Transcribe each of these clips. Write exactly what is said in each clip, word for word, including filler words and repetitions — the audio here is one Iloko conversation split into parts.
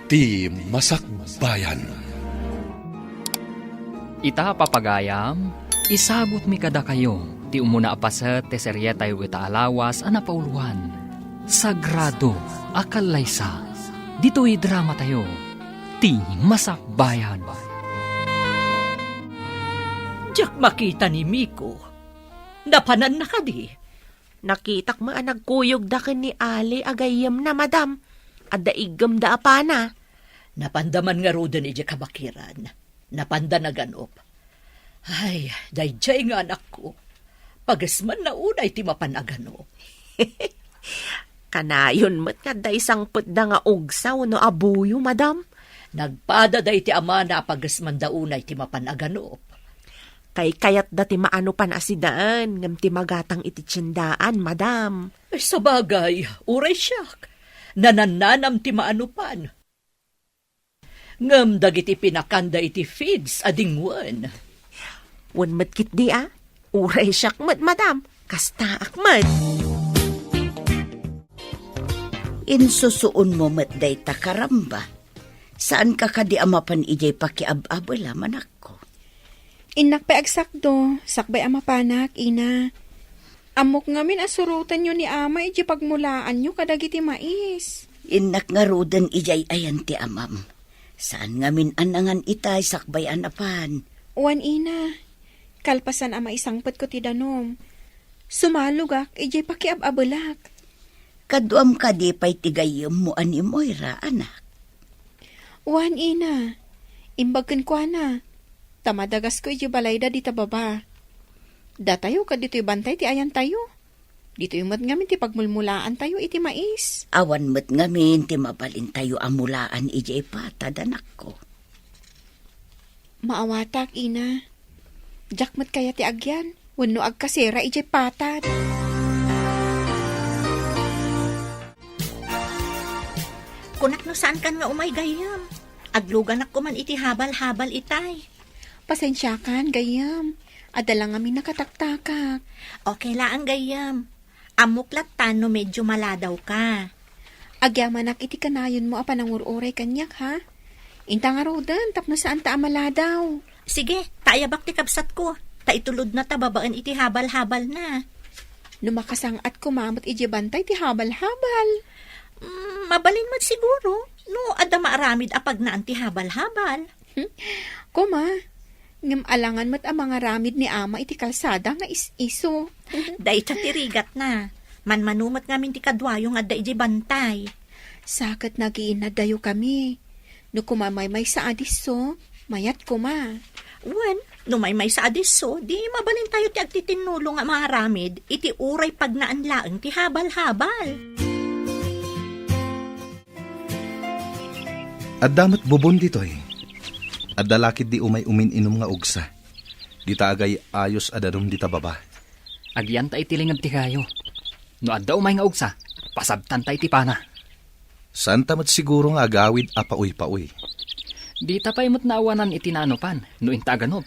Ti Masakbayan. Ita, papagayam, isagutmi kadakayo ti umuna a paset ti serietayo ita a lawas a napauloan, Sagrado a Kallaysa. Ditoy dramatayo, Ti Masakbayan. Diak makita ni Miko. Napananna kadi? Nakitak met a nagkuyogda ken ni Ali a gayyemna, madam. Adda iggemda a pana. Napanda man ngaruden idiay kabakiran. Napanda naganup. Ay, daydiay nga anakko. Pagesmanna unay ti mapan aganup. Kanayon met nga adda isangpetda nga ugsa wenno abuyo, madam. Nagpada daydi amana a pagesmanda unay ti mapan aganup. Kaykayatda ti maanupan a sidaen, ngem ti magatang iti tiendaan, madam. Ay, sabagay, uray siak. Nanannanam ti maanupan. Ngem dagiti pinakanda iti feeds a dingwen. Wen met ketdi a, uray siak met, madam. Kastaak met. Insusuonmo met dayta, karamba. Saanka kadi a mapan idiay pakiab-abela, manakko? Innak pay agsakdo, sakbay a mapanak, ina. Ammok ngamin a surotenyo ni ama idiay pagmulaanyo kadagiti mais. Innak ngaruden idiay ayan ti amam. Saan ngamin a nangan itay sakbay a napan. Wen, ina. Kalpasan a maisangpetko ti danum, sumalogak idiay pakiab-abelak. Kaduam kadi pay ti gayyemmo a ni Moira, anak? Wen, ina. Imbag kenkuana, ta madagasko idiay balayda dita baba. Datayo ket ditoy bantay ti ayantayo. Ditoy met ngamin ti pagmulmulaantayo iti mais. Awan met ngamin ti mabalintayo a mulaan idiay patad, anakko. Maawatak, ina. Diak met kayat ti agyan wenno agkasera idiay patad. Kunak no saankan nga umay gayyem. Agluganak koman iti habal-habal itay. Pasensiakan, gayyem. Adda la ngamin nakataktakak. Okay laeng, gayyem. Ammok latta no medyo maladawka. Agyamanak iti kanayonmo a panangur-uray kaniak, ha? Inta ngaruden tapno saanta a maladaw. Sige, ta ayabak ti kabsatko, ta itulodna ta babaen iti habal-habalna. No makasang-at koma met idiay bantay ti habal-habal. Mm, mabalin met siguro, no adda maaramid a pagnaan ti habal-habal. Koma, ngem alangan met a mangaramid ni ama iti kalsada nga is-iso. Dayta ti rigatna. Manmano met ngamin ti kaduayo nga adda idiay bantay. Sa ket nagiinnadayokami. No koma maymaysa a disso, mayat koma. Wen, no maymaysa a disso, di mabalintayo ti agtitinnulo nga mangaramid iti uray pagnaan laeng ti habal-habal. Adda met bubon ditoy. Adda la ketdi umay umin-inum nga ugsa. Dita agay-ayos a danum dita baba. Agyanta iti linged ti kayo. No adda umay nga ugsa, pasabtanta iti pana. Saanta met siguro nga agawid a pauypaoy. Dita pay met naawanan iti naanupan, no inta aganup.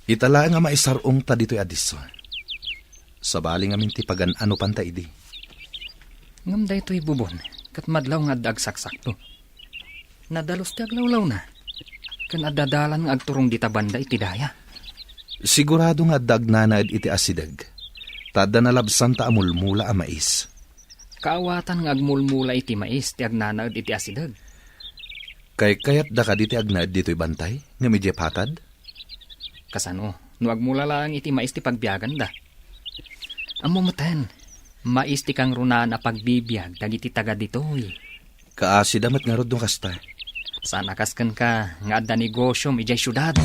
Ita laeng a maisar-ong ta ditoy a disso. Sabali ngamin ti pagan-anupanta idi. Ngem daytoy bubon, ket madlaw nga adda agsaksakto. Nadalus ti aglawlawna, ken adda dalan nga agturong dita banda iti daya. Sigurado nga adda agnanaed iti asideg, ta adda nalabsanta a mulmula a mais. Kaawatan nga agmulmula iti mais ti agnanaed iti asideg. Kaykayatda kadi ti agnaed ditoy bantay, ngem idiay patad? Kasano, no agmula laeng iti mais ti pagbiaganda? Ammo meten, mais ti kangrunaan a pagbibiag dagiti taga ditoy. Kaasida met ngarud no kasta. Saan a kas kenka nga adda negosiom idiay siudad.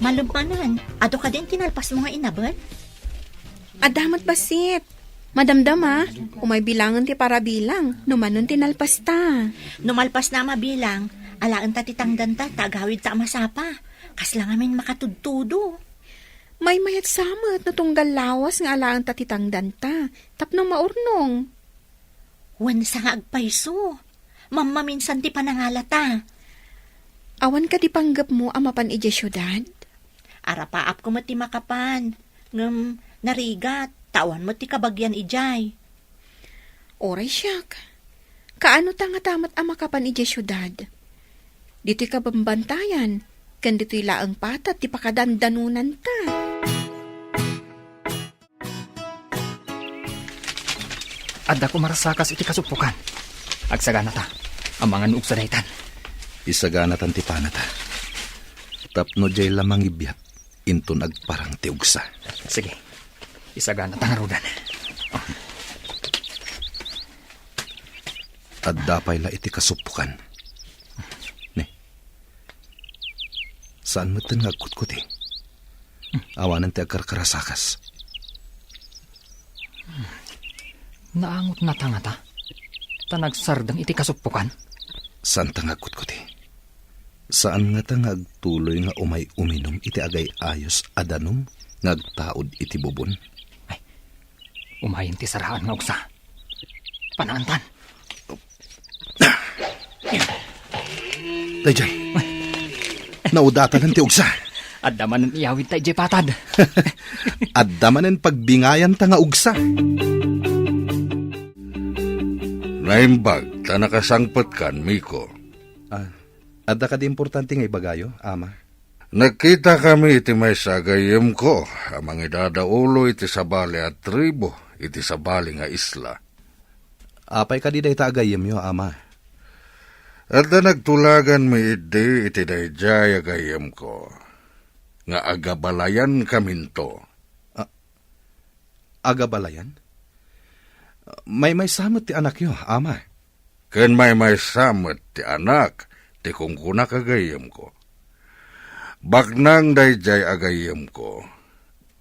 Malem manen, adu kadin ti nalpasmo nga inabet? Adda met bassit. Madamdama, umay bilangen ti parabilang, no manon ti nalpasta. No malpasna a mabilang, alaenta ti tangdanta ta agawidta a masapa. Kasla ngamin makatudtudo. Maymayat sa met no tunggal lawas nga alaenta ti tangdanta, tapno maurnong. Wen sa nga agpayso, mammaminsan ti panangalata. Awan kadi panggepmo a mapan idiay siudad? Arapaapko met ti makapan, ngem narigat, ta awan met ti kabagian idiay. Uray siak, kaano ta ngata met a makapan idiay siudad? Ditoy kabambantayan, ken ditoy laeng patad ti pakadandanonanta. Adda kumarsakas iti kasuppokan. Agsaganata. Amangan no ugsa daytan. Isaganatan ti panata. Tapno diay la mangibiat, inton agparang ti ugsa. Sige. Isaganata ngaruden. Adda pay la iti kasuppokan. Ne. Saan metten nga agkutkuti. Awanen ti agkarkarasakas. Naangot na ta ngata. Ta nagsardeng iti kasuppokan. Saan ta nga agkutkuti. Saan ngata nga agtuloy nga umay uminum iti agay-ayos a danum nga agtaud iti bubon. Ay, umayen ti saraan nga ugsa. Panaantan. Daydiay. Naudatalan ti ugsa. Adda manen iyawid ta idiay patad. Adda manen pagbingayanta nga ugsa. Naimbag ta nakasangpetkan, Miko. Ah, adda kadi importante nga ibagayo, Ama? Nagkitakami iti maysa a gayyemko a mangidadaulo iti sabali a tribu iti sabali nga isla. Apay kadi dayta a gayyemyo, Ama? Adda nagtulaganmi idi iti daydiay a gayyemko nga agabalayankaminto. A-, agabalayan? Maymaysa met ti anakyo, Ama. Ken maymaysa met ti anak ti kunkunaka gayyemko. Baknang daydiay a gayyemko,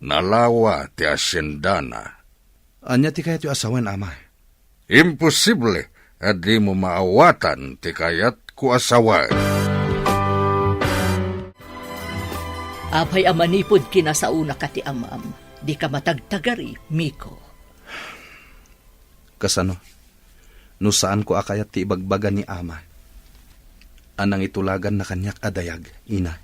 nalawa ti haciendana. Ania ti kayatyo a sawen, Ama? Imposible a dimo maawatan ti kayatko a sawen. Apay a manipud kinasaonaka ti amam, dika matagtagari, Miko? Kasano? No saanko a kayat ti ibagbaga ni Ama a nangitulaganna kaniak a dayag, Ina.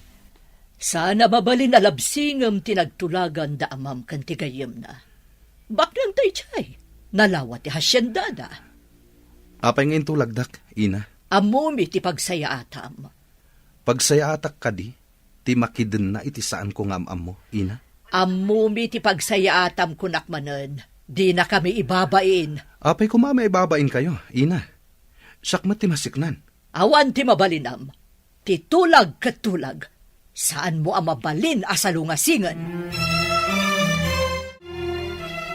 Saan a mabalin a labsingem ti nagtulagan da amam ken ti gayyemna. Baknang daydiay, nalawa ti haciendada. Apay nga intulagdak, Ina? Ammomi ti pagsayaatam. Pagsayaatak kadi ti makidenna iti saanko nga am-ammo, Ina? Ammomi ti pagsayaatam, kunak manen, dinakami ibabain. Apay koma a maibabainkayo, Ina? Siak met ti masiknan. Awan ti mabalinam. Ti tulag ket tulag. Saanmo a mabalin a salungasingen.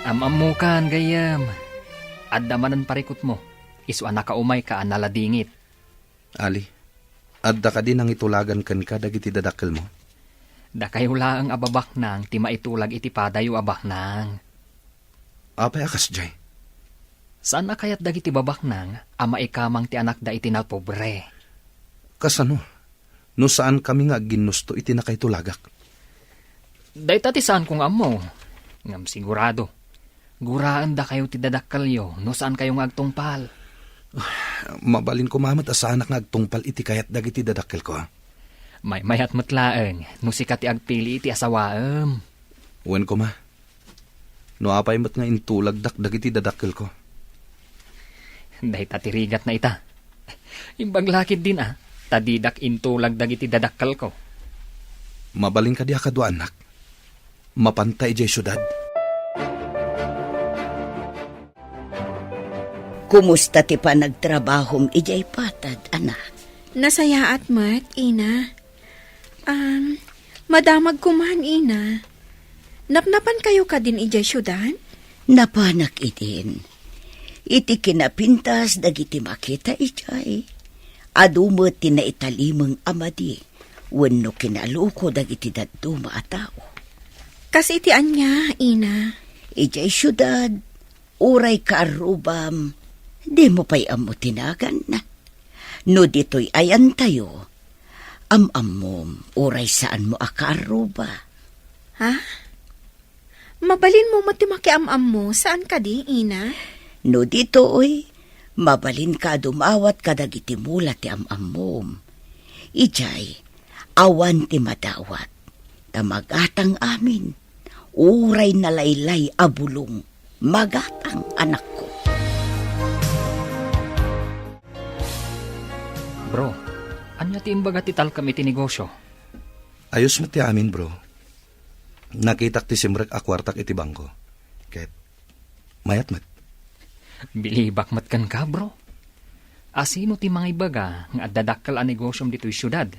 Am-ammokan, gayyem. Adda manen parikutmo. Isu a nakaumayka a naladingit. Ali, adda kadi nangitulagan kenka dagiti dadakkelmo? Dakayo laeng a babaknang ti maitulag iti padayo a baknang. Apay a kasdiay? Saan a kayat dagiti babaknang a maikamang ti anakda iti napobre. Kasano? No saankami nga agginnusto iti nakaitulagak? Dayta ti saanko nga ammo. Ngem sigurado, guraendakayo ti dadakkelyo no saankayo nga agtungpal. Mabalin koma met a saanak nga agtungpal iti kayat dagiti dadakkelko. Maymayat met laeng no sika ti agpili iti asawaem. Wen koma, no apay met nga intulagdak dagiti dadakkelko. Dayta ti rigatna ita. Imbag la ketdin a, ta didak intulag dagiti dadakkelko. Mabalin kadi a kaduaannak? Mapanta idiay siudad? Kumusta ti panagtrabahom idiay patad, anak? Nasayaat met, Ina. Um, madamag koman, Ina. Napnapankayo kadin idiay siudad? Napanak idin. Iti kinapintas dagiti makita idiay, adu met ti naitalimeng a madi wenno kinaluko dagiti dadduma a tao. Kas iti ania, Ina? Idiay siudad, uray kaarrubam, dimo pay ammo ti naganna. No ditoy ayantayo, am-ammom uray saanmo a kaarruba. Ha? Mabalinmo met ti makiam-ammo, saan kadi, Ina? No ditoy, mabalinka a dumawat kadagiti mula ti am-ammom. Idiay, awan ti madawat, ta magatang amin, uray nalaylay a bulong, magatang, anakko. ti imbaga ti talkem iti negosio? Ayos met ti amin, bro. Nakitak ti simrek a kuartak iti bangko. Ket mayat met. Bilibak met kenka, bro. Asino ti mangaibaga nga adda dakkel a negosiom ditoy siudad?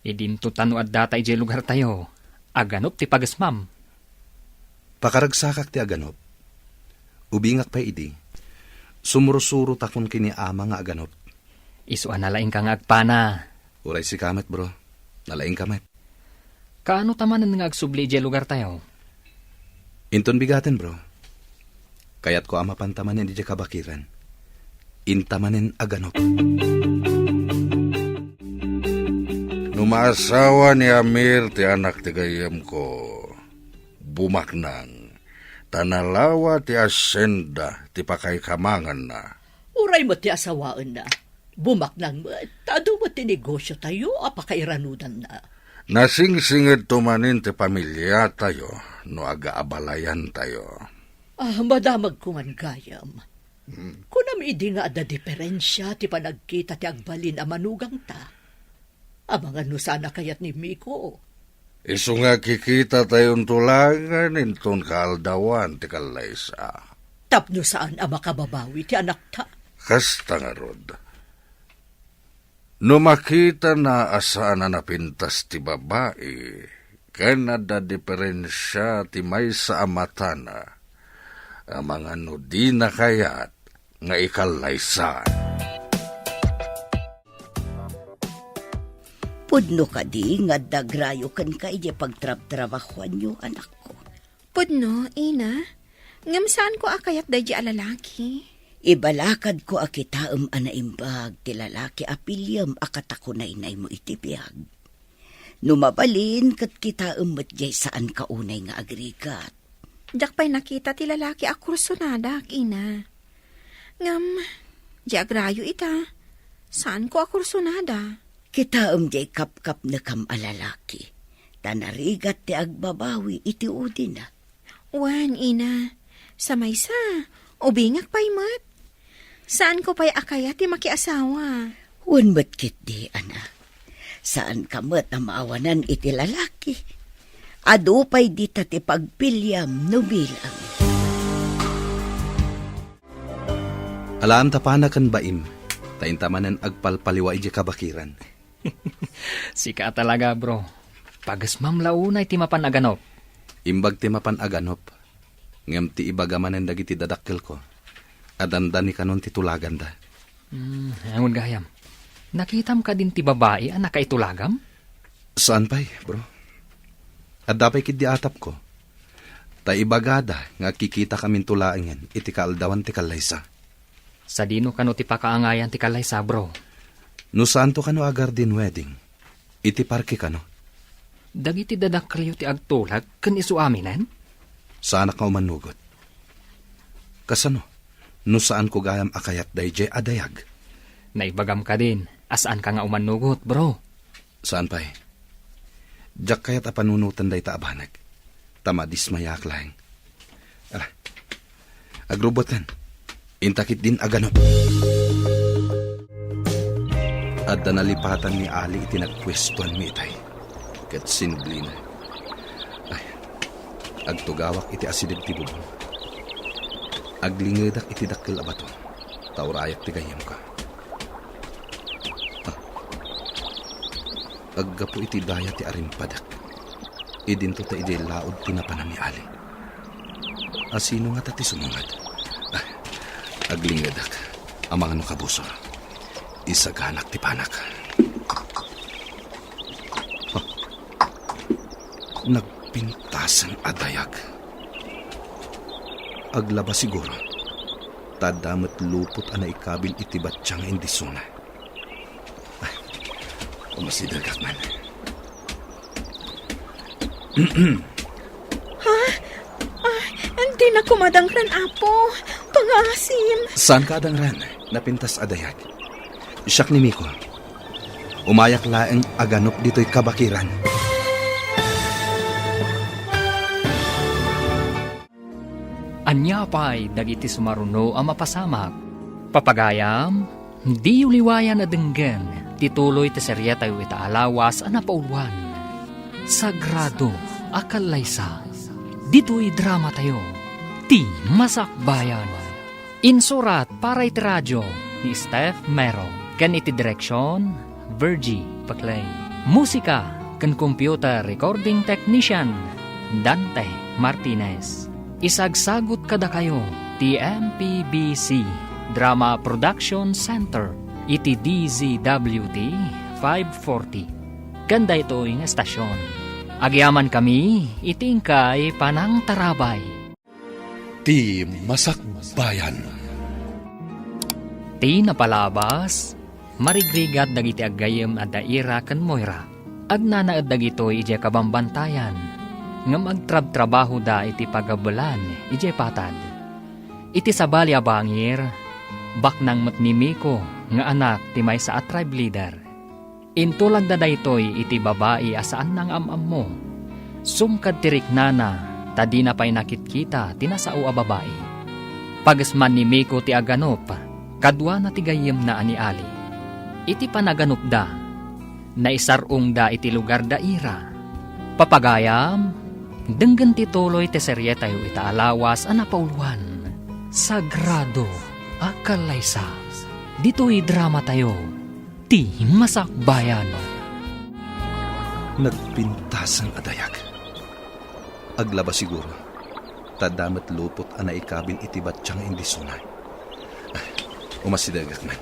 Idinto ta no addata idiay lugartayo, aganop ti pagesmam. Pakaragsakak ti aganop. Ubingak pay idi, sumursurotakon ken ni ama nga aganop. Isu a nalaingka nga agpana. Uray sika met, bro. Nalaingka met. Kaano ta manen nga agsubli idiay lugartayo? Inton bigaten, bro. Kayatko a mapanta manen idiay kabakiran. Inta manen aganop. No maasawa ni Amir ti anak ti gayyemko, bumaknang, ta nalawa ti asyenda ti pakaikamanganna. Uray met ti asawaenna, bumaknang met, ta adu met ti negosiotayo a pakairanudanna. Nasingsingedto manen ti pamiliatayo no agaabalayantayo. Ah, madamagko man gayam. Hmm. Kunam idi nga adda diferensia ti panagkita ti agbalin a manugangta. Amangan no saan a kayat ni Miko. Isu nga kikitatayon to laengen inton kaaldawan ti kallaysa. Tapno saan a makababawi ti anakta. Kasta ngarud. No makitana a saan a napintas ti babai, ken adda diferensia ti maysa a matana, amangan no dina kayat nga ikallaysa. Pudno kadi nga adda agrayo kenka idiay pagtrabtrabahoanyo, anakko? Pudno, ina. Ngem saanko a kayat daydi a lalaki. Ibalakadko a kitaem a naimbag ti lalaki a piliem a katakunaynaymo iti biag. No mabalin, ket kitaem met diay saanka unay nga agrigat. Diak pay nakita ti lalaki a kursonadak, ina. Ngem, di agrayo ita, saanko a kursonada. Kitaem diay kapkapnekam a lalaki, ta narigat ti agbabawi iti udina. Wen, ina, sa maysa, ubingak pay met. Saanko pay a kayat ti makiasawa. Wen met ketdi, anak. Saanka met a maawanan iti lalaki. Adu pay dita ti pagpiliam no bilang. Alaem ta pana ken baim, ta inta manen agpalpaliwa idiay kabakiran. Sika talaga, bro. Pagesmam la unay ti mapan aganop. Imbag ti mapan aganop, ngem ti ibaga manen dagiti dadakkelko a dandani kanon ti tulaganda. Hmm, awan gayam. Nakitam kadin ti babai a nakaitulagam? Saan pay, bro. Adda pay ketdi atapko. Ta ibagada nga agkikitakaminto laengen iti kaaldawan ti kallaysa. Sadino kano ti pakaangayan ti kallaysa, bro? No saanto kano a garden wedding, iti parke kano. Dagiti dadakkelyo ti agtulag ken isu aminen? Saanak nga umanugot. Kasano, no saanko gayam a kayat daydiay a dayag? Naibagam kadin a saanka nga umanugot, bro. Saan pay. Diak kayat a panunoten dayta a banag, ta madismayaak laeng. Ala, agrubboten. Inta ketdin aganop. Adda nalipatan ni Ali iti nagpuestoanmi itay, ket sinublina. Ay, agtugawak iti asideg ti bubong. Aglingedak iti dakkel a bato, ta urayak ti gayyemko. Ah. Aggapu iti daya ti arimpadek. Idinto ta idiay laud ti napanan ni Ali. Asino ngata ti sumungad? Ah, aglingedak. Amangan no kabusor. Isaganak ti panak. Ah. Nagpintasen a dayag. Aglaba siguro. Ta adda met lupot a naikabil iti batya nga indisona. Umasidegak man. Ha? Ah, dinak madangran, Apo. Pangaasim. Saanka a dangran? Napintas a dayag. Siak ni Miko. Umayak laeng aganop ditoy kabakiran. Ania pay dagiti sumaruno a mapasamak? Papagayam, Diyo liwayan a denggen ti tuloy ti serietayo ita a lawas a napauluan, Sagrado a Kallaysa. Ditoy dramatayo, Ti Masakbayan. Insurat para iti radio ni Steph Mero, ken iti direksion, Virgie Paclay. Musika ken computer recording technician, Dante Martinez. Isagsagut kadakayo ti M P B C Drama Production Center iti D Z W T five forty. Ken daytoy nga estasion, agyamankami iti inkay panangtarabay. Ti Masakbayan. Ti napalabas, marigrigat dagiti aggayyem a da Ira ken Moira. Agnanaed dagitoy idiay kabambantayan, ngem agtrabtrabahoda iti pagabelan idiay patad. Iti sabali a bangir, baknang met ni Miko nga anak ti maysa a tribe leader. Intulagda daytoy iti babai a saanna nga am-ammo. Sungkad ti riknana, ta dina pay nakitkita ti nasao a babai. Pagesman ni Miko ti aganup, kaduana ti gayyemna a ni Ali. Iti panaganupda, naisar-ongda iti lugar da Ira. Papagayam, denggen ti tuloy ti serietayo ita a lawas a napauluan, Sagrado a Kallaysa. Ditoy dramatayo, Ti Masakbayan. Nagpintasan a dayag. Aglaba siguro, ta adda met lupot a naikabil iti battiang indisuna. Ah, umasidegak man.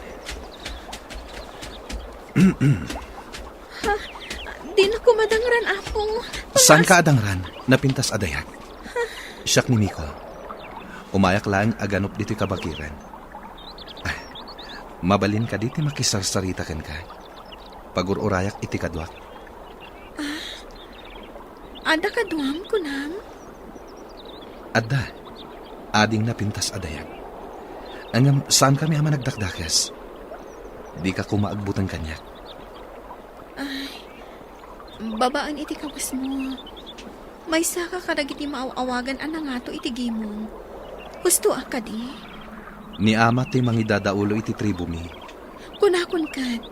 Dinako madangran, Apo. Saan ka adangran? Napintas a dayag. Siak ni Miko. Umayak laeng aganup ditoy kabakiran. Ah, mabalin kadi ti makisarsarita kenka? Pagur-urayak iti kaduak. Adda kaduam, kunam? Adda. Ading napintas a dayag. Ngem saankami a managdakdakes. Dika koma agbuteng kaniak. Ay, babaen iti kawesmo. Maysaka kadagiti maaw-awagan a nangato iti gimong. Hustoak kadi? Ni ama ti mangidadaulo iti tribomi. Kunakon ket,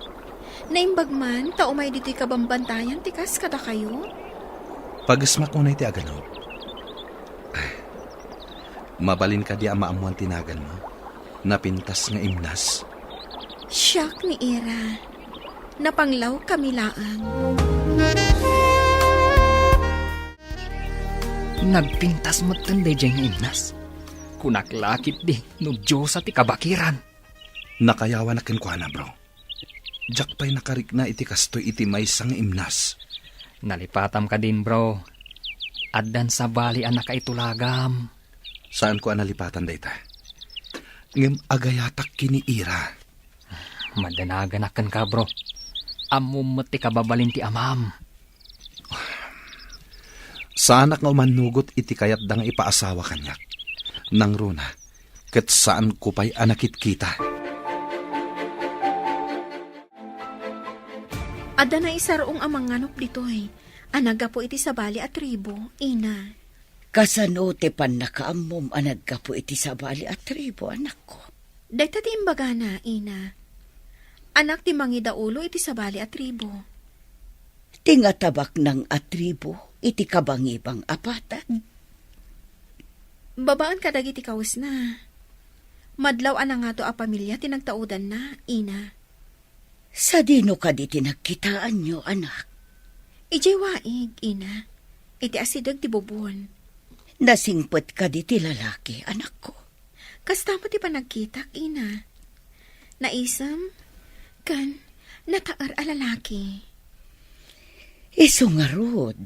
naimbag man ta umay ditoy kabambantayan ti kas kadakayo? Pagesmak unay ti aganup. Ah, mabalin kadi a maammoan ti naganmo? Napintas nga imnas? Siak ni Ira. Napanglawkami laeng. Nagpintas metten daydiay nga imnas. Kunak la ketdi no diosa ti kabakiran. Nakayawanak kenkuana, bro. Diak pay nakarikna iti kastoy iti maysa nga imnas. Nalipatam kadin, bro. Addan sabali a nakaitulagam. Saanko a nalipatan dayta. Ngem agayatak ken ni Ira. Madanaganak kenka, bro. Ammom met ti kababalin ti amam. Saanak nga umannugot iti kayatda nga ipaasawa kaniak. Nangruna, ket saanko pay a nakitkita. Adda naisar-ong a manganup ditoy a naggapu iti sabali a tribu, ina. Kasano ti pannakaammom a naggapu iti sabali a tribu, anakko? Dayta ti imbagana, ina. Anak ti mangidaulo iti sabali a tribu. Ti ngatabaknang a tribu iti kabangibang a patad. Babaen kadagiti kawesna. Madlaw a nangato a pamilia ti nagtaudanna, ina. Sadino kadi ti nagkitaanyo, anak? Idiay waig, ina. Iti asideg ti bubon. Nasingpet kadi ti lalaki, anakko? Kasta met ti panagkitak, ina. Naisem, ken nataer a lalaki. Isu ngarud,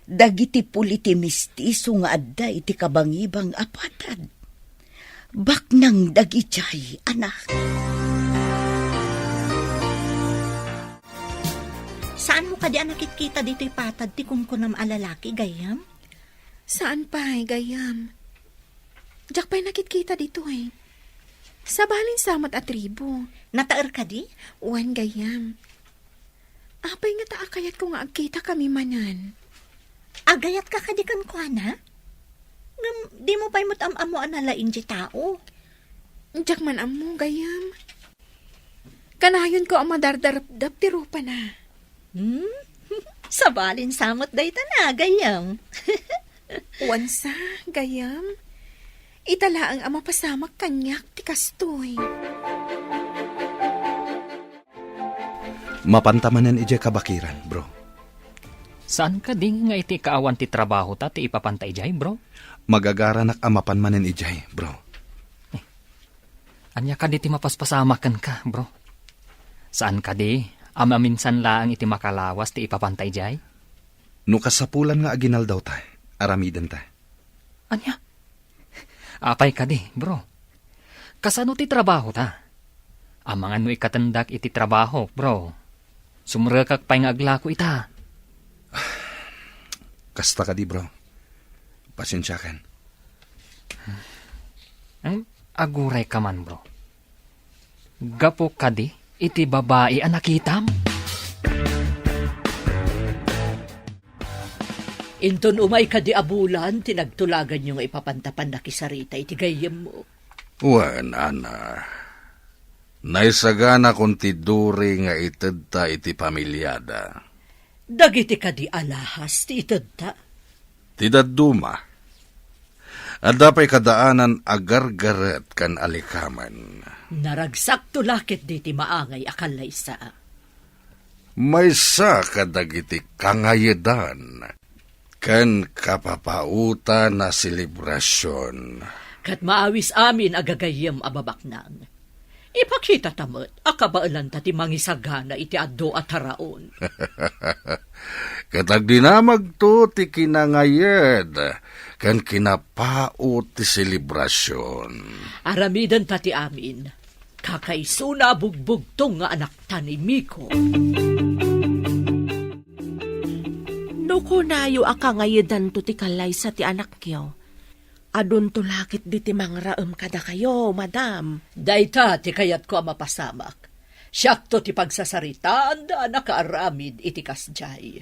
dagiti puli ti mistiso nga adda iti kabangibang a patad. Baknang dagidiay, anak. Saanmo kadi a nakitkita ditoy patad ti kunkunam a lalaki, gayyem? Saan pay, gayyem. Diak pay nakitkita ditoy. Sabalin sa met a tribu. Nataer kadi? Wen, gayyem. Apay ngata a kayatko nga agkitakami manen? Agayatka kadi kenkuana? Ngem dimo pay met am-ammo a nalaing ti tao. Diak man ammo, gayyem. Kanayonko a madardarepdep ti rupana. Hmm? Sabalin sa met dayta na, gayyem. Wen sa, gayyem. Ita laeng a mapasamak kaniak ti kastoy. Mapanta manen idiay kabakiran, bro. Saan kadi nga iti kaawan ti trabahota ti ipapanta idiay, bro? Magagaranak a mapan manen idiay, bro. Ania kadi ti mapaspasamak kenka, bro? Saan kadi a maminsan laeng iti makalawas ti ipapanta idiay? No kasapulan nga aginaldawta, aramidenta. Ania? Apay kadi, bro? Kasano ti trabahota? Amangan no ikatendak iti trabahok, bro. Sumrekak pay nga aglako ita. Kasta kadi, bro. Pasensiakan. Ang aguray ka man, bro. Gapu kadi iti babai a nakitam? Inton umay kadi a bulan ti nagtulaganyo nga ipapanta pannakisarita iti gayyemmo? Wen, Ana. Naisaganakon ti duri nga itedta iti familiada. Dagiti kadi alahas ti itedta? Ti dadduma. Adda pay kadaanan a gargaret ken alikamen. Naragsakto la ketdi ti maangay a kallaysa. Maysa kadagiti kangayedan ken kapapaotan a selebrasion. Ket maawis amin a gagayyem a babaknang. Ipakitata met a kabaelanta ti mangisagana iti adu a taraon. Ket agdinamagto ti kinangayed ken kinapaot ti selebrasion. Aramidenta ti amin. Kakaisuna a bugbugtong nga anakta ni Miko. No kunayo a kangayedanto ti kallaysa ti anakyo, adunto la ketdi ti mangraem kadakayo, madam. Dayta ti kayatko a mapasamak. Siakto ti pagsasaritaanda a nakaaramid iti kasdiay.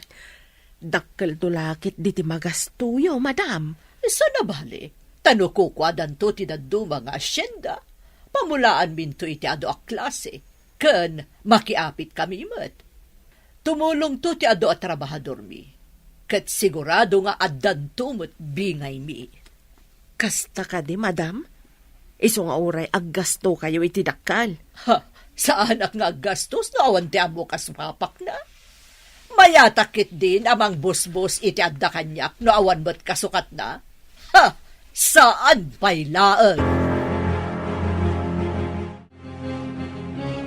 Dakkelto la ketdi ti magastoyo, madam. Saan a bale, ta no kukuadanto ti dadduma nga asienda, pamulaanminto iti adu a klase, ken makiapitkami met. Tumulongto ti adu a trabahadormi, ket sigurado nga addanto met bingaymi. Kasta kadi, madam? Isu nga uray aggastokayo iti dakkel. Ha, saanak nga aggastos no awan ti ammo kas mapakna. Mayatak ketdin a mangbusbus iti adda kaniak no awan met kasukatna. Ha, saan pay laeng.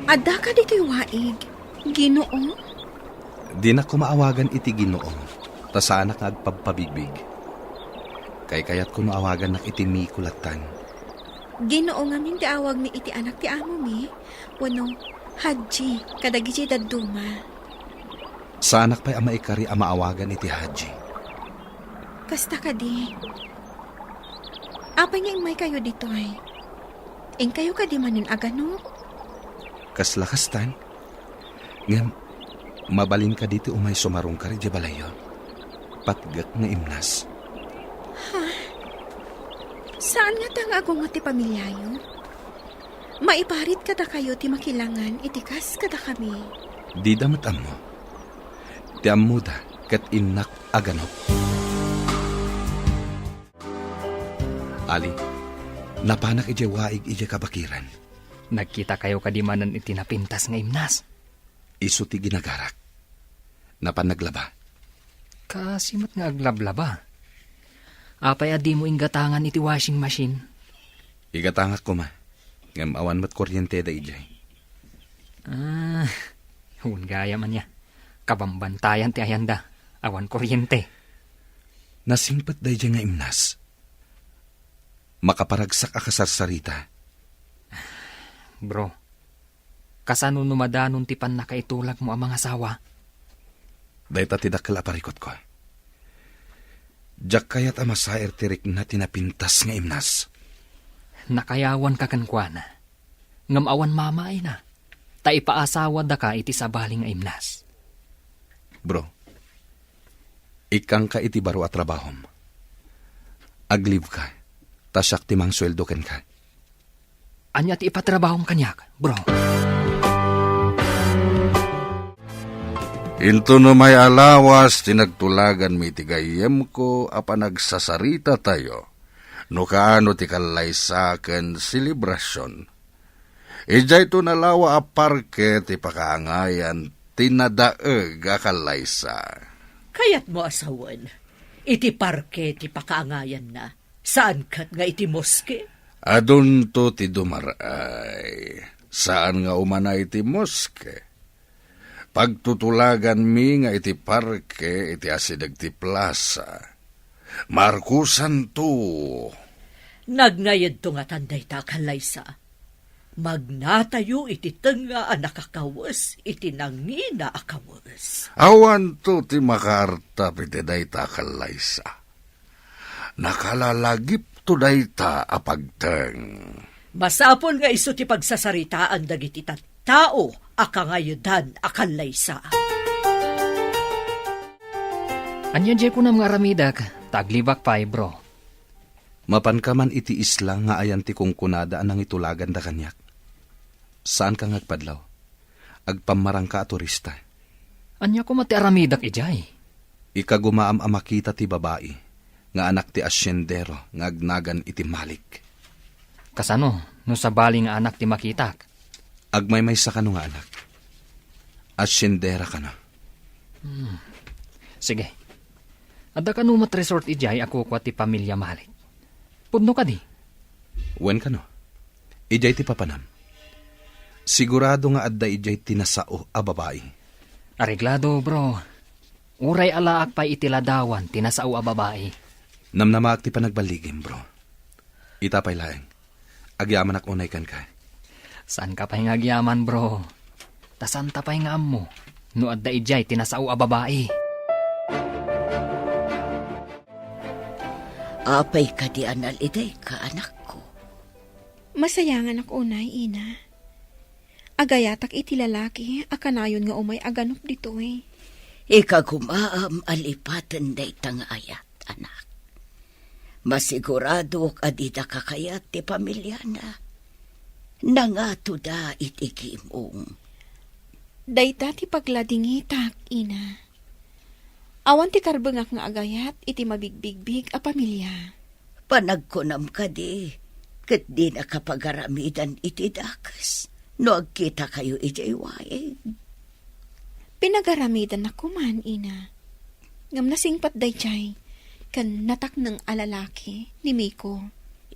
Adda kadi toy waig, Ginoo? Dinak koma awagan iti Ginoo, ta saanak nga agpabpabigbig. Kaykayatko no awagannak iti Miko lattan. Ginoo ngamin ti awagmi iti anak ti amomi, wenno Hadji kadagiti dadduma. Saanak pay a maikari a maawagan iti Hadji. Kasta kadi. Apay nga immaykayo ditoy? Inkayo kadi manen a ganop? Kasla kastan. Ngem, mabalin kadi ti umay sumarungkar idiay balayyo? Patgek nga imnas. Ha? Saan ngata nga agungot ti pamiliayo? Maiparit kadakayo ti makilangan iti kas kadakami. Dida met ammo. Ti ammoda ket innak a ganop. Ali, napanak idiay waig idiay kabakiran. Nagkitakayo kadi manen iti napintas nga imnas? Isu ti ginagarak. Napan naglaba. Kaasi met nga aglablaba. Apay a dimo inggatangan iti washing machine? Igatangak koma. Ngem awan met kuryente da idiay. Ah, wen gayam ania. Kabambantayan ti ayanda. Awan kuryente. Nasingpet daydiay nga imnas. Makaparagsak a kasarsarita. Bro, kasano no madanon ti pannakaitulagmo a mangasawa? Dayta ti dakkel a parikutko. Diak kayat a masair ti rikna ti napintas nga imnas. Nakayawanka kenkuana, ngem awan mamaayna, ta ipaasawadaka iti sabali nga imnas. Bro, ikkanka iti baro a trabahom. Aglibka, ta siak ti mangsueldo kenka. Ania ti ipatrabahom kaniak, bro? Intono may a lawas ti nagtulaganmi iti gayyemko a panagsasarita tayo, no kaano ti kallaysa ken selebrasion. Idiayto nalawa a parke ti pakaangayan ti nadaeg a kallaysa. Kayatmo a sawen, iti parke ti pakaangayanna, saan ket nga iti moske? Adunto ti dumar-ay. Saan nga umana iti moske. Pagtutulaganmi nga iti parke iti asideg ti plasa. Markusanto. Nagngaydto ngatan dayta a kallaysa. Magnatayo iti tengnga a nakakawes iti nangina a kawes. Awanto ti makaartap iti dayta a kallaysa. Nakalalagipto dayta a pagteng. Masapul nga isu ti pagsasaritaan dagiti tattao a kangayedan a kallaysa. Ania diay kunam nga aramidek, ta aglibak pay, bro? Mapanka man iti isla nga ayan ti kunkunada a nangitulaganda kaniak? Saanka nga agpadlaw. Agpammarangka a turista. Ania koma ti aramidek idiay? Ikagumaam a makita ti babai nga anak ti asiendero nga agnagan iti Malik. Kasano no sabali nga anak ti makitak? Agmaymaysa kano nga anak. Asiendera kano. Hmm. Sige. Adda kano met resort idiay a kukua ti pamilia Malik? Pudno kadi? Wen kano. Idiay ti papanam. Sigurado nga adda idiay ti nasao a babai. Areglado, bro. Uray alaak pay iti ladawan ti nasao a babai. Namnamaak ti panagballigim, bro. Ita pay laeng. Agyamanak unay kenka. Saanka pay nga agyaman, bro? Ta saanta pay nga ammo no adda idiay ti nasao a babai. Apay kadi a nalidayka, anakko? Masayanganak unay, ina. Agayatak iti lalaki a kanayon nga umay a ganup ditoy. Ikagumaam a lipaten dayta nga ayat, anak. Masiguradok a dida kakayat ti pamiliana. Nangatoda iti gimong. Dayta ti pagladingitak, ina. Awan ti karbengak nga agayat iti mabigbigbig a pamilia. Panagkunam kadi, ket dinaka pagaramidan iti dakes no agkitakayo idiay waig? Pinagaramidannak koman, ina. Ngem nasingpet daydiay ken natakneng a lalaki ni Miko.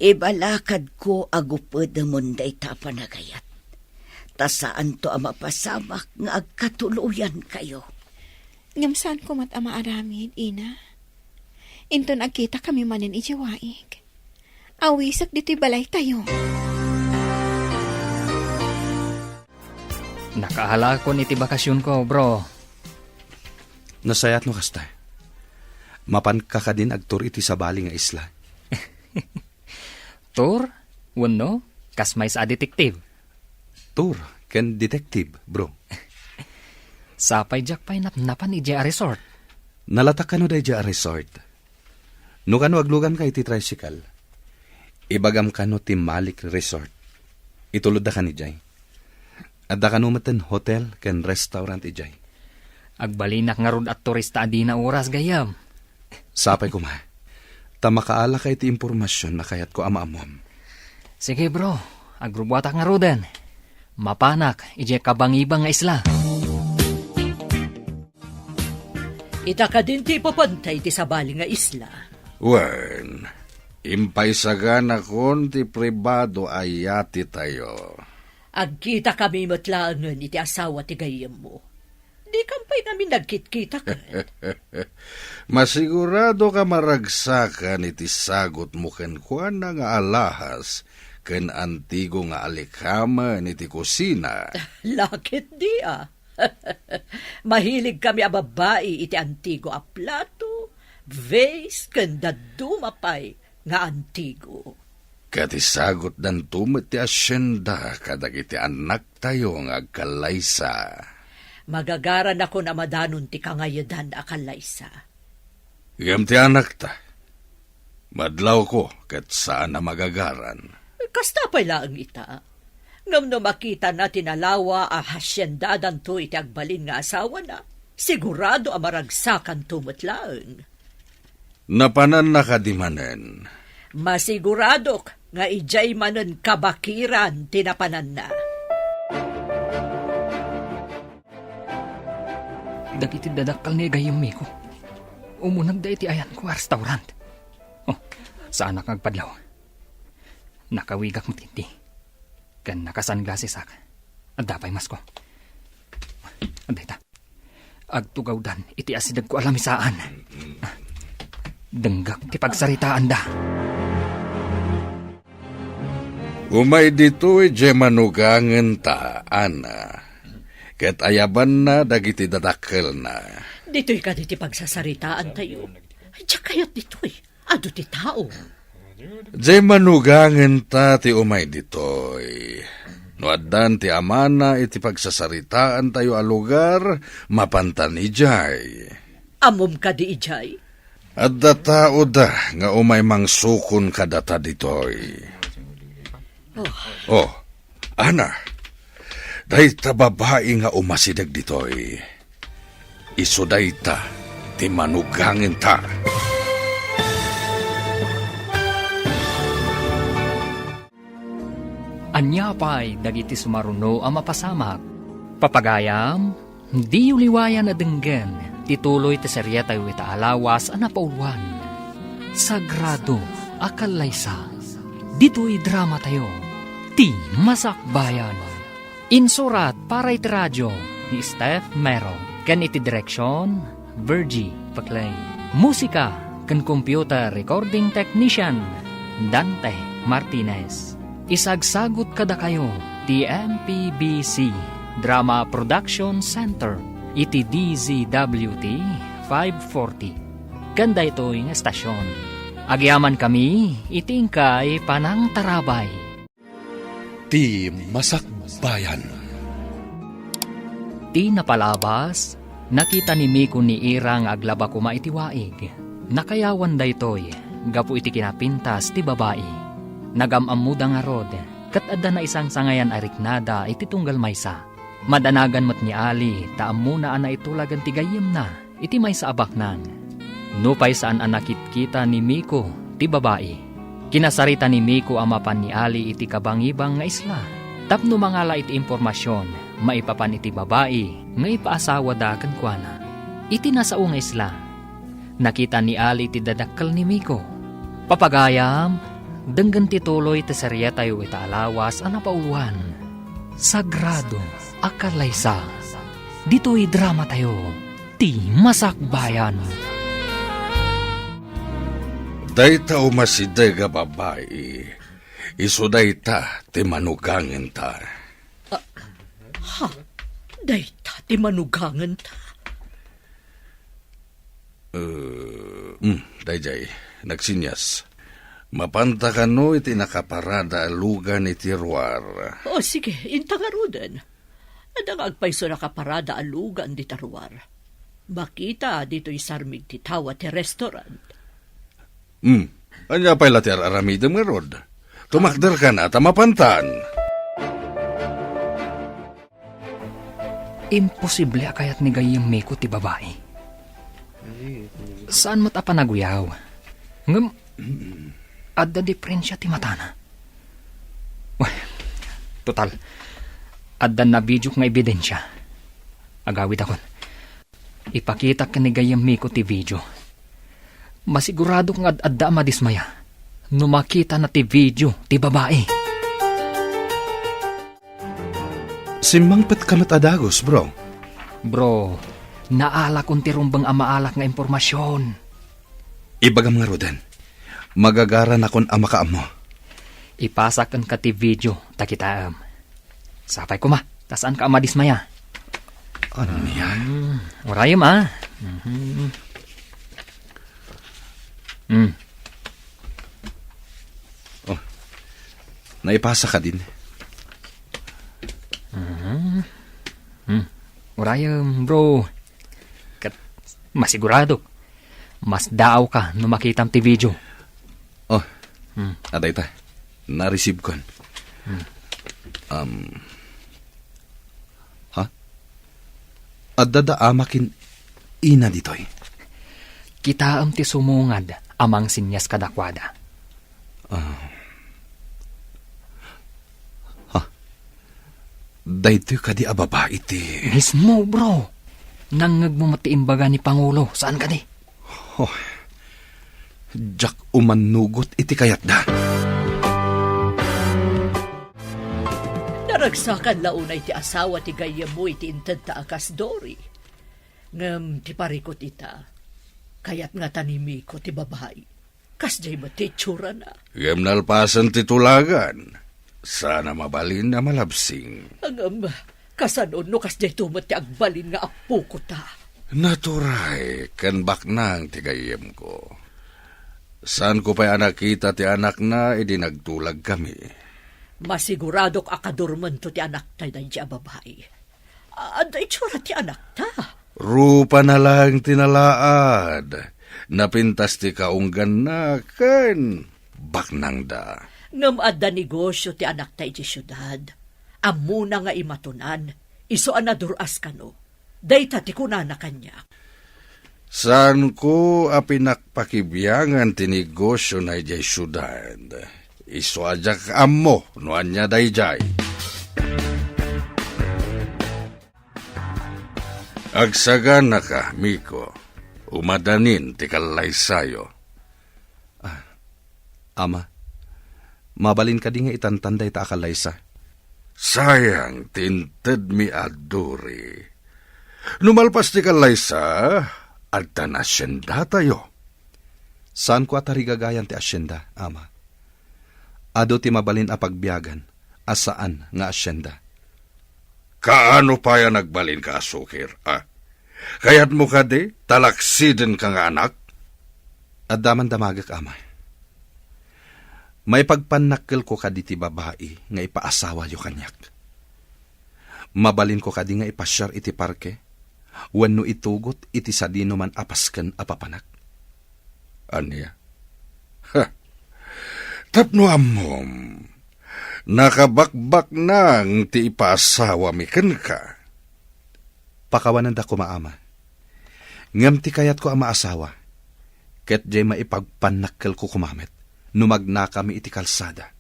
Ibalakadko a gupedemon dayta a panagayat, ta saanto a mapasamak nga agkatuloyankayo. Ngem saanko met a maaramid, ina. Inton agkitakami manen idiay waig, awisek ditoy balaytayo. Nakaalakon iti bakasionko, bro. Nasayaat no kasta. Mapanka kadin agtour iti sabali nga isla? Tour? Wenno, kas maysa a detective? Tour ken detective, bro. Sapay diak pay napnapan idiay a resort. Nalatak kano daydiay a resort? No kano aglugamka iti tricycle, ibagam kano ti Malik Resort. Itulodda kan idiay. Adda kano metten hotel ken restaurant idiay. Agbalinak ngarud a turista a dina oras, gayyem. Sapay koma. Ta makaalaka iti impormasion a kayatko a maammuam. Sige, bro. Agrubuatak ngaruden. Mapanak idiay kabangibang nga isla. Ita kadin ti ipapantay ti sabali nga isla. Wen, impaisaganakon ti pribado a yatitayo. Agkitakami met laengen iti asawa ti gayyemmo. Dikam pay ngamin nagkitkita ken. Masigurado ka maragsakan iti sagutmo kenkuana nga alahas ken antigo nga alikamen iti kusina. Lakit di a. Mahilig kami a babbai iti antigo a plato, vase, ken dadduma pay nga antigo. Ket isagutdanto met ti asienda kadagiti annaktayo nga agkallaysa. Magagaranakon a madanon ti kangayedan a kallaysa. Ngem ti anakta, madlawko ket saan a magagaran. Kasta pay laeng ita. Ngem no makitana ti nalawa a hasiendadanto iti agbalin nga asawana, Sigurado a maragsakanto met laeng. Napananna kadi manen? Masiguradok nga idiay manen kabakiran ti napananna. Dagiti dadakkel ni gayyem Miko, umunegda iti ayanko a restaurant. Oh, saanak nga agpadlaw. Nakawigak met ketdi. Ken nakasunglassesak. Adda pay masko. Adda ita. Agtugawdan iti asidegko a lamisaan. Denggak ti pagsaritaanda. Umay ditoy diay manugangenta, Ana. Ket ayabanna dagiti dadakkelna. Ditoy kadi ti pagsasaritaantayo? Diak kayat ditoy. Adu ti tao. Diay manugangenta ti umay ditoy. No addan ti amana iti pagsasaritaantayo a lugar, mapantan idiay. Ammom kadi idiay? Adda taoda nga umay mangsukon kadata ditoy. Oh. Oh, Ana, dayta babai nga umasideg ditoy. Isu dayta ti manugangenta. Ania pay dagiti sumaruno a mapasamak? Papagayam, diyo liwayan a denggen ti tuloy ti serietayo ita a lawas a napauluan, Sagrado a Kallaysa. Ditoy dramatayo, Ti Masakbayan. Insurat para iti radio ni Steph Mero ken iti direksion, Virgie Paclay. Musika ken computer recording technician, Dante Martinez. Isagsagut kadakayo ti M P B C Drama Production Center iti D Z W T five forty. Ken daytoy nga estasion, agyamankami iti inkay panangtarabay. Ti Masakbayan. Ti napalabas, nakita ni Miko ni Ira nga aglaba koma iti waig. Nakayawan daytoy gapu iti kinapintas ti babai. Nagam-ammoda ngarud, ket adda naisangsangayan a riknada iti tunggal maysa. Madanagan met ni Ali ta ammona a naitulagan ti gayyemna iti maysa a baknang. Nupay saan a nakitkita ni Miko ti babai, kinasarita ni Miko a mapan ni Ali iti kabangibang nga isla tapno mangala iti impormasion maipapan iti babai nga ipaasawada kenkuana. Iti nasao nga isla, nakita ni Ali ti dadakkel ni Miko. Papagayam, denggen ti tuloy ti serietayo ita a lawas a napauluan, Sagrado a Kallaysa. Ditoy dramatayo, Ti Masakbayan. Dayta umasideg a babai, isu dayta ti manugangenta. Ah, ha? Dayta ti manugangenta? Eh, mm, daydiay, nagsenias. Mapanta kano iti nakaparada a lugan iti ruar? O, sige, inta ngaruden. Adda nga agpayso nakaparada a lugan dita ruar. Makita ditoy sarmig ti tawa ti restaurant. Hmm. Ania pay la ti ar-aramidem ngarud? Tumakder kana ta mapantan. Imposible a kayat ni gayyem Miko ti babai. Saan met a panaguyaw. Ngem, adda diferensia ti matana. Wen, total, adda nabidiok nga ebidensia. Agawidakon. Ipakitak ken ni gayyem Miko ti video. Masiguradok nga ad-adda a madismaya no makitana ti video ti babai. Simmangpetka met a dagus, bro. Bro, naalakon ti rumbeng a maalak nga impormasion. Ibagam ngaruden, magagaranakon a makaammo. Ipasak kenka ti video ta kitaem. Sapay koma, ta saanka a madismaya. Ania? Hmm, urayem, a. Mhm. Hmm. Oh, naipasa kadin. Mhm. Hmm. Urayem, bro. Ket masiguradok, masdaawka no makitam ti video. Oh, hmm. Adda ita. Na-receive kon. Hmm. Um, ha? Adda da ama ken Ina ditoy. Kitaem ti sumungad a mangsinyas kadakuada. Ah. Ha? Daytoy kadi a babai ti Mismo, bro. Nangngegmo met ti imbaga ni Pangulo, saan kadi? Oh. Diak umannugot iti kayatda. Naragsakan la unay ti asawa ti gayyemmo iti intedta a kas Dory. Ngem ti parikut ita, kayat ngata ni Miko ti babai. Kasdiay met ti itsurana. Ngem nalpasen ti tulagan, saan a mabalin a malabsing. Ngem, kasano no kasdiayto met ti agbalin nga apokota? Naturay ken baknang ti gayyemko. Saanko pay a nakita ti anakna idi nagtulagkami. Masiguradok a kadurmento ti anakta daydi a babai. Adda itsura ti anakta. Rupana laeng ti nalaad. Napintas ti kaungganna ken baknangda. Ngem adda negosio ti anakta iti siudad. Ammona nga imatonan, isu a nadur-as kano. Dayta ti kunana kaniak. Saanko a pinakpakibiangan ti negosiona idiay siudad. Isu a diak ammo no ania daydiay. Agsaganaka, Miko. Umadanin ti kallaysayo. Ah, Ama, mabalin kadi nga itantan dayta a kallaysa? Sayang ti intedmi a Dory. No malpas ti kallaysa, adda naasiendatayo. Saanko a tarigagayan ti asienda, Ama. Adu ti mabalin a pagbiagan a saan nga asienda. Kaano pay a nagbalinka a sukir, a? Kayatmo kadi, talaksidenka nga anak? Adda man damagek, Ama. Maipagpannakkelko kadi ti babai nga ipaasawayo kaniak. Mabalinko kadi nga ipasiar iti parke wenno itugot iti sadinoman a pasken a papanak? Ania? Ha! Tapno ammom, nakabakbaknang ti ipaasawami kenka. Pakawananda koma, Ama. Ngem ti kayatko a maasawa, ket diay maipagpannakkelko koma met no magnakami iti kalsada,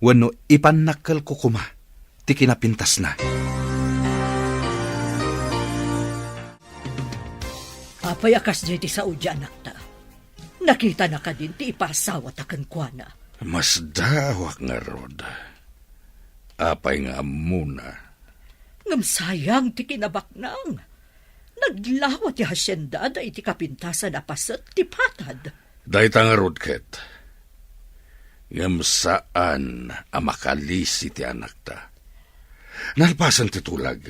wenno ipannakkelko koma ti kinapintasna. Apay a kasdiay ti sao ti anakta? Nakitana kadin ti ipasawata kenkuana? Masdaawak ngarud. Apay nga ammona? Ngem sayang ti kinabaknang. Naglawa ti hasiendada iti kapintasan a paset ti patad. Dayta ngarud ket. Ngem saan a makalisi ti anakta. Nalpasen ti tulag.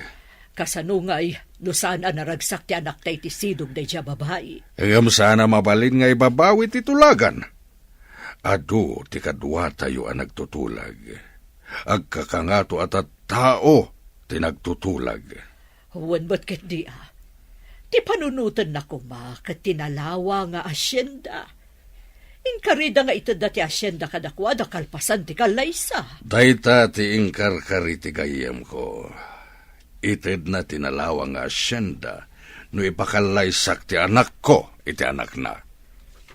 Kasano ngay no saan a naragsak ti anakta iti sidong daydiay a babai? Ngem saan a mabalin nga ibabawi ti tulagan. Adu ti kaduatayo a nagtutulag. Agkakangato a tattao ti nagtutulag. Wen met ketdi a, ti panunotenna koma ket ti nalawa nga asienda. Inkarida nga itedda ti asienda kadakuada kalpasan ti kallaysa. Dayta ti inkarkari ti gayyemko. Itedna ti nalawa nga asienda no ipakallaysak ti anakko iti anakna.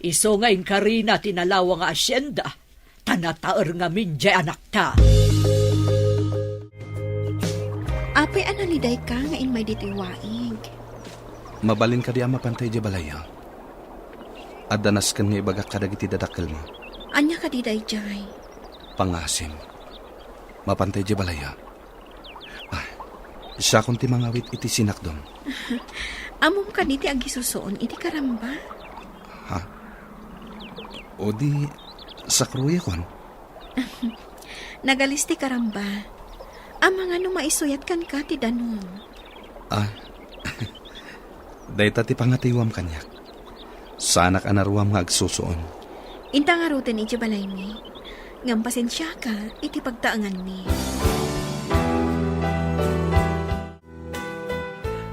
Isu nga inkarina ti nalawa nga asienda, ta nataer ngamin diay anakta. Apay a nalidayka nga immay ditoy waig? Mabalin kadi a mapantay idiay balayyo? Adda nasken nga ibagak kadagiti dadakkelmo. Ania kadi daydiay? Pangasim. Mapantay idiay balayyo. Ah, siakon ti mangawit iti sinakdom. Ammom kadi ti agisusuon iti karamba? Ha? O di, sakruyakon? Nagalis ti karamba. Amangan no maisuyat kenka ti danum. Ah, dayta ti pangatiwam kaniak. Saanak a naruam nga agsusuon. Inta ngaruden iti balaymi. Ngem pasensiaka iti pagtaenganmi.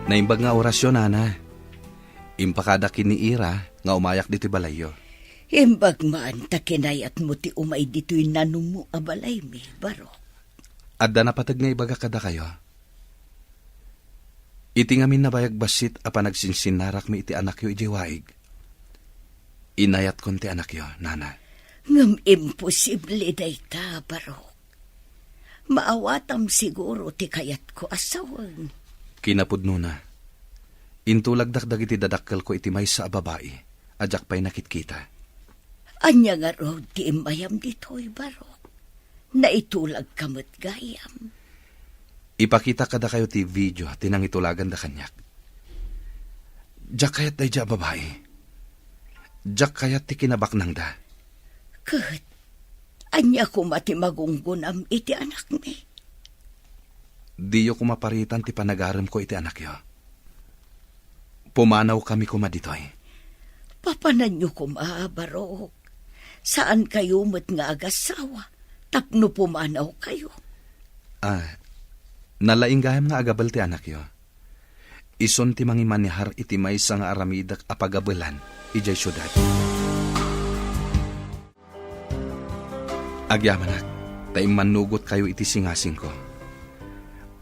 Naimbag nga orasyo, Nana. Impakadak ken ni Ira nga umayak ditoy balayyo. Imbag man ta kinayatmo ti umay ditoy nanummo a balaymi, Barok. Adda napateg nga ibagak kadakayo. Iti ngamin nabayag bassit a panagsinsinnarakmi iti anakyo idiay waig, inayatkon ti anakyo, nana. Ngem imposible dayta, Barok. Maawatam siguro ti kayatko a sawen. Kinapudnona, intulagdak dagiti dadakkelko iti maysa a babai a diak pay nakitkita. Ania ngarud ti immayam ditoy, Barok? Naitulagka met gayam. Ipakitak kadakayo ti video ti nangitulaganda kaniak. Diak kayat daydiay a babai. Diak kayat ti kinabaknangda. Ket ania koma ti magunggonam iti anakmi? Diyo koma paritan ti panagaremko iti anakyo. Pumanawkami koma ditoy. Papananyo koma, Barok. Saankayo met nga agasawa tapno pumanawkayo. Ah, nalaing gayam nga agabel ti anakyo. Isun ti mangimanehar iti maysa nga aramidek a pagabelan idiay siudad. Agyamanak, ta immannugotkayo iti singasingko.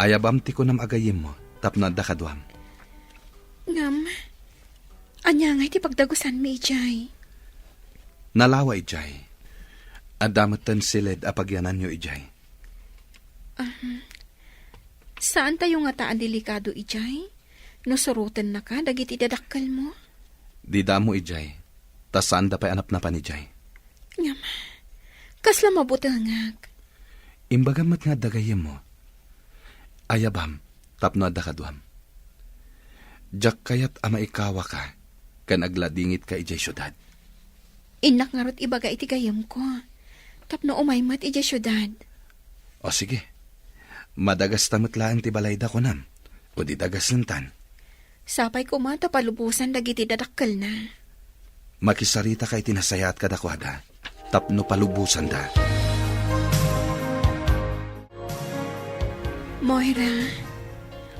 Ayabam ti kunam a gayyemmo tapno adda kaduam. Ngem, ania ngay ti pagdagusanmi idiay? Nalawa idiay. Adda metten siled a pagyananyo idiay. Ahem. Saantayo ngata a delikado idiay no surotennaka dagiti dadakkelmo? Dida ammo idiay, ta saanda pay a napnapan idiay. Ngem, kasla mabutengak. Imbagam met nga adda gayyemmo. Ayabam tapno adda kaduam. Diak kayat a maikawaka ken agladingitka idiay siudad. Innak ngarud ibaga iti gayyemko tapno umay met idiay siudad. O sige, madagasta met laeng ti balayda, kunam, o di dagasentan. Sapay koma ta palubosan dagiti dadakkelna. Makisarita ka iti nasayaat kadakuada tapno palubosanda. Moira,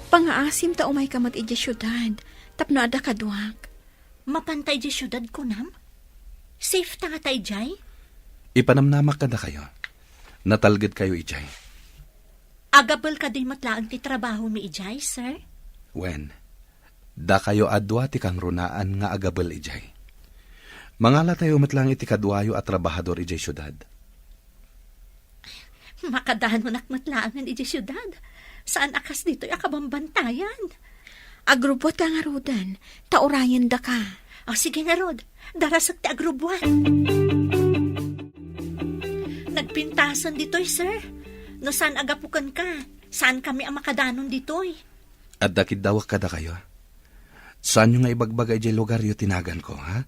pangaasim ta umayka met idiay siudad tapno adda kaduak. Mapanta idiay siudad, kunam? Safe ta ngata idiay? Ipanamnamak kadakayo. Natalgedkayo idiay. Agabel kadi met laeng ti trabahomi idiay, sir? Wen, dakayo a dua ti kangrunaan nga agabel idiay. Mangalatayo met laeng iti kaduayo a trabahador idiay siudad. Makadanonak met laengen idiay siudad. Saan a kas ditoy a kabambantayan. Agrubbuatka ngaruden, ta urayendaka. O, sige ngarud, darasek ti agrubbuat. Nagpintasen ditoy, sir. No saan a gapu kenka, saankami a makadanon ditoy. Adda kiddawek kadakayo. Saanyo nga ibagbaga idiay lugaryo ti naganko, ha?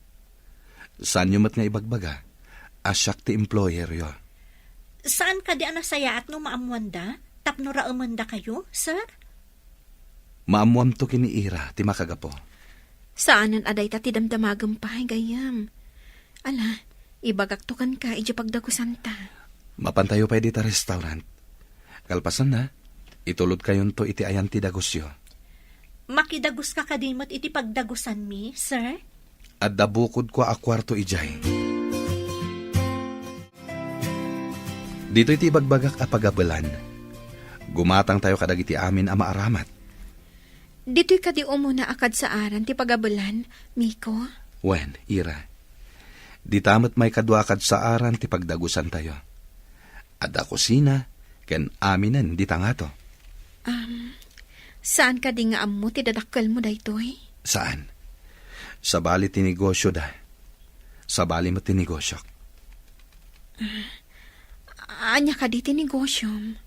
Saanyo met nga ibagbaga a siak ti employeryo. Saan kadi a nasayaat no maammoanda tapno raemendakayo, sir? Maammoamto ken ni Ira ti makagapu. Saanen a dayta ti damdamagem pay, gayyem. Ala, ibagakto kenka idiay pagdagusanta. Mapantayo pay dita restaurant. Kalpasanna, itulodkayonto iti ayan ti dagusyo. Makidaguska kadi met iti pagdagusanmi, sir? Adda bukodko a kuarto idiay. Ditoy ti ibagbagak a pagabelan. Gumatangtayo kadagiti amin a maaramat. Ditoy kadi umuna a kadsaaran ti pagabelan, Miko? Wen, Ira. Dita met maikadua a kadsaaran ti pagdagusantayo. Adda kusina ken aminen dita ngato. Am, saan kadi nga ammo ti dadakkelmo daytoy? Saan. Sabali ti negosyoda. Sabali met ti negosyok. Ah, ania kadi ti negosyom?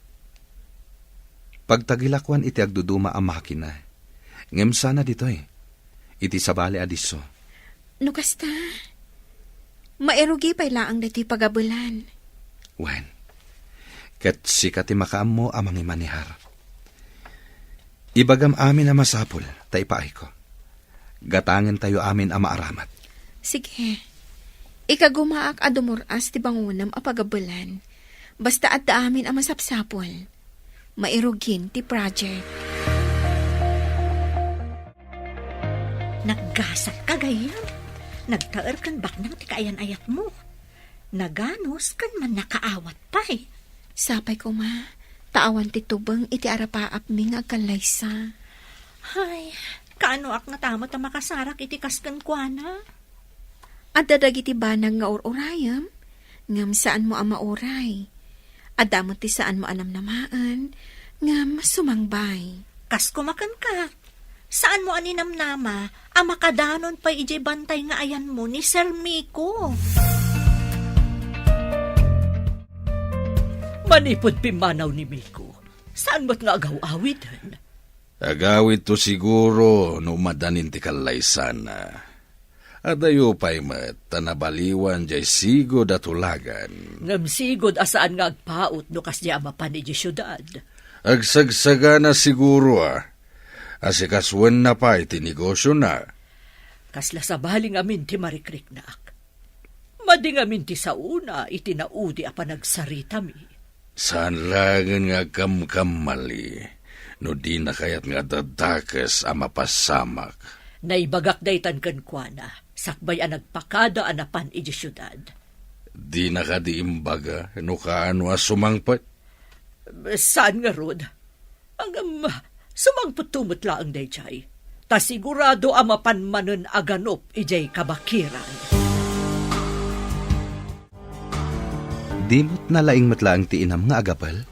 Pagtagilakuan iti agduduma a makina. Ngem sana ditoy, iti sabali a disso. No kasta, mairugi pay laeng daytoy pagabelan. Wen, ket sika ti makaammo a mangimanehar. Ibagam amin a masapul ta ipaayko. Gatangentayo amin a maaramat. Sige. Ikagumaak a dumur-as ti bangonem a pagabelan. Basta adda amin a masapsapul. Mairugin ti project. Naggasat ka, gayyem. Nagtaer ken baknang ti kaayan-ayatmo. Naganus ken mannakaawat pay. Sapay koma, ta awan ti tubeng iti arapaapmi nga agkallaysa. Ay, kaanoak ngata met a makasarak iti kas kenkuana? Adda dagiti banag nga ur-urayem, ngem saanmo a mauray. Adda met ti saanmo a namnamaen, ngem sumangbay. Kas koma kenka, saanmo a ninamnama a makadanon pay idiay bantay nga ayanmo ni Sir Miko. Manipud pimmanaw ni Miko, saan met nga agaw-awiden? Agawidto siguro no umadanin ti kallaysana. Adayo pay met ta nabaliwan diay sigud a tulagan. Ngem sigud a saan nga agpaut no kasdiay a mapan idiay siudad. Agsagsagana siguro a, asikasuenna pay ti negosiona. Kasla sabali ngamin ti marikriknak. Madi ngamin ti saona iti naudi a panagsaritami. Saan laengen nga agkamkammali no dina kayat nga adda dakes a mapasamak. Naibagak daytan kenkuana, sakbay a nagpakada a napan idiay siudad. Dina kadi imbaga no kaano a sumangpet? Saan ngarud? Ngem, sumangpetto met laeng daydiay, ta sigurado a mapan manen a ganup idiay kabakiran. Dimo nalaing met laeng ti inam nga agabel?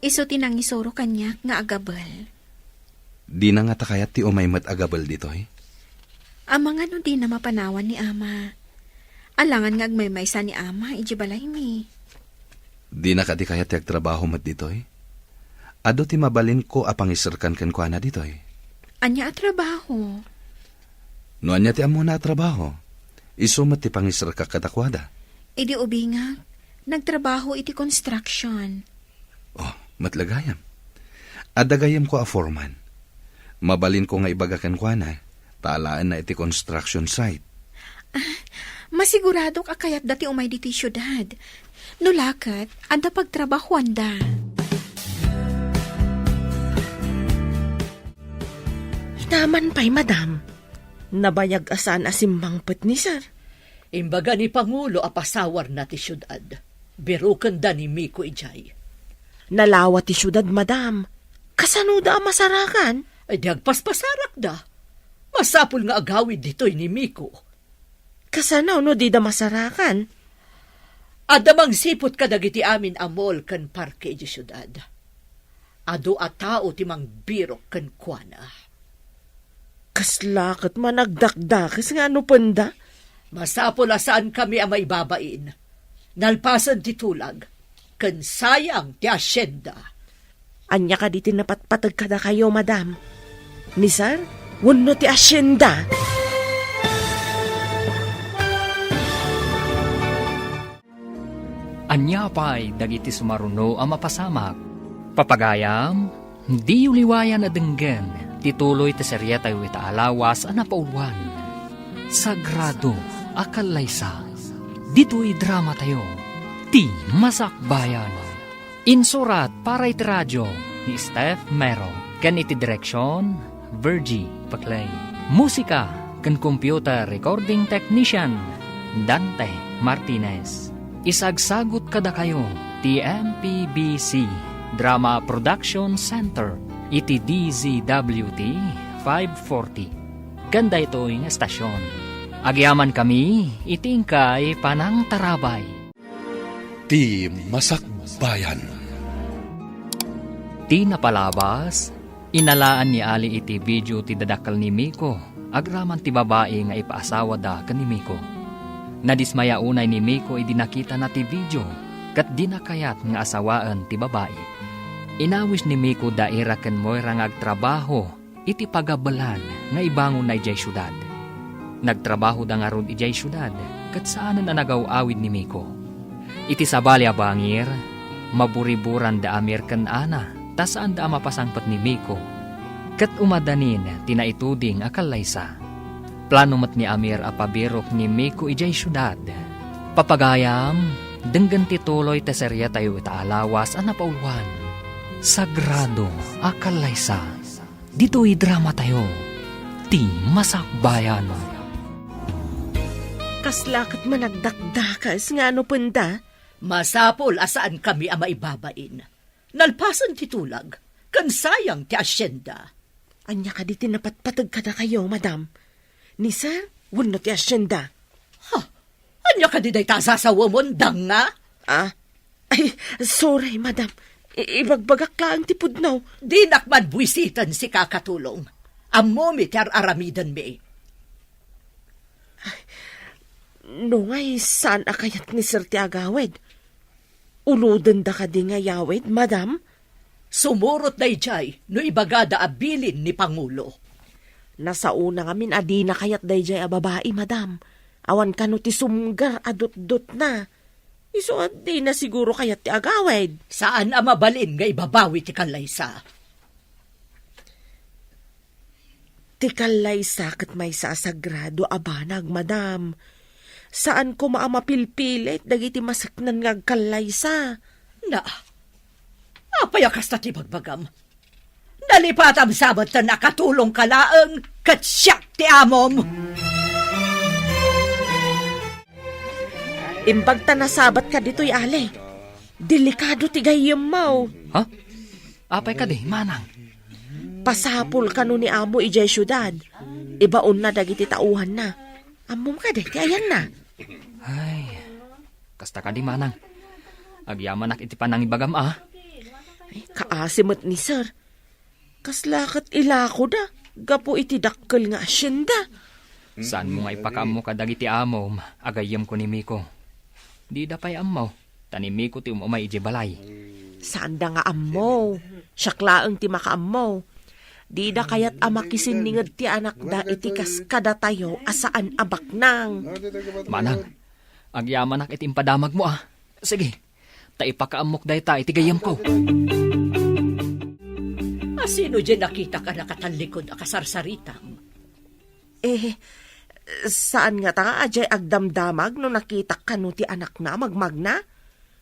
Isu ti nangisuro kaniak nga agabel. Dina ngata kayat ti umay met agabel ditoy? Amangan no dina mapanawan ni Ama. Alangan nga agmaymaysa ni Ama idiay balaymi. Dina kadi kayat ti agtrabaho met ditoy? Adu ti mabalinko a pangiserkan kenkuana ditoy. Ania a trabaho? No ania ti ammona a trabaho, isu met ti pangiserkak kadakuada. Idi ubingak, nagtrabaho iti construction. Oh, met la gayam. Adda gayamko a foreman. Mabalinko nga ibaga kenkuana, ta alaenna iti construction site. Ah, masiguradok a kayatda ti umay ditoy siudad. No la ket, adda pagtrabahoanda. Itaman pay, madam. Nabayag a saan a simmangpet ni sir. Imbaga ni Pangulo a pasawarna ti siudad. Birukenda ni Miko idiay. Nalawa ti siudad, madam. Kasanoda a masarakan? Ay, di agpaspasarakda. Masapul nga agawid ditoy ni Miko. Kasano no dida masarakan? Adda mangsiput kadagiti amin a mall ken parke idiay siudad. Adu a tao ti mangbirok kenkuana. Kasla ket managdakdakes nga anupenda? Masapul a saankami a maibabain. Nalpasen ti tulag, ken sayang ti asienda. Ania kadi ti napatpateg kadakayo, madam? Ni sir wenno ti asienda? Ania pay dagiti sumaruno a mapasamak? Papagayam, diyo liwayan a denggen ti tuloy ti serietayo ita a lawas a napauluan, Sagrado a Kallaysa. Ditoy dramatayo, Ti Masakbayan. Insurat para iti radio ni Steph Mero ken iti direksion, Virgie Paclay. Musika ken computer recording technician, Dante Martinez. Isagsagut kadakayo ti M P B C Drama Production Center iti D Z W T five forty. Ken daytoy nga estasion, agyamankami iti inkay panangtarabay. Ti Masakbayan. Ti napalabas, inalaan ni Ali iti video ti dadakkel ni Miko agraman ti babai nga ipaasawada ken ni Miko. Nadismaya unay ni Miko idi nakitana ti video ket dina kayat nga asawaen ti babai. Inawis ni Miko da Ira ken Moira nga agtrabaho iti pagabelan nga ibangonna idiay siudad. Nagtrabahoda ngarud idiay siudad ket saanen a nagaw-awid ni Miko. Iti sabali a bangir, maburiburan da Amir ken Ana ta saanda a mapasangpet ni Miko, ket umadanin ti naituding a kallaysa. Plano met ni Amir a pabirok ni Miko idiay siudad. Papagayam, denggen ti tuloy ti serietayo ita a lawas a napauluan, Sagrado a Kallaysa. Ditoy dramatayo, Ti Masakbayan. Kasla ket managdakdakes nga anupenda? Masapul a saankami a maibabain. Nalpasen ti tulag, ken sayang ti asienda. Ania kadi ti napatpateg kadakayo, madam? Ni sir wenno ti hacienda? Ha? Ania kadi dayta a sasawemon, danga? Ah? Ay, sorry, madam. I-, ibagbagak laeng ti pudno. Dinak man buisiten sika, Katulong. Ammomi ti ar-aramidenmi. No ngay, saan a kayat ni sir ti agawid? Ulodenda kadi nga yawid, madam? Sumurot daydiay no ibagada a bilin ni Pangulo. Nasaona ngamin a dina kayat daydiay a babai, madam. Awan kano ti sumgar a dutdotna. Isu a dina siguro kayat ti agawid. Saan a mabalin nga ibabawi ti kallaysa. Ti kallaysa ket maysa a sagrado a banag, madam. Saan koma a mapilpilit dagiti maseknan nga agkallaysa. Na, apay a kasta ti bagbagam? Nalipatam sa met ta nakatulongka laeng ket siak ti amom. Imbag ta nasabatka ditoy, Ali. Delikado ti gayyemmo. Ha? Apay kadi, manang? Pasapul kano ni amo idiay siudad. Ibaonna dagiti tauhanna. Ammom kadi ti ayanna? Ay, kasta kadi, manang. Agyamanak iti panangibagam, a. Ay, kaasi met ni sir. Kasla ket ilakoda gapu iti dakkel nga hacienda. Saanmo nga ipakaammo kadagiti amom a gayyemko ni Miko? Dida pay ammo, ta ni Miko ti um-umay idiay balay. Saanda nga ammo. Siak laeng ti makaammo. Dida kayat a makisinninged ti anakda iti kas kadatayo a saan a baknang. Manang, agyamanak iti impadamagmo, a. Sige, ta ipakaammok dayta iti gayyemko. A, sino diay nakitak a nakatallikod a kasarsaritam? Eh, saan ngata a diay agdamdamag no nakitak kano ti anakna a magmagna?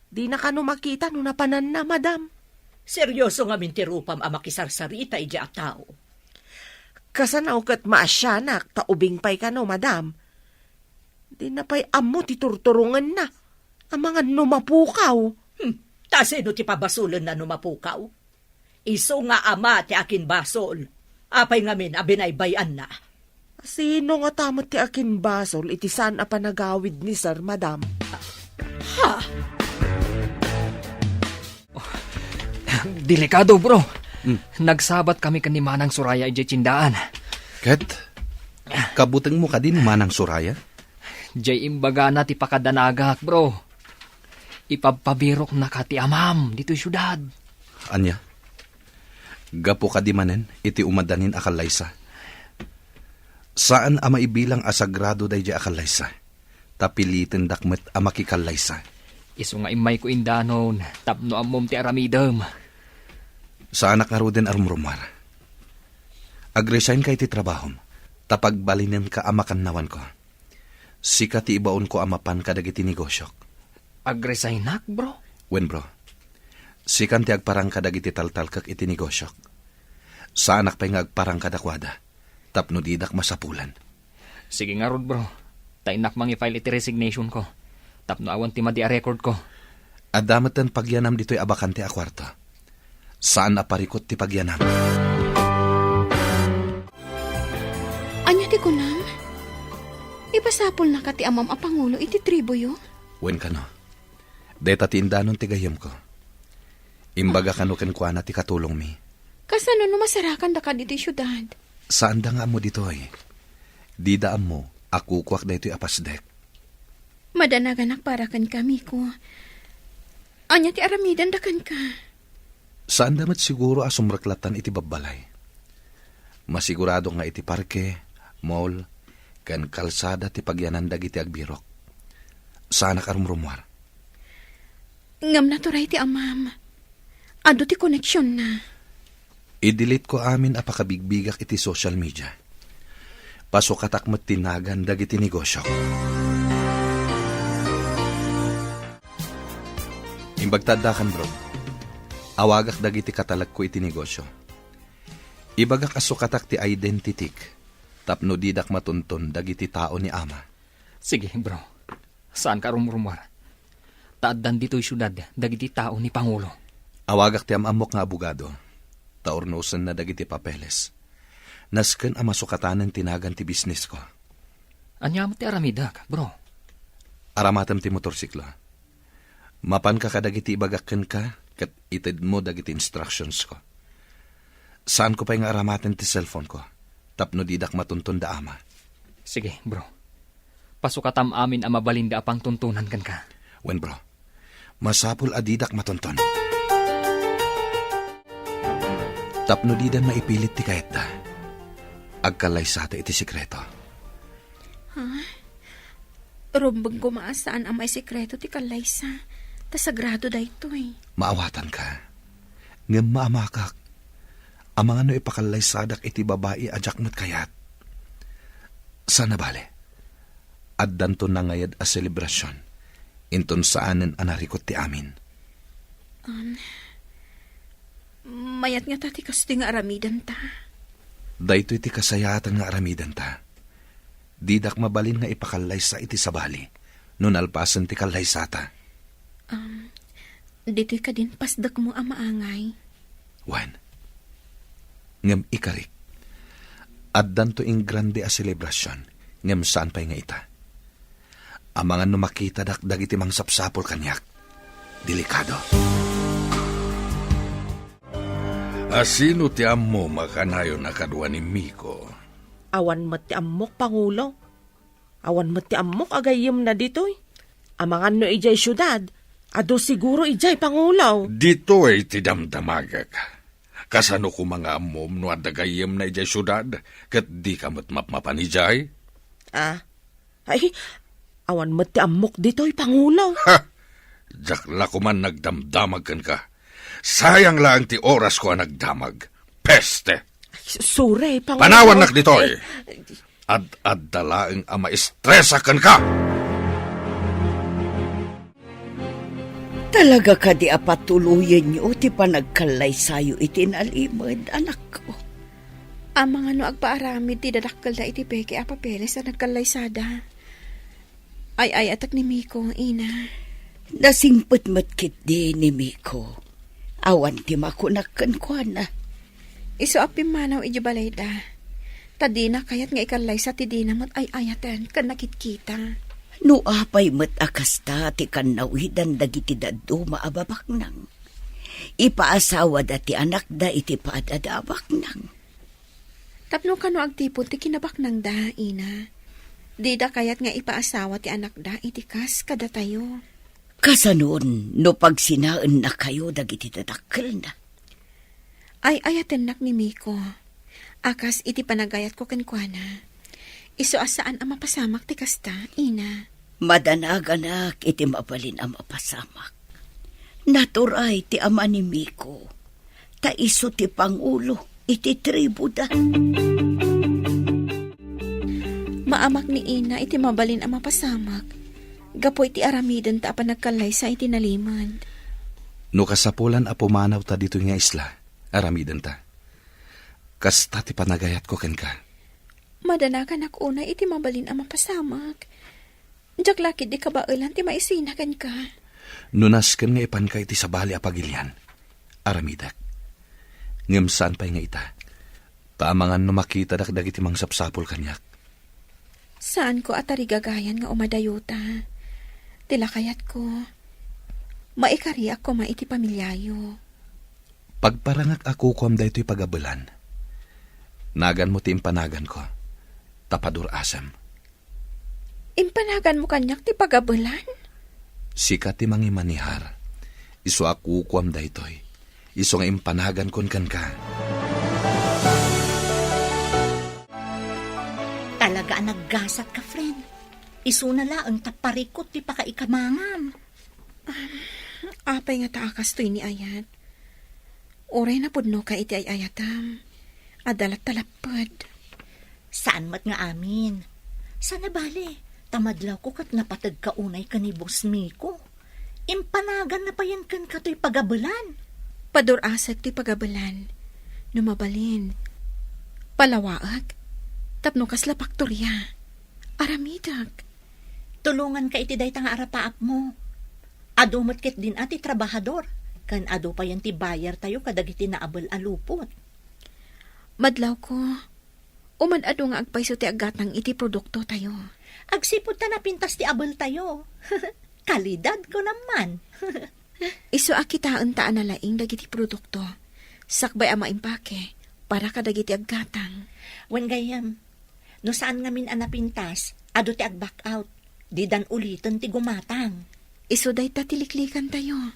Dina kano makita no napananna, madam. Serioso ngamin ti rupam a makisarsarita idiay a tao. Kasano ket maasianak ta ubing pay kano, madam? Dina pay ammo ti turturongenna. Amangan no mapukaw. Hmm, ta sino ti pabasolenna no mapukaw? Isu nga ama ti akinbasol. Apay ngamin a binaybay-anna? Sino ngata met ti akinbasol iti saan a panagawid ni sir, madam? Ha? Delikado, bro. Hmm. Nagsabat kami ken ni Manang Soraya idiay tiendaan. Ket? Kabutengmo kadi ni Manang Soraya? Diay imbagana ti pakadanagak, bro. Ipabpabiroknaka ti amam ditoy siudad. Ania? Gapu kadi manen iti umadanin a kallaysa? Saan a maibilang a sagrado daydiay a kallaysa, ta pilitendak met a makikallaysa. Isu nga immayko indanon tapno ammom ti aramidem. Saanak ngaruden a rumrumuar. Ag-resignka iti trabahom, ta pagbalinenka a makannawanko. Sika ti ibaonko a mapan kadagiti negosiok. Ag-resignak, bro? Wen, bro. Sikan ti agparang kadagiti taltalkek iti negosiok. Saanak pay nga agparang kadakuada, tapno didak masapulan. Sige ngarud, bro. Ta innak mangi-file iti resignation ko, tapno awan ti madi a record ko. Adda metten pagyanam ditoy a bakante a kuarto. Saan a parikut ti pagyanam. Ania ti kunam? Ipasapulnaka ti amam a pangulo iti tribuyo? Wen kano. Dayta ti indanon ti gayyemko. Imbaga kano kenkuana ti katulongmi. Kasano no masarakandaka ditoy siudad? Saanda nga ammo ditoy. Dida ammo a kukuak daytoy a pasdek. Madanaganak para kenka, Miko. Ania ti aramidenda kenka? Saanda met siguro a sumreklattan iti babbalay. Masigurado nga iti parke, mall, ken kalsada ti pagyanan dagiti agbirok. Saanak a rumrumuar. Ngem naturay ti amam. Adu ti koneksionna. I-delete ko amin a pakabigbigak iti social media. Pasukatak met ti nagan dagiti negosiok. Imbag ta addakan, bro. Awagak dagiti katalekko iti negosio. Ibagak a sukatak ti identityk tapno didak matunton dagiti tao ni ama. Sige, bro. Saanka a rumrumuar. Ta addan ditoy siudad dagiti tao ni Pangulo. Awagak ti am-ammok nga abogado, ta urnosenna dagiti papeles. Nasken a masukatanen ti nagan ti bisnisko. Ania met ti aramidek, bro? Aramatem ti motorsiklo. Mapanka kadagiti ibagak kenka ket itedmo dagiti instructionsko. Saanko pay nga aramaten ti cellphoneko tapno didak matunton da ama. Sige, bro. Pasukatam amin a mabalinda a pangtuntunan kenka. Wen, bro. Masapul a didak matunton. Tapno dida maipilit ti kayatda, agkallaysata iti sekreto. Ha? Rumbeng koma a saan a maisekreto ti kallaysa. Ta sagrado daytoy. Maawatanka. Ngem maamakak. Amangan no ipakallaysadak iti babai a diak met kayat. Saan a bale. Addanto nangayad a selebrasion. Inton saanen a narikut ti amin. Um, mayat ngata ti kastoy nga aramidenta. Daytoy ti kasayaatan nga aramidenta. Didak mabalin nga ipakallaysa iti sabali no nalpasen ti kallaysata. Um, ditoy kadin pasdekmo a maangay. Wen. Ngem ikarik, addanto ingrande a selebrasion, ngem saan pay nga ita. Amangan no makitadak dagiti mangsapsapul kaniak. Delikado. A sino ti ammom a kanayon a kadua ni Miko? Awan met ti ammok, Pangulo. Awan met ti ammok a gayyemna ditoy. Amangan no idiay siudad, adu siguro idiay, Pangulo. Ditoy ti damdamagek. Kasano koma nga ammom no adda gayyemna idiay siudad, ket dika met mapmapan idiay? Ah, ay, awan met ti ammok ditoy, Pangulo. Ha! Diak la koman nagdamdamag kenka. Sayang laeng ti orasko a nagdamag. Peste! Ay, sorry, Pangulo. Panawannak ditoy! Ad-adda laeng a maestresak kenka! Talaga kadi a patuloyenyo ti panagkallaysayo iti nalimed, anakko? Amangan no agpaaramid ti dadakkelda iti peke a papeles a nagkallaysada. Ay-ayatek ni Miko, ina. Nasingpet met ketdi ni Miko. Awan ti makunak kenkuana. Isu a pimmanaw iti balayda. Ta dina kayat nga ikallaysa ti dina met ay-ayaten ken nakitkita. No apay met a kasta ti kannawidan dagiti dadduma a babaknang, ipaasawada ti anakda iti padada a baknang. Tapno kano agtipon ti kinabaknangda, ina. Dida kayat nga ipaasawa ti anakda iti kas kadatayo. Kasanon no pagsinaennakayo dagiti dadakkelna? Ay-ayatennak ni Miko a kas iti panagayatko kenkuana. Isu a saan a mapasamak ti kasta, ina. Madanaganak iti mabalin a mapasamak. Naturay ti ama ni Miko, ta isu ti pangulo iti tribuda. Maamak ni ina iti mabalin a mapasamak, gapu iti aramidenta a panagkallaysa iti nalimed. No kasapulan a pumanawta ditoy nga isla, aramidenta. Kasta ti panagayatko kenka. Madanaganak unay iti mabalin a mapasamak. Diak la ketdi kabaelan ti maisina kenka. No nasken nga ipanka iti sabali a pagilian, aramidek. Ngem saan pay nga ita. Ta amangan no makitadak dagiti mangsapsapul kaniak. Saanko a tarigagayan nga umadayota. Ti lakayatko, maikariak koma iti pamiliayo. Pagparangak a kukuam daytoy pagabelan. Naganmo ti impanaganko. Ta padur-asem. Impanaganmo kaniak ti pagabelan? Sika ti mangimanihar. Isu a kukuam daytoy. Isu nga impanagankon kenka. Talaga a naggasatka, friend. Isuna laeng ta parikut ti pakaikamangam. Apay ngata a kastoy ni ayat? Uray napudnoka iti ay-ayatam. Adda latta lapped. Saan met nga amin. Saan a bale, ta madlawko ket napategka unay ken ni Boss Miko. Impanaganna payen kenka toy pagabelan. Padur-asek toy pagabelan. No mabalin, palawaek. Tapno kasla paktoria. Aramidek. Tulonganka iti dayta nga arapaapmo. Adu met ketdin a ti trabahador, ken adu payen ti bayartayo kadagiti naabel a lupot. Madlawko, Uman adu nga agpayso ti aggatang iti produktotayo. Agsipud ta napintas ti abeltayo. Kalidad ko naman. Isu a kitaenta a nalaing dagiti produkto. Sakbay a maimpake para kadagiti aggatang. Wen gayyem, no saan ngamin a napintas, adu ti ag-back out. Didan uliten ti gumatang. Isu dayta ti liklikantayo.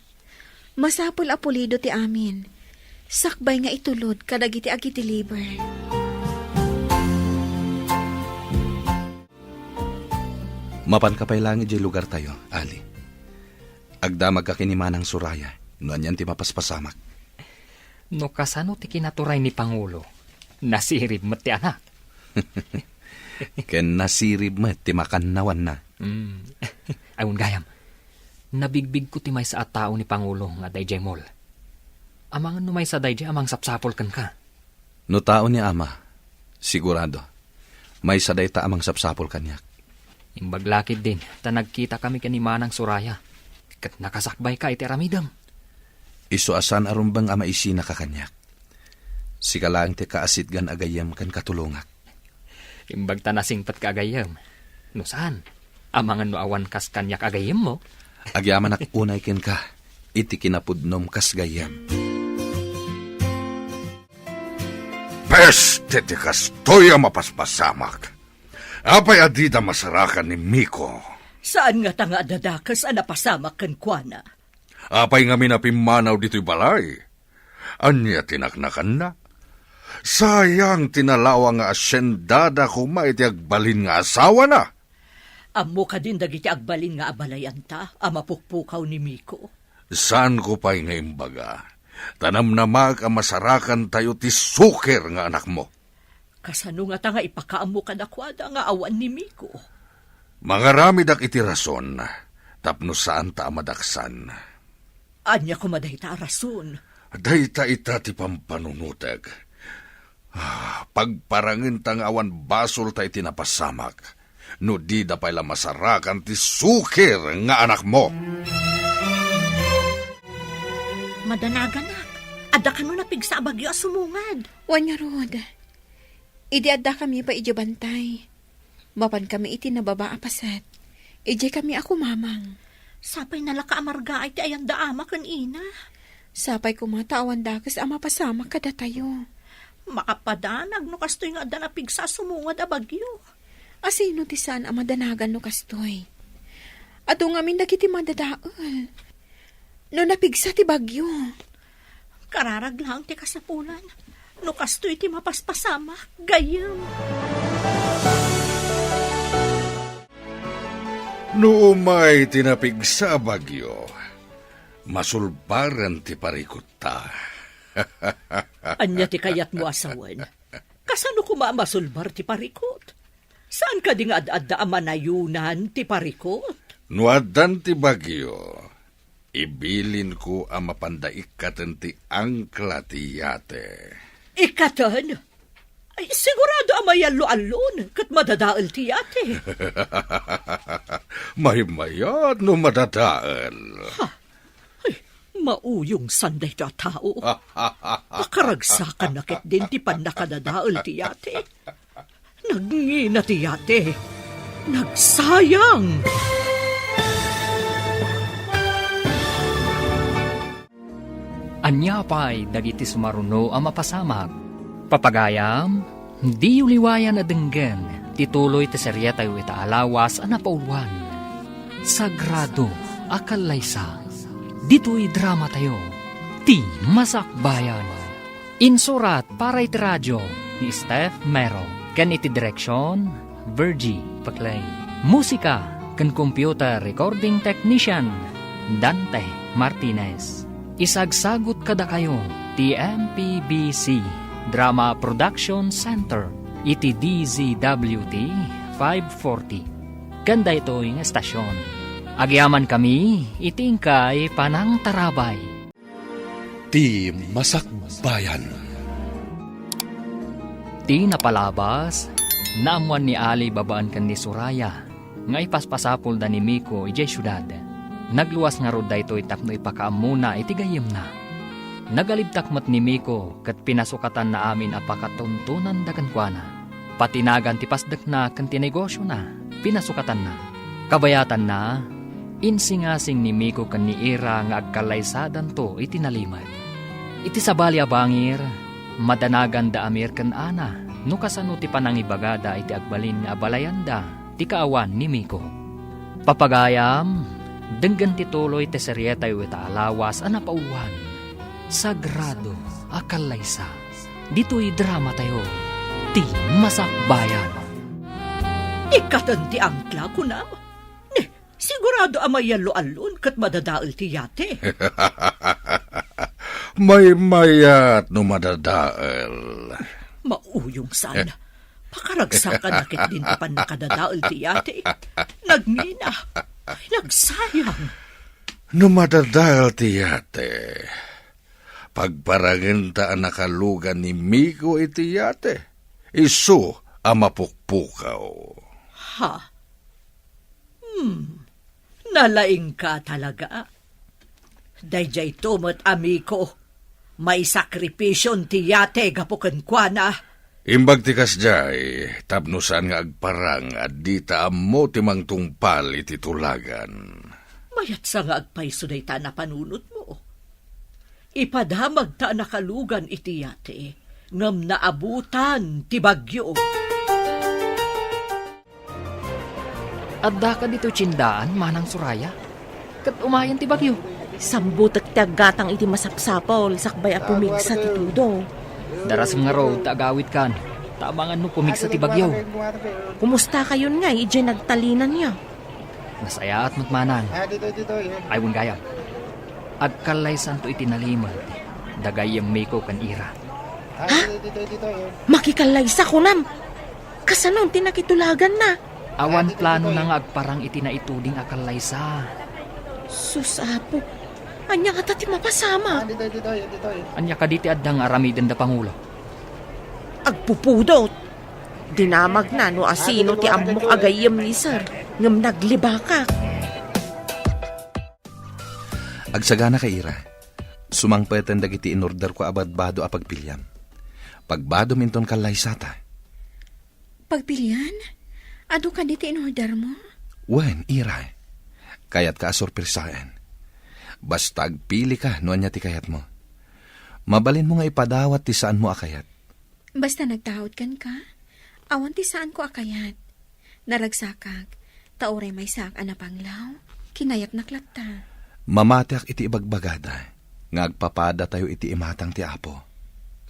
Masapul a pulido ti amin. Sakbay nga itulod kadagiti agi-deliver. Mapanka pay laeng idiay lugartayo, Ali. Agdamagka ken ni Manang Soraya no anian ti mapaspasamak. No kasano ti kinaturay ni Pangulo, nasirib met ti anak. Ken nasirib met ti makannawanna. Mm. Awan gayam, nabigbigko ti maysa a tao ni Pangulo nga adda idiay mall. Amangan no maysa daydiay a mangsapsapul kenka. No tao ni Ama, sigurado, maysa dayta a mangsapsapul kaniak. Imbag la ketdin ta nagkitakami ken ni Manang Soraya, ket nakasakbayka iti aramidem. Isu a saan a rumbeng a maisinaka kaniak. Sika laeng ti kaasitgan a gayyem ken katulongak. Imbag ta nasingpetka a gayyem. No saan, amangan no awan kas kaniak a gayyemmo. Agyamanak unay kenka iti kinapudnom kas gayyem. Peste ti kastoy a mapaspasamak! Apay a dida masarakan ni Miko? Saan ngata nga adda dakes a napasamak kenkuana? Apay ngamin a pimmanaw ditoy balay? Ania ti naknakanna? Sayang ti nalawa nga asiendada koma iti agbalin nga asawana. Ammo kadin dagiti agbalin nga abalayanta a mapukpukaw ni Miko? Saanko pay nga imbaga, ta namnamaek a masarakantayo ti suker nga anakmo. Kasano ngata nga ipakaammo kadakuada nga awan ni Miko? Mangaramidak iti rason tapno saanta a madaksan. Ania koma dayta a rason? Dayta ita ti pampanunotek. Ah, pagparangenta nga awan basolta iti napasamak, no dida pay la masarakan ti suker nga anakmo. Madanaganak, adda kano napigsa a bagyo a sumungad? Wen ngarud, idi addakami pay idiay bantay, mapankami iti nababa a paset. Idiaykami a kumamang. Sapay nalaka a margaay ti ayanda ama ken ina. Sapay koma ta awan dakes a mapasamak kadatayo. Makapadanag no kastoy nga adda napigsa a sumungad a bagyo. Asino ti saan a madanagan no kastoy? Adu ngamin dagiti madadael. No napigsa ti bagyo. Kararag laeng ti kasapulan. No kastoy ti mapaspasamak, gayyem. No umay ti napigsa a bagyo, masulbaren ti parikotta. Ania ti kayatmo a sawen? Kasano koma a masulbar ti parikot? Saan kadi nga ad-adda a manayonan ti parikot? No addan ti bagyo, ibilinko a mapanda ikkaten ti angkla ti yate. Ikkaten? Ay, sigurado a mayallo-allon ket madadael ti yate. Maymayat no madadael. Ha? Ay, mauyongsan dayta a tao. Pakaragsakanna ketdin ti pannakadadael ti yate. Nagngina ti yate. Nagsayang! Ania pay dagiti sumaruno a mapasamak? Papagayam, diyo liwayan a denggen ti tuloy ti seriatayo ita a lawas a napauluan, Sagrado a Kallaysa. Ditoy dramatayo, Ti Masakbayan. Insurat para iti radio ni Steph Mero, ken iti direksion, Virgie Paclay. Musika ken computer recording technician, Dante Martinez. Isagsagut kadakayo ti M P B C Drama Production Center iti D Z W T five forty. Ken daytoy nga estasion, agyamankami iti inkay panangtarabay. Ti Masakbayan. Ti napalabas, naammuan ni Ali babaen ken ni Soraya nga ipaspasapulda ni Miko idiay siudad. Nagluas ngarud daytoy tapno ipakaammona iti gayyemna. Nagalibtak met ni Miko ket pinasukatanna amin a pakatuntonanda kenkuana. Patinagan ti pasdekna ken ti negosiona, pinasukatanna. Kabayatanna, insingasing ni Miko ken ni Ira nga agkallaysadanto iti nalimed. Iti sabali a bangir, madanaganda Amir ken Ana no kasano ti panangibagada iti agbalin nga abalayanda ti kaawan ni Miko. Papagayam, denggen ti tuloy ti serietayo ita a lawas a napauluan, Sagrado a Kallaysa. Ditoy dramatayo, ti Masakbayan. Ikkaten ti angkla, kunam? Ne, sigurado a mayallo-allon ket madadael ti yate. Maymayat no madadael. Mauyong saan. Pakaragsakan na ketdin ti pannakadadael ti yate. Nagngina. Ay, nagsayang. No madadael ti yate, pagparangenta a nakalugan ni Miko iti yate. Isu a mapukpukaw. Ha? Hmm. Nalaingka talaga. Daydiayto met, amiko. Maisakripision ti yate gapu kenkuana. Imbag ti kasdiay, tapno saan nga agparang a dita ammo ti mangtungpal iti tulagan. Mayatsa nga agpayso dayta a napanunotmo. Ipadamagta a nakalugan iti yate, ngem naabutan ti bagyo. Addaka ditoy tiendaan, Manang Soraya? Ket umayen ti bagyo. Sambutek ti aggatang iti masapsapul sakbay a pumigsa ti tudo. Darasem ngarud ta agawidkan, ta amangan no pumigsa ti bagyo. Kumustakayon ngay idiay nagtalinanyo? Nasayaat met, Manang. Ay, wen gayam. Agkallaysanto iti nalimed da gayyem Miko ken Ira. Ha? Makikallaysa, kunam? Kasano ti nakitulaganna? Awan planona nga agparang iti naituding a kallaysa. Sus, Apo, ania ngata ti mapasamak? Ania kadi ti adda nga aramiden da Pangulo? Agpupudot. Dinamagna no asino ti ammok a gayyem ni Sir, ngem naglibakak. Agsaganaka, Ira. Sumangpeten dagiti inorderko a badbado a pagpiliam. Pagbadom inton kallaysata. Pagpilian? Adu kadi ti inordermo? Wen, Ira. Kayatka a sorpresaen. Basta agpilika no ania ti kayatmo. Mabalinmo nga ipadawat ti saanmo a kayat. Basta nagtaud kenka, awan ti saanko a kayat. Naragsakak, ta uray maysaak a napanglaw, kinayatnak latta. Mamatiak iti ibagbagada nga agpapadatayo iti imatang ti Apo.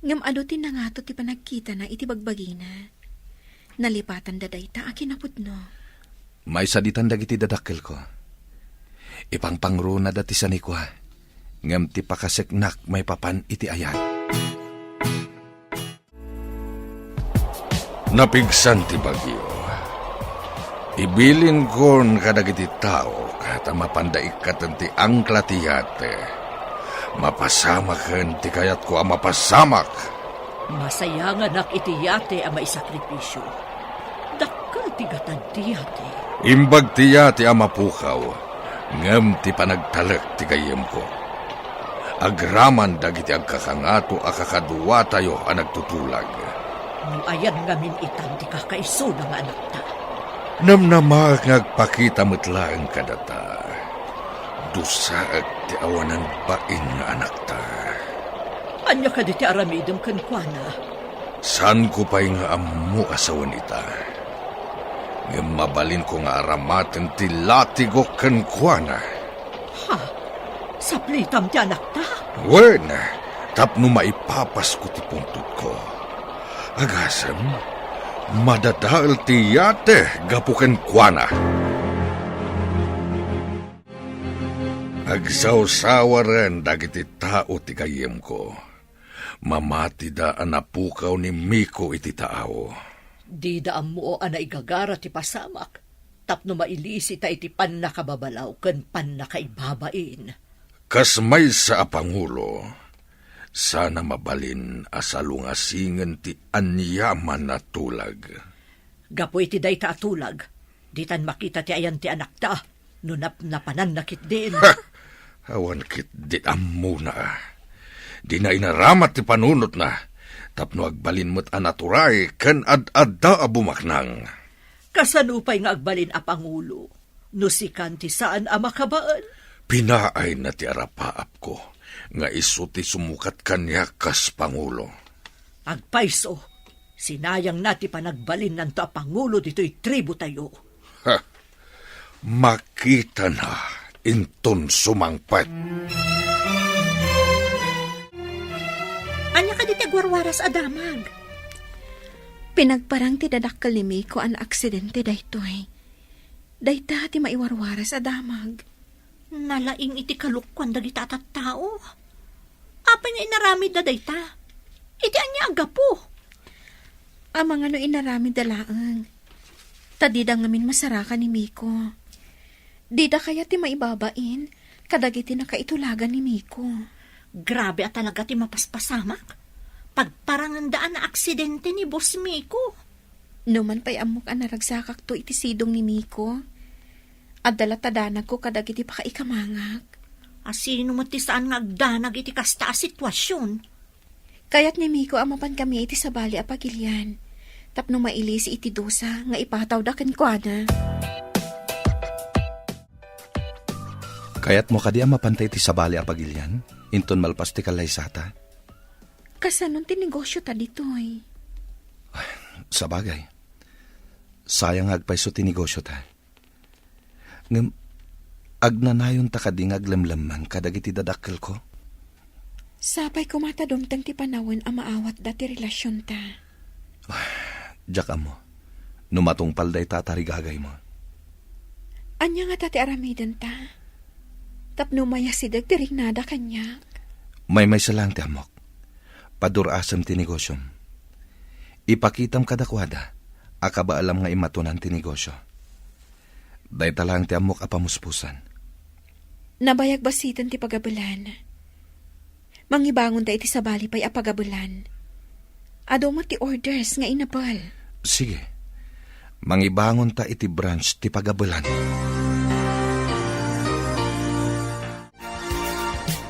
Ngem adu ti nangato ti panagkitana iti bagbagina. Nalipatanda dayta a kinapudno. Maisaditan dagiti dadakkelko. Ipangpangrunada ti sanikua, ngem ti pakaseknak maipapan iti ayat. Napigsan ti bagyo. Ibilinkon kadagiti tao ta mapanda ikkaten ti angkla ti yate. Mapasamaken ti kayatko a mapasamak. Masayanganak iti yate a maisakripisio. Dakkel ti gatad ti yate. Imbag ti yate a mapukaw, ngem ti panagtalek ti gayyemko. Agraman dagiti agkakangato a kakaduatayo a nagtutulag. No ayan ngamin itan ti kakaisuna nga anakta? Namnamaek nga agpakita met laeng kadata. Dusaek ti awanan bain nga anakta. Ania kadi ti aramidem kenkuana? Saanko pay nga ammo a sawen ita. Ngem mabalinko nga aramaten ti latigok kenkuana. Ha? Saplitam ti anakta? Wen, tapno maipapasko ti pungtotko. Agasem, madadael ti yate gapu kenkuana. Agsawsawaren dagiti tao ti gayyemko. Mamatida a napukaw ni Miko iti taaw. Dida ammo a naigagara ti pasamak tapno mailisita iti pannakababalaw ken pannakaibabain. Kas maysa a pangulo, sana mabalin a salungasingen ti aniaman a tulag. Gapu iti dayta a tulag, ditan makita ti ayan ti anakta no napnapananna ketdin. Ha! Awan ketdi ammona. Dina inaramat ti panunotna. Tapno agbalin met a naturay ken ad-adda a bumaknang. Kasano pay nga agbalin a pangulo no sikan ti saan a makabael? Pinaayna ti arapaapko nga isu ti sumukat kaniak kas pangulo. Agpayso, sinayangna ti panagbalinnanto a pangulo ditoy tribotayo. Ha! Makitana inton sumangpet. Ania kadi ti agwarwaras a damag? Pinagparang ti dadakkel ni Miko a naaksidente daytoy. Dayta ti maiwarwaras a damag. Nalaing iti kalokuan dagita a tattao. Apay nga inaramidda dayta? Iti ania a gapu? Amangan no inaramidda laeng. Ta dida ngamin masarakan ni Miko. Dida kayat ti maibabain kadagiti nakaitulagan ni Miko. Grabe a talaga ti mapaspasamak. Pagparangenda a naaksidente ni Boss Miko. Numan pay ammok a naragsakakto iti sidong ni Miko, adda latta danagko kadagiti pakaikamangak. A sino met ti saan nga agdanag iti kasta a situasion? Kayat ni Miko a mapan kami iti sabali a pagilian, tapno mailisi iti dusa nga ipatawda kenkuana. Kayatmo kadi a mapanta iti sabali a pagilian, inton malpas ti kallaysata? Kasanon ti negosiota ditoy? Sabagay, sayang nga agpayso ti negosiota. Ngem, agnanayonta kadi nga aglemlemman kadagiti dadakkelko? Sapay koma ta dumteng ti panawen a maawatda ti relasionta. Diak ammo no matungpal dayta a tarigagaymo. Ania ngata ti aramidenta tapno mayasideg ti riknada kaniak? Maymaysa laeng ti ammok. Padur-asem ti negosiom. Ipakitam kadakuada a kabaelam nga immatonan ti negosio. Dayta laeng ti ammok a pamuspusan. Nabayag basiten ti pagabelan. Mangibangonta iti sabali pay a pagabelan. Adu met ti orders nga inabel. Sige. Mangibangonta iti branch ti pagabelan.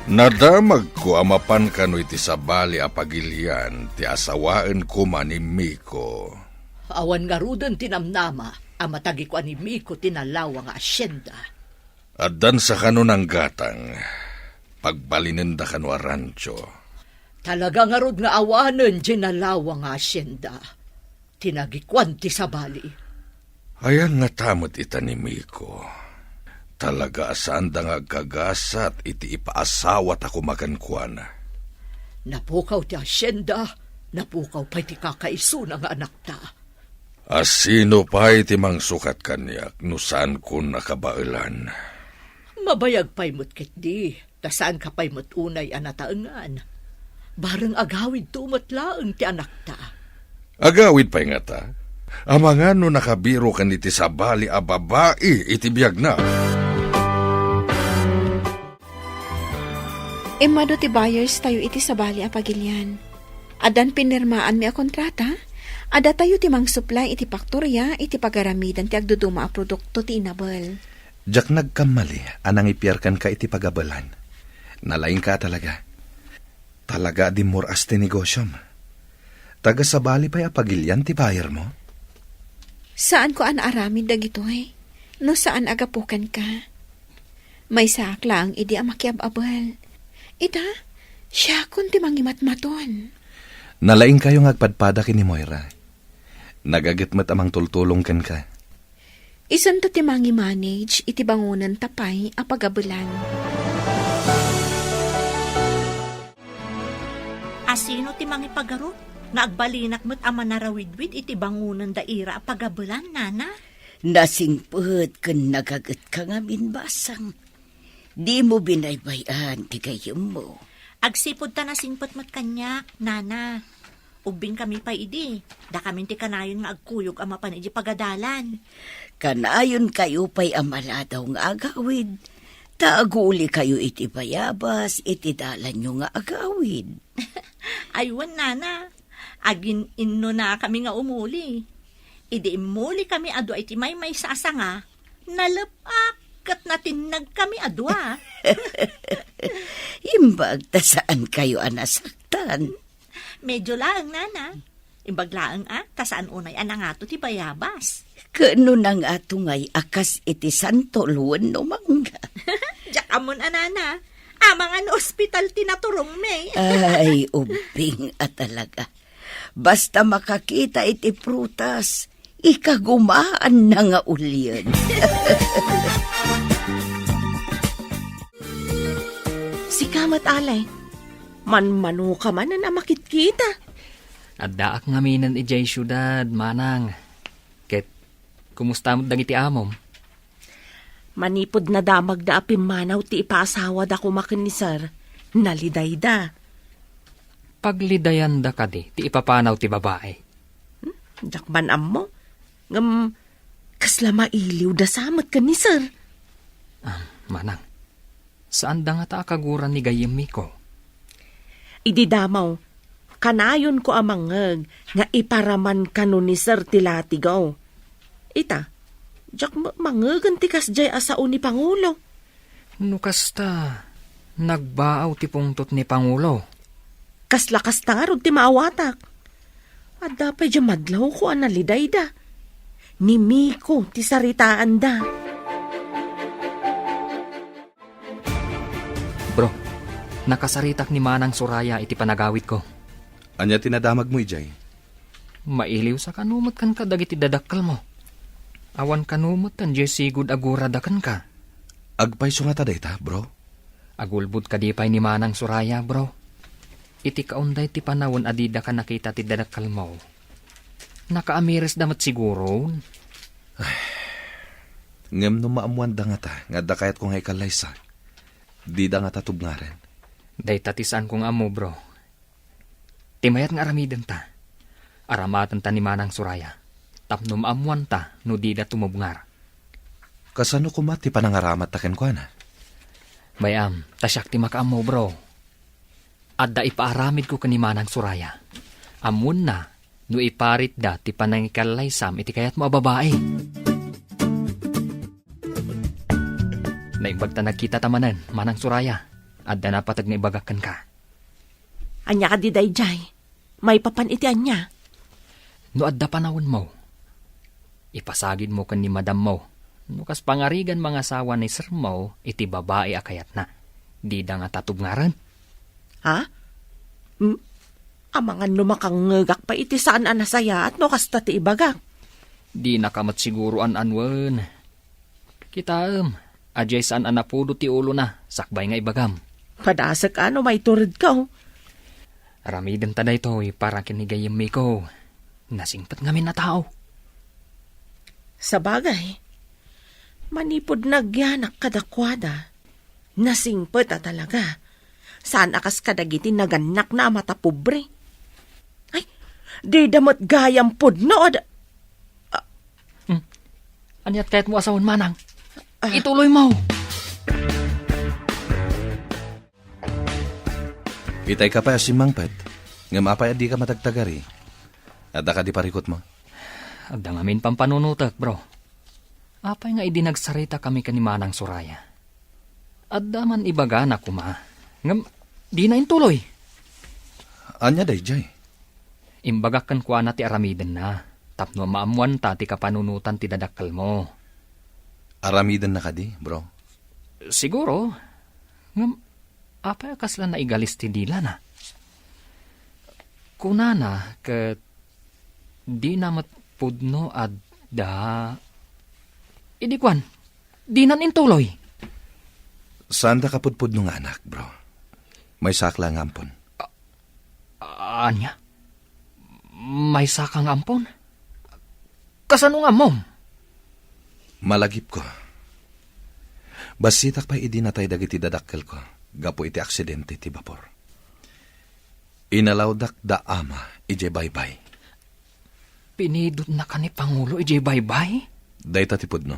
Nadamagko a mapan kano iti sabali a pagilian ti asawaen koma ni Miko. Awan ngaruden ti namnama a matagikuan ni Miko ti nalawa nga asyenda. Addan sa kano nanggatang, pagbalinenda kano a rancho. Talaga ngarud nga awanen diay nalawa nga asyenda. Tinagikuan ti sabali. Ayan nga ta met ita ni Miko. Talaga a saanda nga agkagasat iti ipaasawata koma kenkuana. Napukaw ti asyenda, napukaw pay ti kakaisuna nga anakta. A sino pay ti mangsukat kaniak no saankon a kabaelan? Mabayag pay met ketdi. Ta saanka pay met unay a nataengan. Bareng agawidto met laeng ti anakta. Agawid pay ngata? Amangan no nakabiroken iti sabali a babai iti biagna. Immadu ti buyers tayo iti sabali a pagilian. Addan pinirmaanmi a kontrata. Adda tayo ti mangsuplay iti paktoria iti pagaramidan ti agduduma a produkto ti inabel. Diak nagkammali a nangipiar kenka iti pagabelan. Nalaingka a talaga. Talaga a dimmur-as ti negosiom. Taga sabali pay a pagilian ti bayermo? Saanko a naaramid dagitoy no saan a gapu kenka. Maysaak laeng idi a makiab-abel. Ita, siakon ti mangimatmaton. Nalaingkayo nga agpadpada ken ni Moira. Nagaget met a mangtultulong kenka. Isunto ti mangi-manage iti bangonenta pay a pagabelan. A sino ti mangipagarup nga agbalinak met a manarawidwid iti bangonenda ira a pagabelan, nana? Nasingpet ken nagagetka ngamin, basang. Dimo binaybay-an ti gayyemmo. Agsipud ta nasingpet met kaniak, nana. Ubbingkami pay idi, dakamin ti kanayon nga agkuyog a mapan iti pagadalan. Kanayonkayo pay a maladaw nga agawid, ta agulikayo iti bayabas iti dalanyo nga agawid. Ay wen, nana, agin-innonakami nga umuli. Idi immulikami a dua iti maymaysa a sanga, nalep-ak ket natinnagkami a dua. Imbag ta saankayo a nasaktan. Medyo laeng, nana. Imbag laeng a, ta saan unay a nangato ti bayabas. Ket no nangato ngay a kas iti santo wenno mangga. Diak ammon a, nana. Amangan no ospital ti naturongmi. Ay, ubbing a talaga. Basta makakita iti prutas, ikagumaanna nga ulien. Sika met, Ale. Manmanoka manen a makitkita. Addaak ngaminen idiay siudad, manang. Ket, kumusta met dagiti amom? Manipud nadamagda a pimmanaw ti ipaasawada koma ken ni Sir, nalidayda. Paglidayanda kadi ti ipapanaw ti babai? Hmm, diak man ammo. Ngem, kasla mailiwda sa met ken ni Sir. Ah, manang, saanda ngata a kagura ni gayyem Miko? Idi damo, kanayonko a mangngeg nga iparaman kano ni Sir ti latigaw. Ita, diak ma-, mangngegen ti kasdiay a sao ni Pangulo. No kasta, nagbaaw ti pungtot ni Pangulo. Kasla kasta ngarud ti maawatak. Adda pay diay madlawko a nalidayda. Ni Miko ti saritaanda. Bro, nakasaritak ni Manang Soraya iti panagawidko. Ania ti nadamagmo idiay? Mailiwsa kano met kenka dagiti dadakkelmo. Awan kano met diay sigud a gurada kenka. Agpayso ngata dayta, bro? Agulbod kadi pay ni Manang Soraya, bro. Iti kaunday ti panawen a didaka nakita ti dadakkelmo, nakaamiresda met siguron. Ngem no maammoanda ngata nga adda kayatko nga ikallaysa, dida ngata tubngaren. Dayta ti saanko nga ammo, bro. Ti mayat nga aramidenta, aramatenta ni Manang Soraya, tapno maammoanta no dida tumubngar. Kasano koma ti panangaramatta kenkuana? Bay-am, ta siak ti makaammo, bro. Adda ipaaramidko ken ni Manang Soraya. Ammoenna no iparitda ti panangikallaysam iti kayatmo a babai. Naimbag ta nagkitata manen, Manang Soraya. Adda napateg nga ibagak kenka. Ania kadi daydiay? Maipapan iti ania? No adda panawenmo, ipasagidmo ken ni madammo no kas pangarigan mangasawa ni sermo iti babai a kayatna. Dida ngata tubngaren. Ha? Hmm? Amangan no makangngegak pay iti saan a nasayaat no kasta ti ibagak. Dinaka met siguro an-anuen. Kitaem, adiay saan a napudo ti ulona sakbay nga ibagam. Padasek a no maituredko. Aramidenta daytoy para ken ni gayyem Miko. Nasingpet ngamin a tao. Sabagay, manipud nagyanak kadakuada, nasingpet a talaga. Saan a kas kadagiti nagannakna a matapobre. Ay, dida met gayam pudno a da-, Hmm. Aniat kayatmo a sawen, Manang? Ah. Ituloymo. Itay ka pay a simmangpet. Ngem apay a dika matagtagari? Adda kadi parikutmo? Adda ngamin pampanunotek, bro. Apay nga idi nagsaritakami ken ni Manang Soraya, adda man ibagana koma, ngem dina intuloy. Ania daydiay? Imbagak kenkuana ti aramidenna tapno maammoanta ti kapanunotan ti dadakkelmo. Aramidenna kadi, bro? Siguro. Ngem, apay a kasla naigalis ti dilana? Kunana ket dina met pudno adda. Idi kuan, dinan intuloy. Saanda kapudpudno nga anak, bro. Maysaak la nga ampon. A-, ania? Maysaka nga ampon? Kasano nga ammom? Malagipko. Bassitak pay idi natay dagiti dadakkelko gapu iti aksidente ti bapor. Inalawdak da ama idiay baybay. Pinidotnaka ni Pangulo idiay baybay? Dayta ti pudno.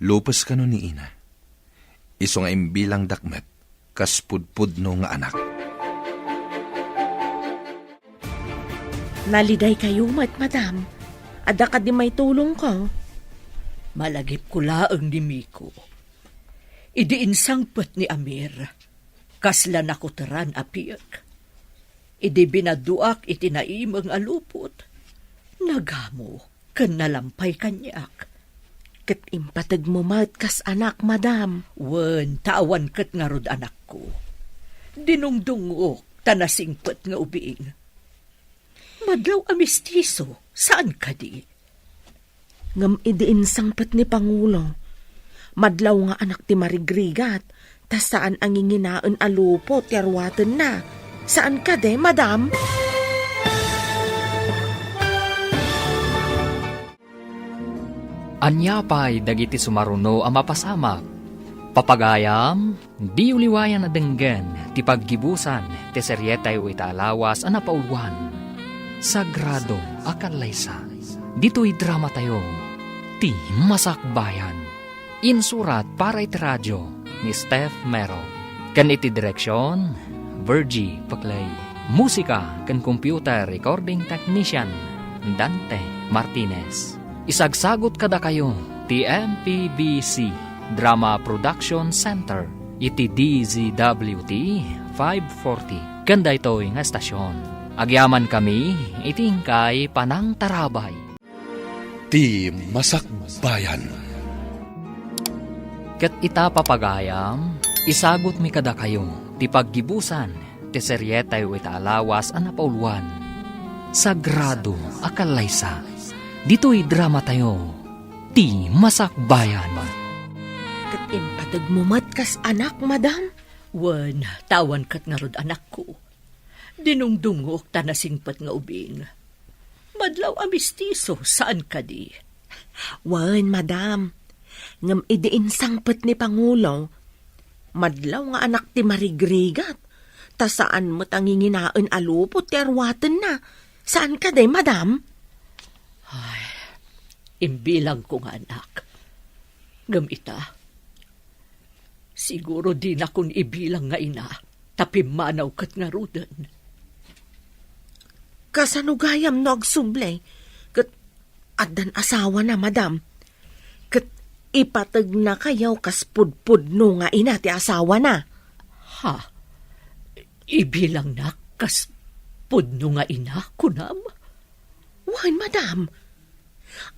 Lupes kano ni ina. Isu nga imbilangdak met kas pudpudno nga anak. Nalidaykayo met, madam. Adda kadi maitulongko? Malagipko laeng ni Miko. Idi insangpet ni Amir, kasla nakuteran a piek. Idi binaduak iti naimeng a lupot, nagamo ken nalampay kaniak. Ket impategmo met kas anak, madam. Wen, ta awan ket ngarud anakko. Dinungdungok ta nasingpet nga ubing. Madlaw a mestizo, saan kadi? Ngem idi insangpet ni Pangulo, madlaw nga anak ti marigrigat, ta saan a nginginaen a lupot ti aruatenna. Saan kadi, madam? Ania pay dagiti sumaruno a mapasamak? Papagayam, diyo liwayan a denggen ti paggibusan ti serietayo ita a lawas a napauluan, Sagrado a Kallaysa. Ditoy dramatayo, Ti Masakbayan. Insurat para iti radio ni Steph Mero. Ken iti direksion, Virgie Paclay. Musika ken computer recording technician, Dante Martinez. Isagsagut kadakayo ti M P B C Drama Production Center iti D Z W T five forty ken daytoy nga estasion. Agyamankami iti inkay panangtarabay. Ti Masakbayan. Ket ita, papagayam, isagutmi kadakayo ti paggibusan ti serietayo ita a lawas a napauluan, Sagrado a Kallaysa. Ditoy dramatayo, Ti Masakbayan. Ket impategmo met kas anak, madam? Wen, ta awan ket ngarud anakko. Dinungdungok ta nasingpet nga ubing. Madlaw a mestizo, saan kadi? Wen, madam. Ngem idi insangpet ni Pangulo, madlaw nga anak ti marigrigat, ta saan met a nginginaen a lupot ti aruatenna. Saan kadi, madam? Ay, imbilangko nga anak. Ngem ita, siguro dinakon ibilang nga ina, ta pimmanaw ket ngaruden. Kasano gayam no agsubli ket addan asawana, madam? Ket ipategnakayo kas pudpudno nga ina ti asawana. Ha? Ibilangnak kas pudno nga ina, kunam? Wen, madam.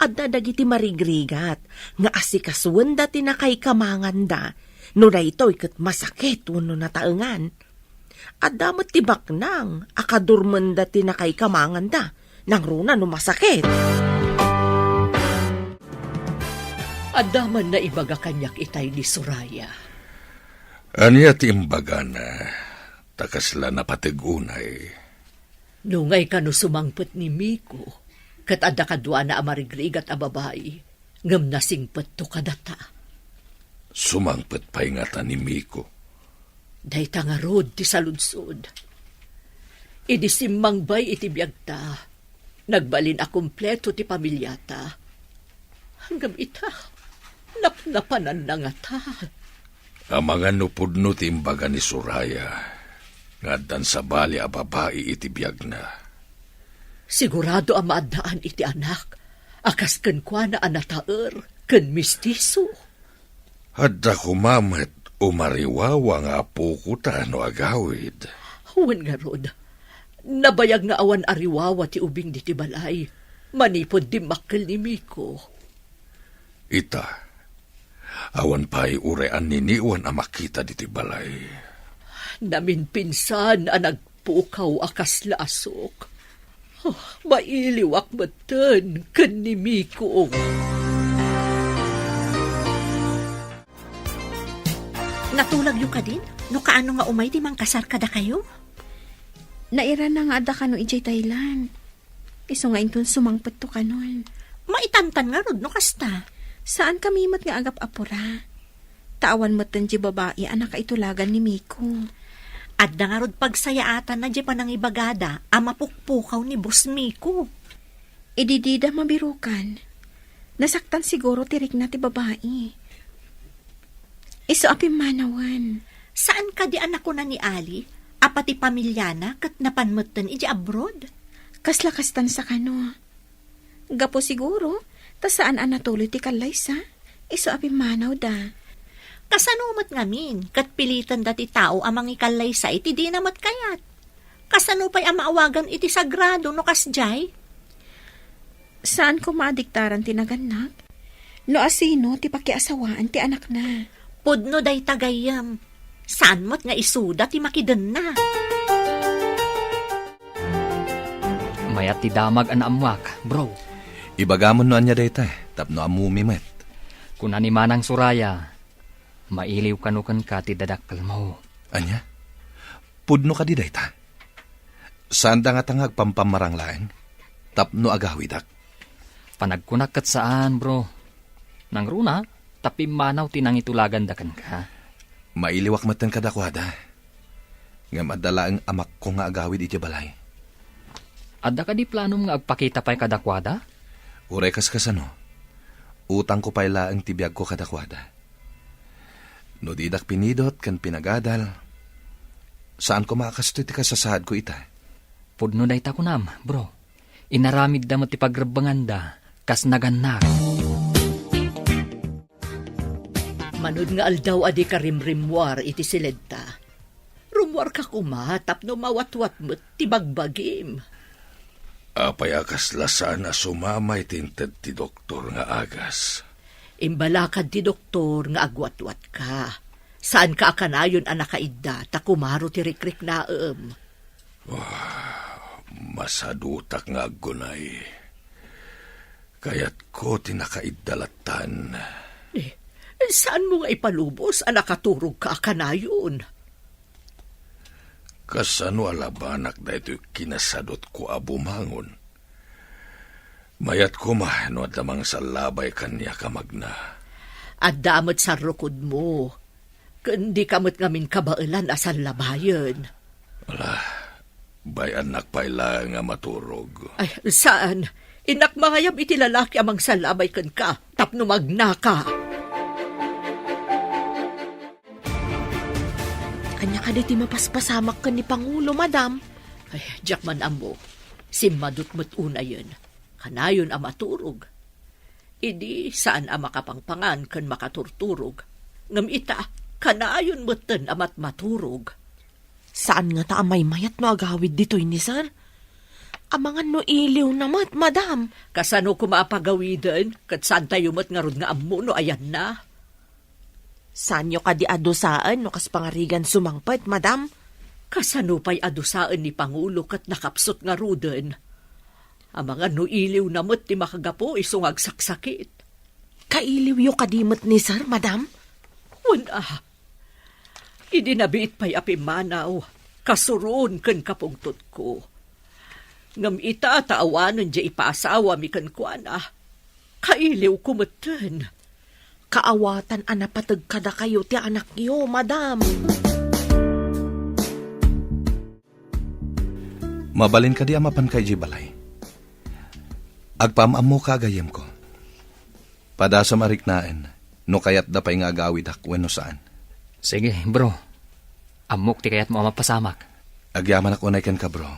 Adda dagiti marigrigat nga asikasoenda ti nakaikamanganda no daytoy ket masakit wenno nataengan. Adda met ti baknang a kadurmenda ti nakaikamanganda nangruna no masakit. Adda man naibaga kaniak itay ni Soraya. Ania ti imbagana, ta kasla napateg unay? Nungay kano sumangpet ni Miko, ket adda kaduana a marigrigat a babai, ngem nasingpetto kadata. Sumangpet pay ngata ni Miko? Dayta ngarud ti saludsod. Idi simmangbay iti biagta, nagbalin a kompleto ti pamiliata. Ngem ita, napnapananna ngata. Amangan no pudno ti imbaga ni Soraya nga addan sabali a babai iti biagna. Sigurado a maaddaan iti anak a kas kenkuana a nataer ken mestiso. Adda koma met umariwawa nga apokota no agawid. Wen ngarud, nabayag nga awan ariwawa ti ubing diti balay manipud dimmakkel ni Miko. Ita, awan pay uray anniniwan a makita diti balay. Naminpinsan a nagpukaw a kasla a sok. Oh, mailiwak metten ken ni Miko. Natulagyo kadin? No kaano nga umay ti mangkasar kadakayo? Nairana nga adda kano idiay Thailand. Isu nga inton sumangpetto kanon. Maitantan ngarud no kasta. Saankami met nga agap-apura. Ta awan metten di babai a nakaitulagan ni Miko. Adda ngarud pagsayaatanna di panangibagada a mapukpukaw ni Boss Miko. Idi dida mabirukan, nasaktan siguro ti rikna ti babai. Isu a pimmanawen. Saan kadi a nakuna ni Ali a pati pamiliana ket napan metten iti abroad? Kasla kastan sa kano. Gapu siguro, ta saan a natuloy ti kallaysa, isu a pimmanawda. Kasano met ngamin, ket pilitenda ti tao a mangikallaysa iti dina met kayat? Kasano pay a maawagan iti sagrado no kasdiay? Saan koma a diktaran ti nagannak? No asino ti pakiasawaan ti anakna? Pudno dayta gayyem. Saan met nga isuda ti makidenna? Mayat ti damag a naammuak, bro. Ibagamon no ania dayta, tapno ammomi met. Kuna ni Manang Soraya, mailiw kano kenka ti dadakkelmo. Ania? Pudno kadi dayta? Saanda ngata nga agpampammarang laeng tapno agawidak? Panagkunak ket saan, bro. Nangruna, ta pimmanaw ti nangitulaganda kenka. Mailiwak metten kadakuada. Ngem adda laeng amakko nga agawid idiay balay. Adda kadi planom nga agpakita pay kadakuada? Uray kas kasano, utangko pay laeng ti biagko kadakuada. No didak pinidot ken pinagadal, saan koma a kastoy ti kasasaadko ita. Pudno dayta kunam, bro. Inaramidda met ti pagrebbenganda kas nagannak. Manod nga aldaw a dika rimrimmuar iti siledta, rummuarka koma tapno mawatwat met ti bagbagim. Apay a kasla saan a sumama iti inted ti doktor nga agas? Imbalakad ti doktor nga agwatwatka. Saanka a kanayon a nakaidda ta kumaro ti rikriknaem. Ah, masadutak nga aggunay. Kayatko ti nakaidda lattan. Eh, saanmo nga ipalubos a nakaturogka a kanayon? Kasano a labanak daytoy kinasadutko a bumangon? Mayat koma no adda mangsallabay kaniak a magna. Adda met sarrukodmo, ken dika met ngamin kabaelan a sallabayen. Ala, bay-annak pay laeng a maturog. Ay, saan. Innak mangayab iti lalaki a mangsallabay kenka tapno magnaka. Ania kadi ti mapaspasamak ken ni Pangulo, madam? Ay, diak man ammo. Simmadot met unayen. Kanayon a maturog. Idi saan a makapangpangan ken makaturturog. Ngem ita, kanayon metten a matmaturog. Saan ngata a maymayat no agawid ditoy ni sir? Amangan no iliwna met, madam. Kasano koma a pagawiden? Ket saantayo met ngarud nga ammo no ayanna. Saanyo kadi a dusaen no kas pangarigan sumangpet, madam? Kasano pay a dusaen ni Pangulo ket nakapsut ngaruden? Amangan no iliwna met ti makagapu isu nga agsaksakit. Kailiwyo kadi met ni sir, madam? Wen a. Idi nabiit pay a pimmanaw, kasuron ken kapungtotko. Ngem ita ta awanen diay ipaasawami kenkuana, kailiwko metten. Kaawatan a napateg kadakayo ti anakyo, madam. Mabalin kadi a mapanka idiay balay? Agpaam-ammoka a gayyemko. Padasam a riknaen no kayatda pay nga agawidak wenno saan. Sige, bro. Ammok ti kayatmo a mapasamak. Agyamanak unay kenka, bro.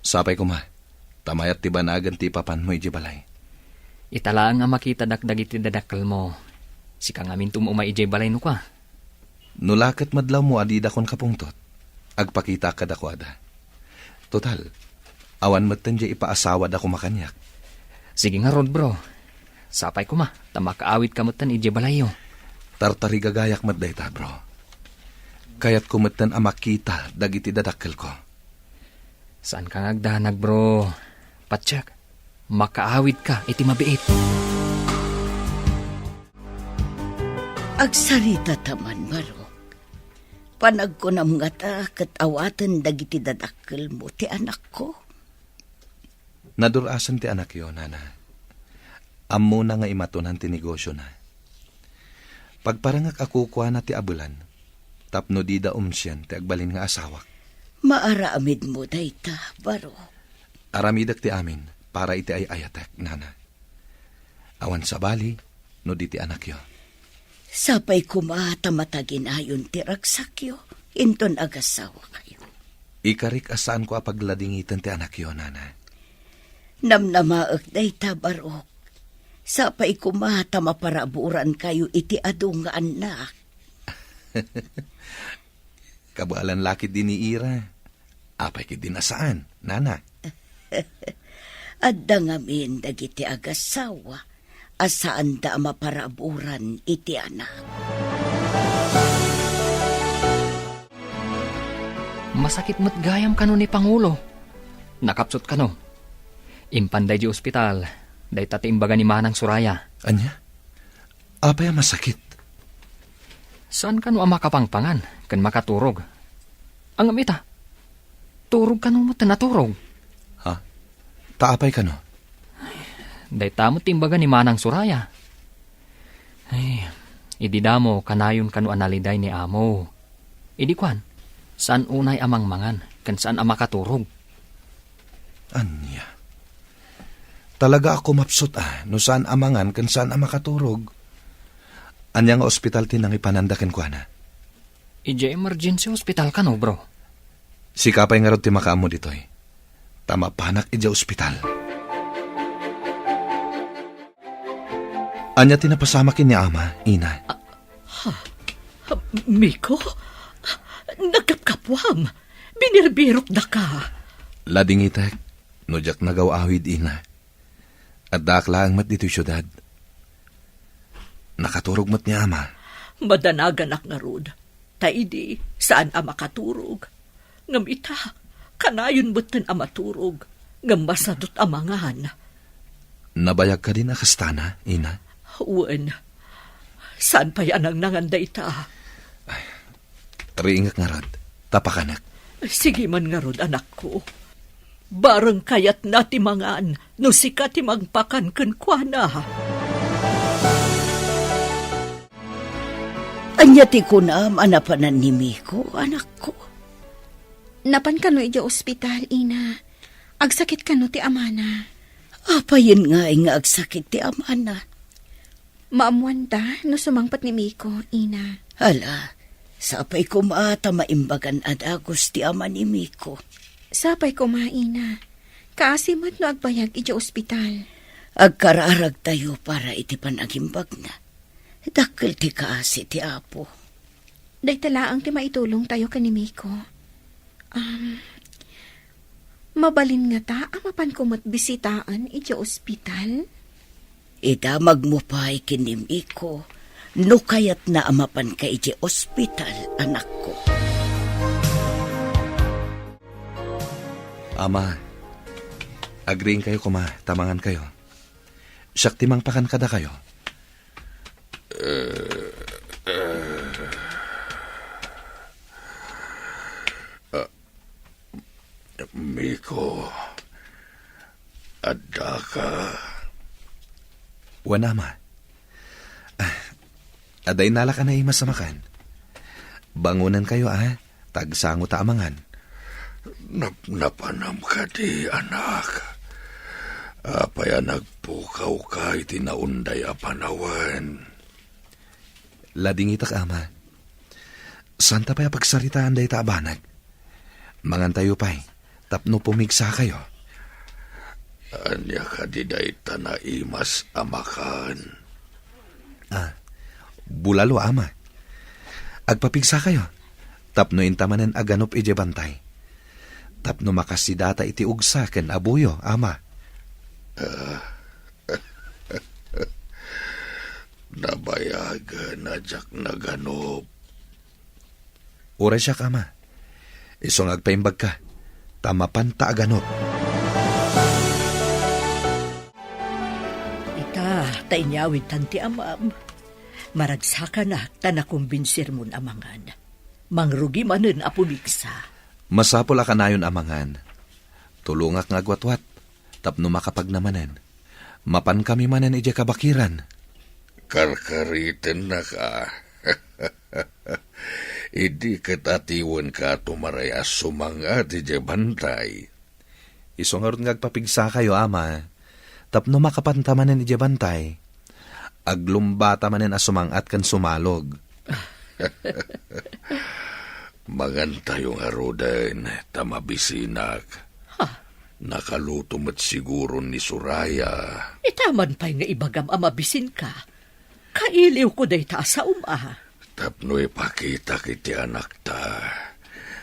Sapay koma, ta mayat ti banagen ti ipapanmo idiay balay. Ita laeng a makitadak dagiti dadakkelmo. Sika ngamin ti umay idiay balay no kua. No la ket madlawmo a didakon kapungtot, agpakitaak kadakuada. Total, awan metten diay ipaasawada koma kaniak. Sige ngarud, bro. Sapay koma, ta makaawidka metten idiay balayyo. Tartarigagayak met dayta, bro. Kayatko metten a makita dagiti dadakkelko. Saanka nga agdanag, bro. Patiek, makaawidka iti mabiit. Agsaritata man, barok. Panagkunam ngata ket awaten dagiti dadakkelmo ti anakko? Nadur-asen ti anakyo, nana. Ammona nga imatonan ti negosiona. Pagparangak a kukuana ti abelan, tapno dida umsien ti agbalin nga asawak. Maaramidmo dayta, barok. Aramidek ti amin para iti ay-ayatek, nana. Awan sabali no di ti anakyo. Sapay koma ta mataginayon ti ragsakyo inton agasawakayo. Ikarik a saanko a pagladingiten ti anakyo, nana. Namnamaek dayta, barok. Sapay koma ta maparaburankayo iti adu nga annak. Kabaelan la ketdi ni Ira. Apay ketdin a saan, nana? Adda ngamin dagiti agasawa a saanda a maparaburan iti anak. Masakit met gayam kano ni Pangulo. Nakapsut kano. Impanda idiay ospital, dayta ti imbaga ni Manang Soraya. Ania? Apay a masakit? Saan kano a makapangpangan ken makaturog? Ngem ita, turog kano met ti naturog. Ha? Ta apay kano? Dayta met ti imbaga ni Manang Soraya. Ay, idi damo, kanayon kano a naliday ni amo. Idi kuan, saan unay a mangmangan ken saan a makaturog. Ania? Talaga a kumapsut a no saan a mangan ken saan a makaturog. Ania nga ospital ti nangipananda kenkuana? Idiay emergency hospital kano, bro. Sika pay ngarud ti makaammo ditoy. Ta mapanak idiay ospital. Ania ti napasamak ken ni ama, ina? Ha? Miko? Nagkapkapuam. Binirbirokdaka. Ladingitek, no diak nagaw-awid, ina. Addaak laeng met ditoy siudad. Nakaturog met ni ama. Madanaganak ngarud. Ta idi, saan a makaturog. Ngem ita, kanayon metten a maturog, ngem masadut a mangan. Nabayag kadin a kastana, ina? Wen, saan pay a nangnangan dayta? Ay, riingek ngarud, ta pakanek. Sige man ngarud, anakko. Bareng kayatna ti mangan, no sika ti mangpakan kenkuana. Ania ti kunam a napanan ni Miko, anakko? Napan kano idiay ospital, ina. Agsakit kano ti amana. Apayen ngay nga agsakit ti amana? Maammuanta no sumangpet ni Miko, ina. Hala, sapay koma ta maimbagan a dagus ti ama ni Miko. Sapay koma, ina. Kaasi met no agbayag idiay ospital. Agkararagtayo para iti panagimbagna. Dakkel ti kaasi ti Apo. Dayta laeng ti maitulongtayo ken ni Miko. Um, mabalin ngata a mapanko met bisitaen idiay ospital? Idamagmo pay ken ni Miko no kayatna a mapanka idiay ospital, anakko. Ama, agriingkayo koma, ta mangankayo. Siak ti mangpakan kadakayo. Ah, Miko, addaka? Wen, ama. Ah, adda innalak a naimas a makan. Bangonenkayo, a, ta agsangota a mangan. Napnapanam kadi, anak? Apay a nagpukawka iti naunday a panawen? Ladingitak, ama. Saanta pay a pagsaritaan dayta a banag. Mangantayo pay, tapno pumigsakayo. Ania kadi dayta naimas a makan? Ah, bulalo, ama. Agpapigsakayo, tapno inta manen a ganup idiay bantay. Tapno makasidata iti ugsa ken abuyo, ama. Ah, nabayagen a diak naganup. Uray siak, ama. Isu nga agpaimbagka, ta mapanta a ganup. Ita, ta inyawidtan ti amam. Maragsakanak ta nakumbinsirmon a mangan. Mangrugi manen a pumigsa. Masapul a kanayon a mangan. Tulongak nga agwatwat, tapno makapagna manen. Mapankami manen idiay kabakiran. Karkaritennaka. Idi ket atiwenka a tumaray a sumang-at idiay bantay. Isu ngarud nga agpapigsakayo, ama, tapno makapanta manen idiay bantay. Aglumbata manen a sumang-at ken sumalog. Mangantayo ngaruden, ta mabisinak. Ha? Nakaluto met siguron ni Soraya. Ita man pay nga ibagam a mabisinka. Kailiwko dayta a saom a. Tapno ipakitak iti anakta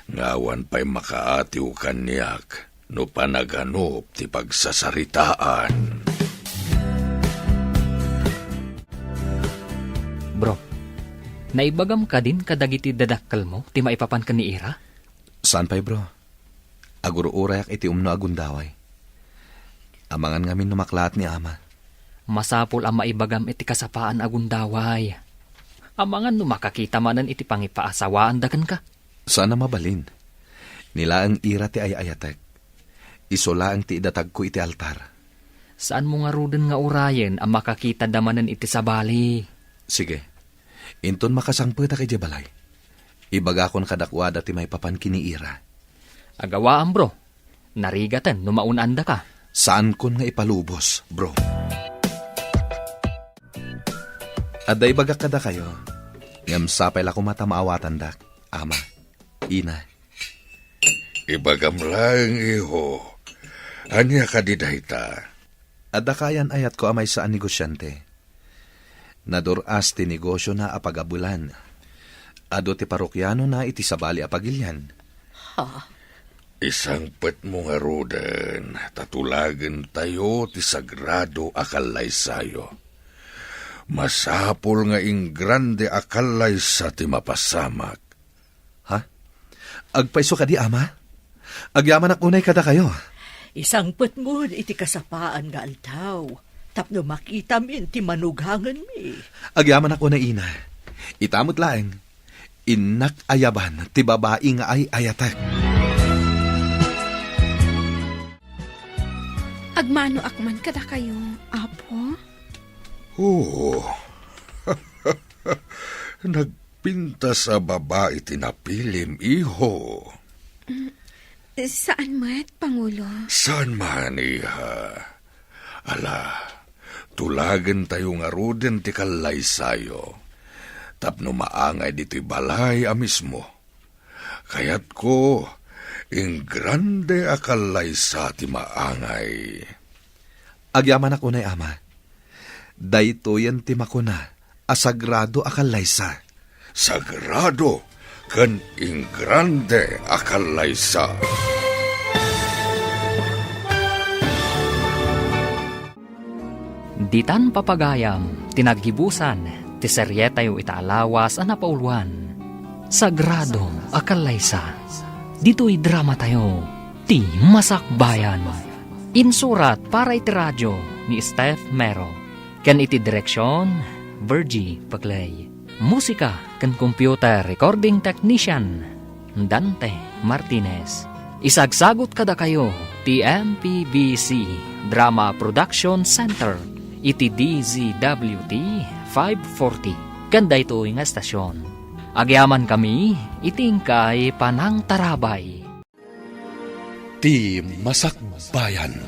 Nga awan pay makaatiw kaniak no panaganup ti pagsasaritaan. Bro, naibagam kadin kadagiti dadakkelmo ti maipapan ken ni Ira? Saan pay, bro. Agur-urayak iti umno a gundaway. Amangan ngamin no maklaat ni ama. Masapul a maibagam iti kasapaan a gundaway. Amangan no makakita manen iti pangipaasawaanda kenka. Saan a mabalin. Ni laeng Ira ti ay-ayatek. Isu laeng ti idatagko iti altar. Saanmo ngaruden nga urayen a makakitada manen iti sabali? Sige. Inton makasangpetak idiay balay, ibagakon kadakuada ti maipapan ken ni Ira. Agawaam, bro. Narigaten no maun-andaka. Saankon nga ipalubos, bro. Adda ibagak kadakayo, ngem sapay la koma ta maawatandak, ama, ina. Ibagam laeng, iho. Ania kadi dayta? Adda kaayan-ayatko a maysa a negosiante. Nadur-as ti negosiona a pagabelan. Adu ti parokianona iti sabali a pagilian. Ha? Isangpetmo ngaruden ta tulagentayo ti sagrado a kallaysayo. Masapul nga ingrande a kallaysa ti mapasamak. Ha? Agpayso kadi, ama? Agyamanak unay kadakayo. Isangpetmon iti kasapaan nga aldaw, tapno makitamin ti manugangenmi. Agyamanak unay, ina. Ita met laeng, innak ayaban ti babai nga ay-ayatek. Agmanoak man kadakayo, Apo. Oo. Nagpintas a babai ti napilim, iho. Mm, saan met, Pangulo? Saan man, iha. Ala, tulagentayo ngaruden ti kallaysayo. Tapno maangay ditoy balay a mismo. Kayatko, ingrande a kallaysa ti maangay. Agyamanak unay, ama. Daytoyen ti makuna a sagrado a kallaysa. Sagrado ken ingrande a kallaysa. Ditan papagayam ti naggibusan ti serietayo ita a lawas a napauluan, Sagrado a Kallaysa. Ditoy dramatayo, Ti Masakbayan. Insurat para iti radio ni Steph Mero, ken iti direksion, Virgie Paclay. Musika ken computer recording technician, Dante Martinez. Isagsagut kadakayo ti M P B C Drama Production Center iti D Z W T five forty ken daytoy nga estasion. Agyamankami iti inkay panangtarabay. Ti Masakbayan.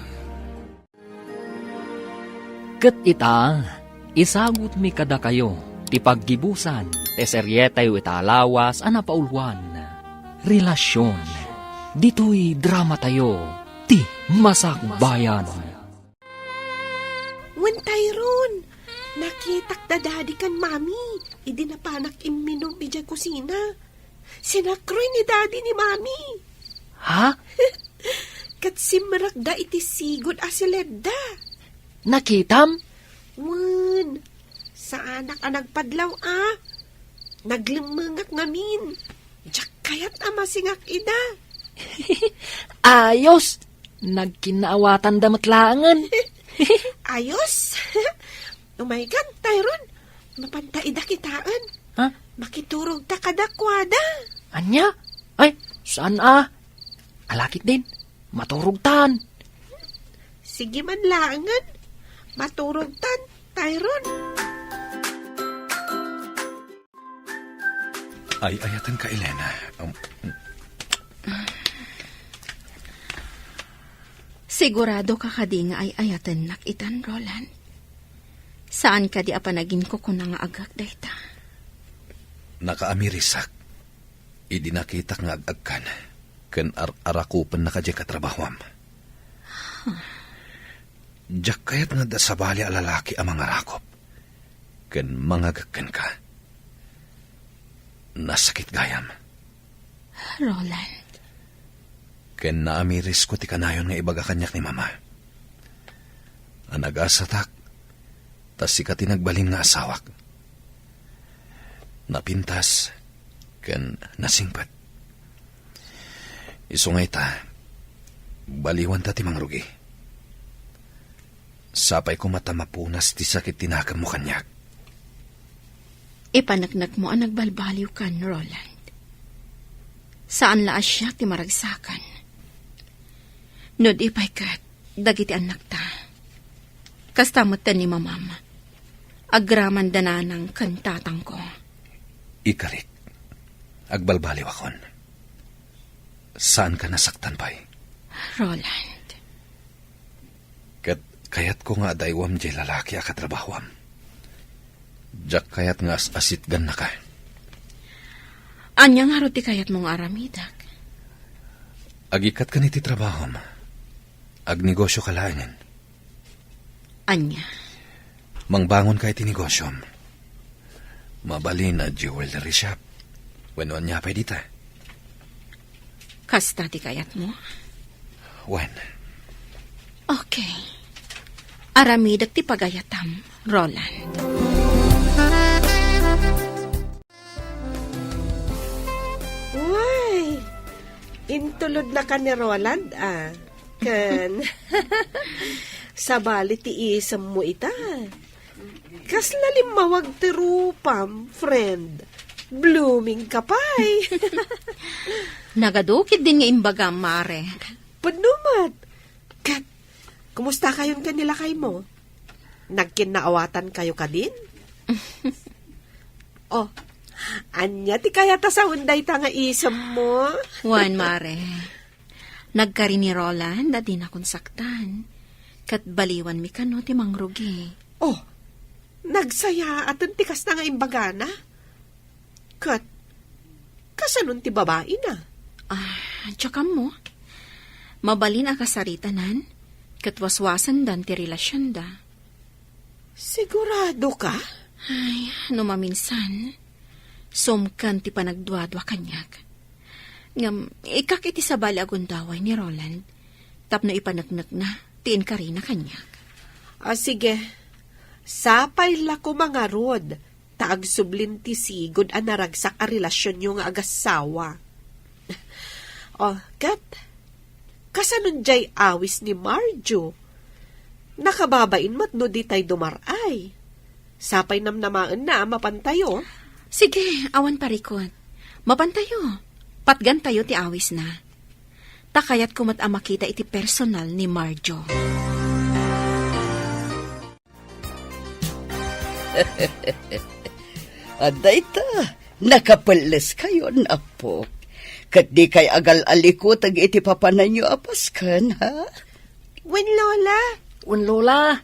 Ket ita, isagutmi kadakayo ti paggibusan ti serietayo ita a lawas a napauluan, Relasion. Ditoy dramatayo, Ti Masakbayan. Wen, Tyrone, nakitak da Daddy ken Mommy idi napanak imminum idiay kusina. Sinakroy ni Daddy ni Mommy. Ha? Ket simrekda iti sigud a siledda. Nakitam? Wen, saanak a nagpadlaw a. Naglemmengak ngamin. Diak kayat a masingak ida. Ayos! Nagkinnaawatanda met laengen. Ayos! Umaykan, Tyrone. Mapanta ida kitaen. Ha? Makiturogta kadakuada. Ania? Ay, saan a? Ala ketdin, maturogtan. Sige man laengen. Maturogtan, Tyrone. Ay-ayatenka, Elena. Um, Sigurado ka kadi nga ay-ayatennak itan, Roland? Saan kadi a panaginkukuna nga agek dayta? Nakaamirisak idi nakitak nga ag-agkan ken ar-arakupennaka diay katrabahuam. Diak kayat nga adda sabali a lalaki a mangarakop ken mangagek kenka. Nasakit gayam. Roland. Ken naamirisko ti kanayon nga ibaga kaniak ni Mama. A nagasatak, ta sika ti nagbalin nga asawak. Napintas ken nasingpet. Isu nga ita, baliwanta ti mangrugi. Sapay koma ta mapunas ti sakit ti nakemmo kaniak. Ipaneknekmo a nagbalbaliwkan, Roland. Saan la a siak ti maragsakan. No di pay ket dagiti annakta. Kasta met ni Mamam. Agramanda nanang ken tatangko. Ikarik, agbalbaliwakon. Saanka nasaktan pay? Roland. Ket kayatko nga adaywam diay lalaki a katrabahoam. Diak kayat nga as-asitgannaka. Ania ngarud ti kayatmo nga aramidek? Agikkat ken iti trabahom. Agnegosioka laengen. Ania? Mangbangonka iti negosyom. Mabalin a jewelry shop. Wenno ania pay dita? Kasta ti kayatmo? Wen. Okay. Aramidek ti pagayatam, Roland. Way, intulodnaka ni Roland, a. Ken, sabali ti isemmo ita. Kasla limmawag ti rupam, friend. Blooming ka pay. Nagadukit din nga imbagam, Mare. Pudno met. Ket, kumustakayon ken ni lakaymo? Nagkinnaawatankayo kadin? Oh, ania ti kayat a sawen dayta nga isemmo? Wen, Mare. Nagkari ni Roland a dinakon saktan. Ket baliwanmi kano ti mangrugi. Oh, nagsayaaten ti kasta nga imbagana? Ket, kasanon ti babaina? Ah, diak ammo. Mabalin a kasaritanan, ket waswasendan ti relasionda. Siguradoka? Ay, no maminsan, sumken ti panagduadua kaniak. Ngem, ikkak iti sabali a gundaway ni Roland, tapno ipaneknekna ti inkarina kaniak. Ah, sige. Sapay la koma ngarud, ta agsublin ti sigud a naragsak a relasionyo nga agassawa. Oh, ket, kasanon diay awis ni Marjo? Nakababain met no ditay dumar-ay. Sapay namnamaenna a mapantayo. Sige, awan parikut. Mapantayo. Patgantayo ti awisna. Ta kayatko met a makita iti personal ni Marjo. Adda ita, nakapelleskayon, Apok. Ket dikay agal-alikuteg iti papananyo a pasken, ha? Wen, Lola. Wen, Lola.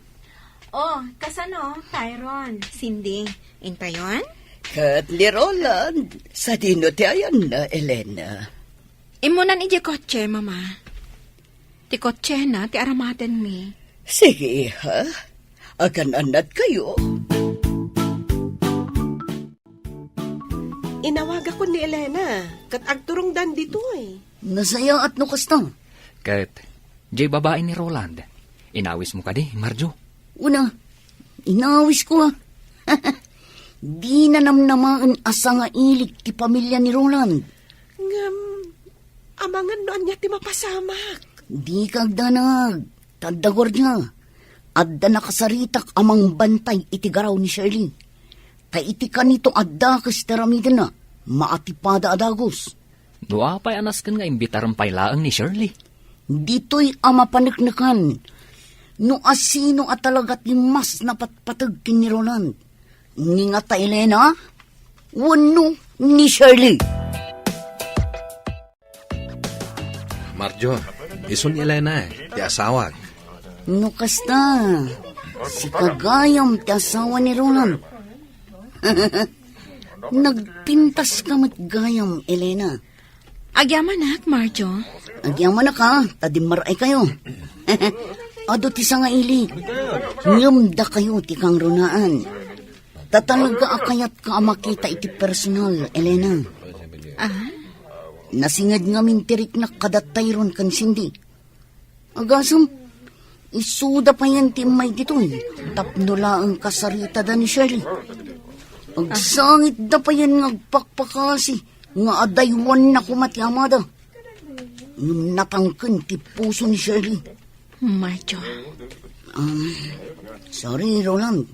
Oh, kasano, Tyron, Cindy, intayon? Ket ni Roland, sadino ti ayanna, Elena? Immunan idiay kotse, Mama. Ti kotsena ti aramatenmi. Sige, iha. Agan-annadkayo. Inawagakon ni Elena, ket agturongdan ditoy. Nasayaat no kasta. Ket, diay babai ni Roland, inawismo kadi, Marjo? Una, inawisko, a. Dina namnamaen a sangailik ti pamilia ni Roland. Ngem, amangan no ania ti mapasamak. Dika agdanag, ta adda guardia. Adda nakasaritak a mangbantay iti garaw ni Shirley. Ta iti kanito a dakes ti aramidenna, maatipada a dagus. No apay a nasken nga imbitarem pay laeng ni Shirley? Ditoy a mapaneknekan, no asino a talaga ti mas napatpateg ken ni Roland. Ni ngata Elena, wenno ni Shirley. Marjo, isu ni Elena, ti asawak. No kasta, sika gayam ti asawa ni Roland. Nagpintaska met gayam, Elena. Agyamanak, Marjo. Agyamanaka, ta dimmaray kayo. Adu ti sangailik. Ngem dakayo ti kangrunaan. Ta talaga a kayatka a makita iti personal, Elena. Ah? Nasinged ngamin ti riknak kada Tyrone ken Cindy. Agasem, isuda payen ti immay ditoy tapno laeng kasaritada ni Shirley. Agsangitda payen nga agpakpakasi nga adaywanna koma ti amada. Ngem natangken ti puso ni Shirley. Marjo. Um, sorry, Roland.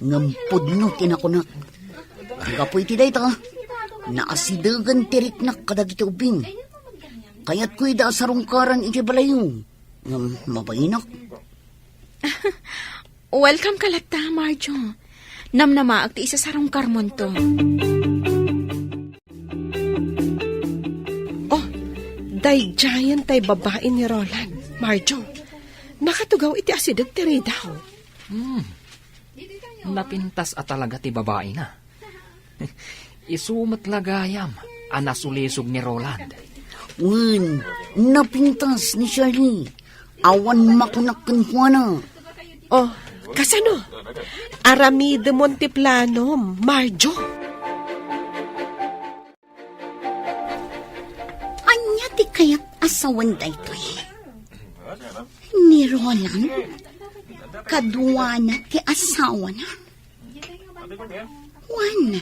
Ngem pudno ti nakunak. Gapu iti dayta, naasidegen ti riknak kadagiti ubbing. Kayatko ida a sarungkaran iti balayyo. Ngem mabainak. Welcome ka latta, Marjo. Namnamaak ti isasarungkarmonto. Oh, daydiayen tay babai ni Roland, Marjo. Nakatugaw iti asideg ti ridaw. Hmm. Napintas a talaga ti babaina. Isu met la gayam a nasulisog ni Roland. Wen, napintas ni Shirley. Awan makunak kenkuana. Oh, kasano? Aramidemon ti planom, Marjo. Ania ti kayat a sawen daytoy? Ni Roland, kaduana ti asawana. Wen,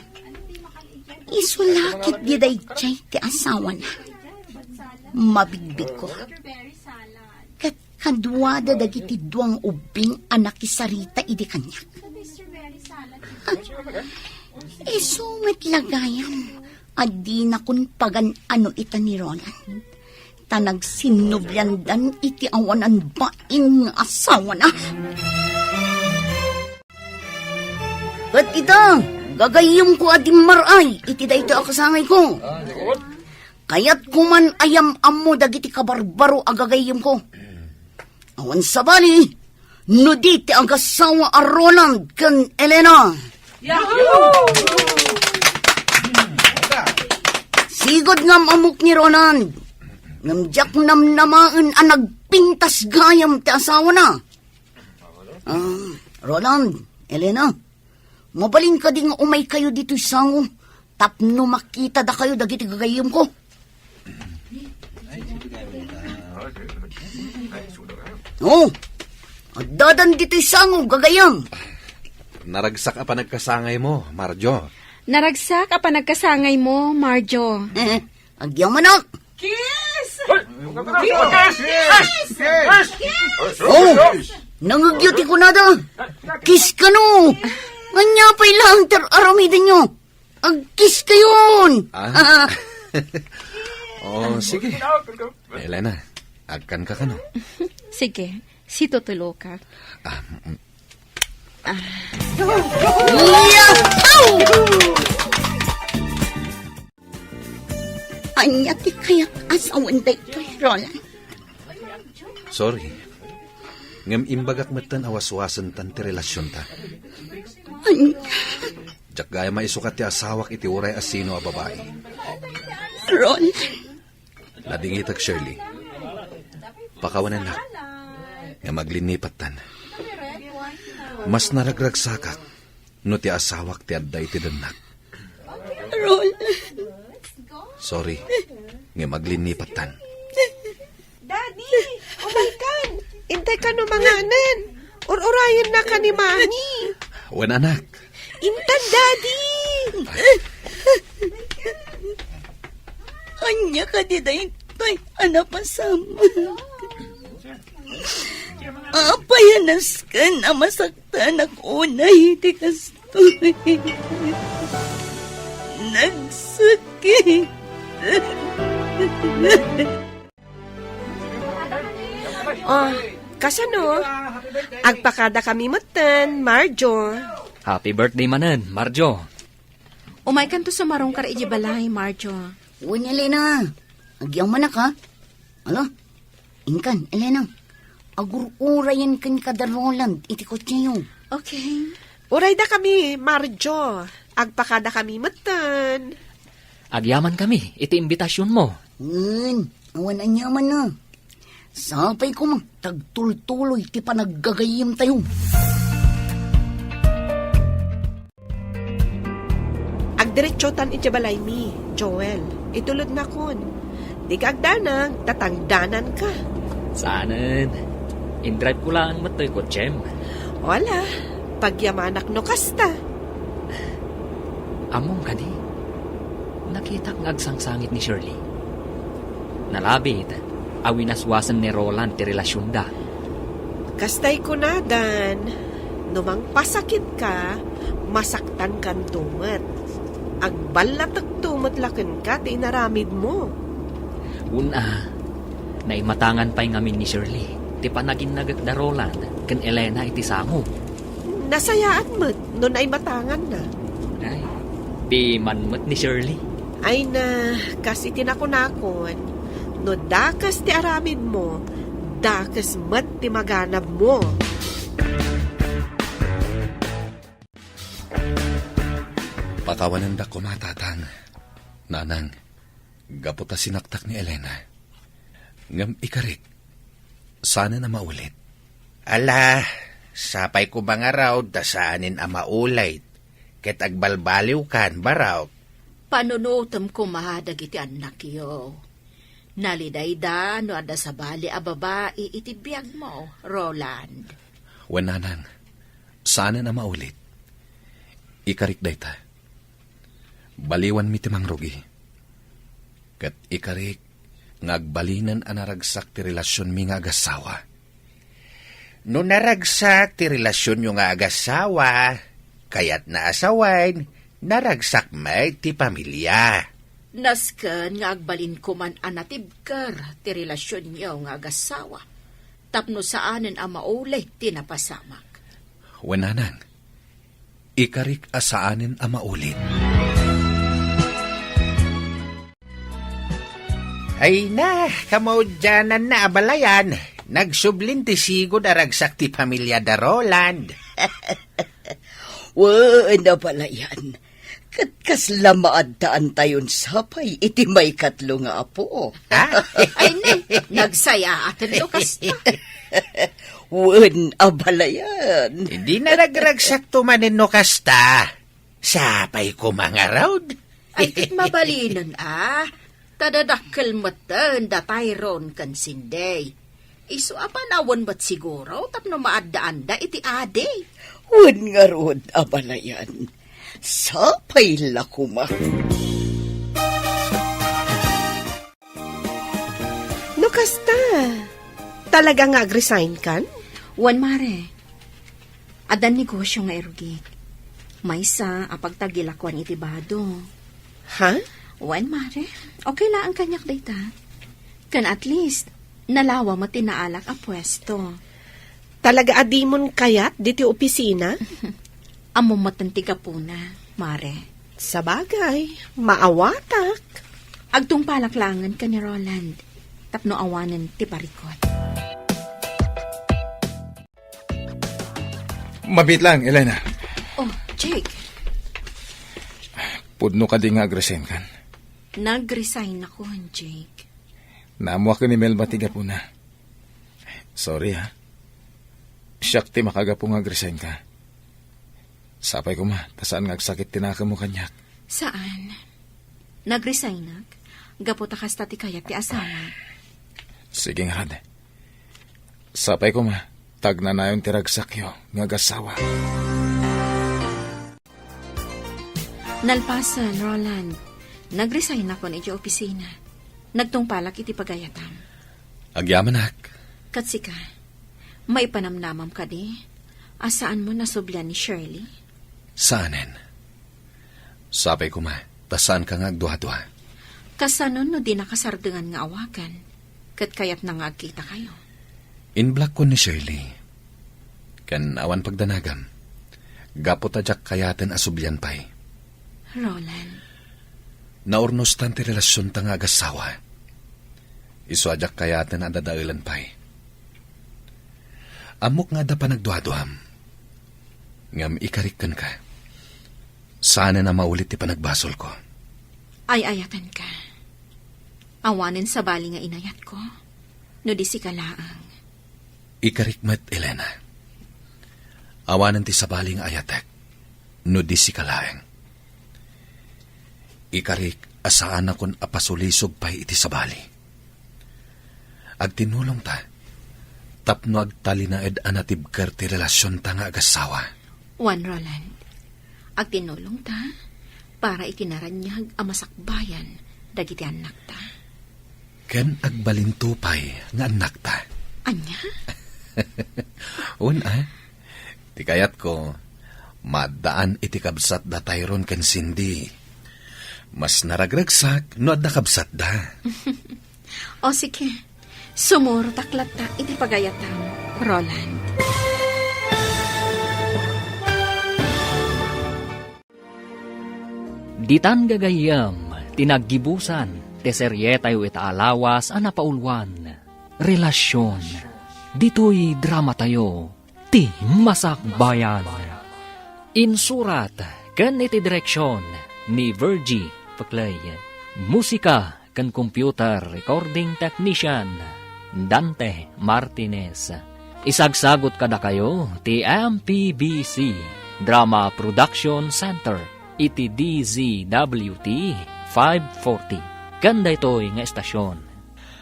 isu la ketdi daydiay ti asawana. Mabigbigko. Ket kaduada dagiti dua nga ubbing a nakisarita idi kaniak. Isu met la gayam a dinakon pagan-ano ita ni Roland. Ta nagsinnubliandan iti awanan bain nga asawana. Ket ita, gagayyemko a dimmaray iti daytoy a kasangayko. Kayatko man a yam-ammo dagiti kabarbaro a gagayyemko. Awan sabali, no di ti agasawa a Roland ken Elena. Yahoo! Sigud nga am-ammok ni Roland. Ngem diak namnamaen a nagpintas gayam ti asawana. Ah, Roland, Elena, mabalin kadi nga umaykayo ditoy sango tapno makitadakayo dagiti gagayyemko? Oh, addadan ditoy sango, gagayyem. Naragsak a panagkasangaymo, Marjo. Naragsak a panagkasangaymo, Marjo. Eh, agyamanak. Kiss! Kiss! Kiss! Oh, nangegyo ti kunada. Kiss kano. Ania pay laeng ti ar-aramidenyo? Agkiss kayon. Ah? Oh, sige. Elena, agkan ka kano? Sige, situtulokak. Ah, mm. Yahoo! Ania ti kayat a sawen daytoy, Roland? Sorry. Ngem imbagak metten a waswasentan ti relasionta. Ania? Diak gayam a isukat ti asawak iti uray a sino a babai. Roland. Nadingitak, Shirley. Pakawanennak. Ngem aglinnipattan. Mas naragragsakak no ti asawak ti adda iti dennak. Roland. Sorry, ngem aglinnipattan. Daddy, umaykan! Intay kano manganen? Ur-urayenna ka ni Mami. Wen, anak. Intan, Daddy! Ania kadi daytoy a napasamak? Apay a nasken a masaktanak unay iti kastoy? Nagsakit. Oh, kasano? Agpakada kami metten, Marjo. Happy birthday manen, Marjo. Umaykanto sumarungkar iti balay, Marjo. Wen, Elena. Agyamanak, ha? Ala, inkan, Elena. Agur-urayen ken kada Roland iti kotseyo. Okay. Urayda kami, Marjo. Agpakada kami metten. Agyaman kami iti imbitasionmo. Wen, awan aniamanna. Sapay koma ta agtultuloy ti panaggagayyemtayo. Agdiretsotan iti balaymi. Joel, itulodnakon. Dika agdanag, ta tangdananka. Saanen. Indrive ko laeng met toy kotsem. Wala, pagyamanak no kasta. Ammom kadi, nakitak nga agsangsangit ni Shirley. Nalabit a winaswasen ni Roland ti relasionda. Kastay kunadan, no mangpasakitka, masaktankanto met. Agballatekto met la kenka ti inaramidmo. Wen a, naimatangan pay ngamin ni Shirley ti panaginnagek da Roland ken Elena iti sango. Nasayaat met no naimatanganna. Ay, piman met ni Shirley. Ay na, kas iti nakunakon, no dakes ti aramidmo, dakes met ti maganabmo. Pakawanendak koma, Tatang, Nanang, gapu ta sinaktak ni Elena. Ngem ikarik, saanen a maulit. Ala, sapay koma ngarud ta saanen a maulit, ket agbalbaliwkan, barok. Panunotem koma dagiti annakyo. Nalidayda no adda sabali a babai iti biagmo, Roland. Wen, Nanang, saanen a maulit. Ikarik dayta. Baliwanmi ti mangrugi. Ket ikarik nga agbalinen a naragsak ti relasionmi nga agassawa. No naragsak ti relasionyo nga agassawa, kayatna a sawen, naragsak met ti pamilia. Nasken nga agbalin koman a natibker ti relasionyo nga agassawa, tapno saanen a maulit ti napasamak. Wen, Nanang, ikarik a saanen a maulit. Ay na, kamaudiananna, abalayan. Nagsublin ti sigud a ragsak ti pamilia da Roland. Wen, abalayan. Ket kasla maaddaantayon sapay iti maikatlo nga apo. Ha? Ay, ne, nagsayaaten no kasta. Wen, abalayan. Di naragragsakto manen no kasta. Sapay koma ngarud. Ay, ket mabalinen a. Ta dadakkel metten da Tyrone ken Cindy. Isu a panawen met siguro tapno maaddaanda iti adi. Wen ngarud, abalayan. Sapay la koma. No kasta, talaga nga agresign kan? Wen, Mare. Addan negosio nga irugik. Maysa a pagtagilakuan iti bado. Ha? Wen, Mare. Okay laeng kaniak dayta. Ken at least, nalawa met ti naalak a puesto. Talaga a dimon kayat diti opisina? Ammom metten ti gapuna, Mare. Sabagay, maawatak. Agtungpalak laengen ken ni Roland tapno awanen ti parikut. Mabiit lang, Elena. Oh, Jake. Pudno kadi nga agresign-kan? Nag-resign-akon, Jake. Naammoak ni Melba ti gapuna. Sorry, ha. Siak ti makagapu nga agresign-ka. Sapay koma, ta saan nga agsakit ti nakemmo kaniak. Saan. Nag-resign-ak gapu ta kasta ti kayat ti asawa. Sige ngarud. Sapay koma, ta agnanayon ti ragsakyo nga agassawa. Nalpasen, Roland. Nag-resign-akon iti opisina. Nagtungpalak iti pagayatam. Agyamanak. Ket sika, maipanamnamam kadi a saanmo nasublian ni Shirley? Saanen. Sapay koma, ta saanka nga agduadua. Kasano no dinaka sardengan nga awagan, ket kayatna nga agkitakayo? Inblak-kon ni Shirley. Ken awan pagdanagam, gapu ta diak kayaten a sublian pay. Roland. Naurnostan ti relasionta nga agassawa. Isu a diak kayaten a dadaelen pay. Ammok nga adda panagduaduam. Ngem ikarik kenka. Saanen a maulit ti panagbasolko. Ay-ayatenka. Awanen sabali nga inayatko, no di sika laeng. Ikarik met, Elena. Awanen ti sabali nga ayatek, no di sika laeng. Ikarik a saanakon a pasulisog pay iti sabali. Agtinulongta tapno agtalinaed a natibker ti relasionta nga agassawa. Wen, Roland, agtinulongta para iti naraniag a masakbayan dagiti annakta. Ken agbalinto pay nga annakta. Ania? Wen, a. Ti kayatko, maaddaan iti kabsatda Tyrone ken Cindy. Mas naragragsak no adda kabsatda. O, sige. Sumurotak latta iti pagayatam, Roland. Ditan gagayyem ti naggibusan ti serietayo ita a lawas a napauluan, Relasion. Ditoy dramatayo, Ti Masakbayan. Insurat ken iti direksion ni Virgie Peclay. Musika ken computer recording technician, Dante Martinez. Isagsagut kadakayo ti M P B C Drama Production Center iti D Z W T five forty. Ken daytoy nga estasion,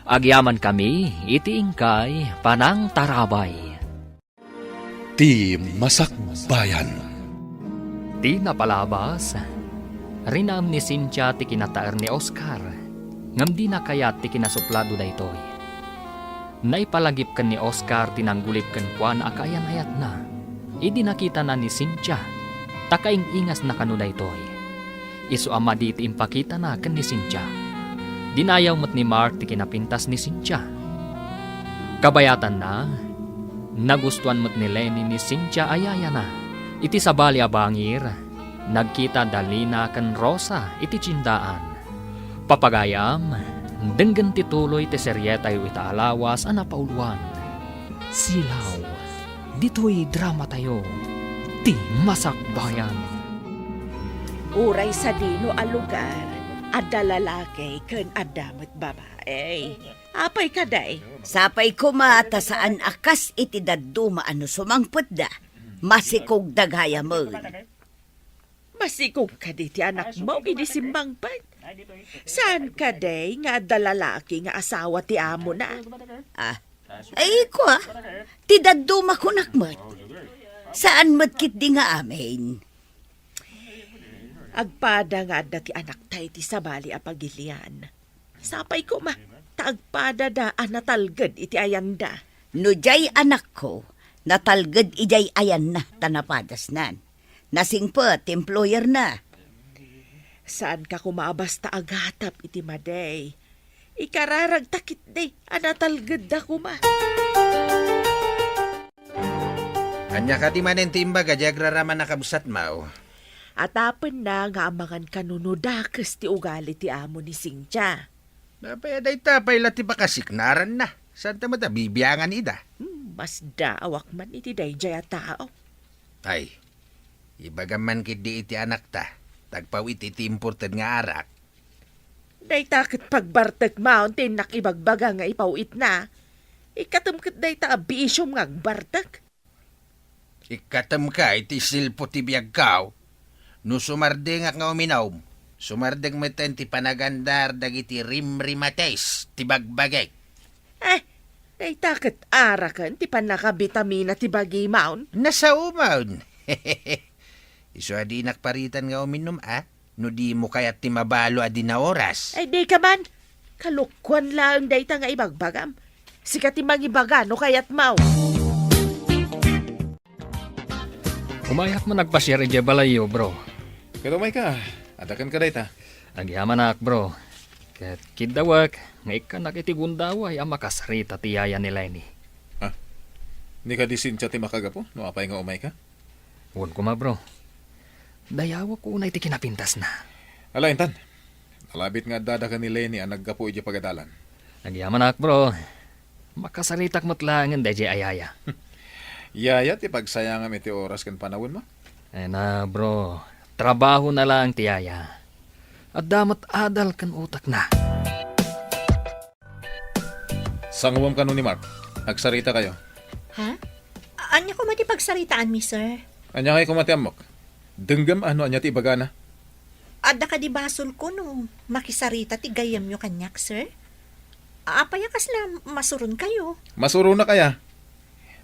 agyamankami iti inkay panangtarabay. Ti Masakbayan. Ti napalabas, rinaem ni Cynthia ti kinataer ni Oscar, ngem dina kayat ti kinasuplado daytoy. Naipalagip ken ni Oscar ti nanggulip kenkuana a kaayan-ayatna idi nakitana ni Cynthia, ta kaing-ingasna kano daytoy. Isu a madi ti impakitana ken ni Cynthia. Dinayaw met ni Mark ti kinapintas ni Cynthia. Kabayatanna, nagustuan met ni Lenny ni Cynthia a yayana. Iti sabali a bangir, nagkita da Lina ken Rosa iti tiendaan. Papagayam, denggen ti tuloy ti serietayo ita a lawas a napauluan, Silaw. Ditoy dramatayo, Ti Masakbayan. Uray sadino a lugar, adda lalaki ken adda met babai. Apay kadi? Sapay koma ta saan a kas iti dadduma a no sumangpetda, masikogda gayamen. Masikog kadi ti anakmo idi simmangpet? Saan kadi nga adda lalaki nga asawa ti amona? Ah, ay, kua, ti dadduma kunak met. Saan met ketdi nga amin? Agpada nga adda ti anakta iti sabali a pagilian. Sapay koma, ta agpadada a natalged iti ayanda. No diay anakko, natalged idiay ayanna ta napadasnan. Nasingpet ti employerna. Saanka koma a basta agatap iti madi. Ikararagta ketdi a natalgedda koma. Ania kadi manen ti imbaga diay agraraman a kabsatmo? Atapenna nga amangan kano no dakes ti ugali ti amo ni Cynthia. Apay a dayta pay la ti pakasiknaranna. Saanta met a bibiangan ida? Hmm, masdaawak man iti daydiay a tao. Ay, ibagam man ketdi iti anakta, ta agpaw-it iti imported nga arak. Dayta ket pagbartekmon ti innak ibagbaga nga ipaw-itna. Ikkatem ket dayta a bisiom nga agbartek. Ikkatemka iti silpo ti biagko. No sumardengak nga uminom, sumardeng metten ti panagandar dagiti rimrimates ti bagbagik. Eh, dayta ket araken ti pannakabitamina ti bagimon. Nasaomon. Isu a dinak paritan nga uminom, a? No dimo kayat ti mabalo a dina oras. Ay, dika man. Kalokuan laeng dayta nga ibagbagam. Sika ti mangibaga no kayatmo. Umayak man agpasiar idiay balayyo, bro. Ket umayka, adda kenka dayta. Agyamanak, bro. Ket kiddawek nga ikkannak iti gundaway a makasarita ti yaya ni Lenny. Ah, ni kadi Cynthia ti makagapu no apay nga umayka? Wen koma, bro. Dayawek unay ti kinapintasna. Ala, intan. Nalabit nga addada ken ni Lenny a naggapu idiay pagadalan. Agyamanak, bro. Makasaritak met laengen daydiay a yaya. Yaya ti pagsayangam iti oras ken panawenmo? Ay na, bro. Trabahona laeng ti yaya. Adda met adal ken utekna. Sanguem kano ni Mark. Agsaritakayo. Ha? A-, ania koma ti pagsaritaanmi, sir? Ania ngay koma ti ammok? Denggem a no ania ti ibagana. Adda kadi basolko no makisarita ti gayyemyo kaniak, sir? Apay a kasla masuronkayo? Masuronak aya?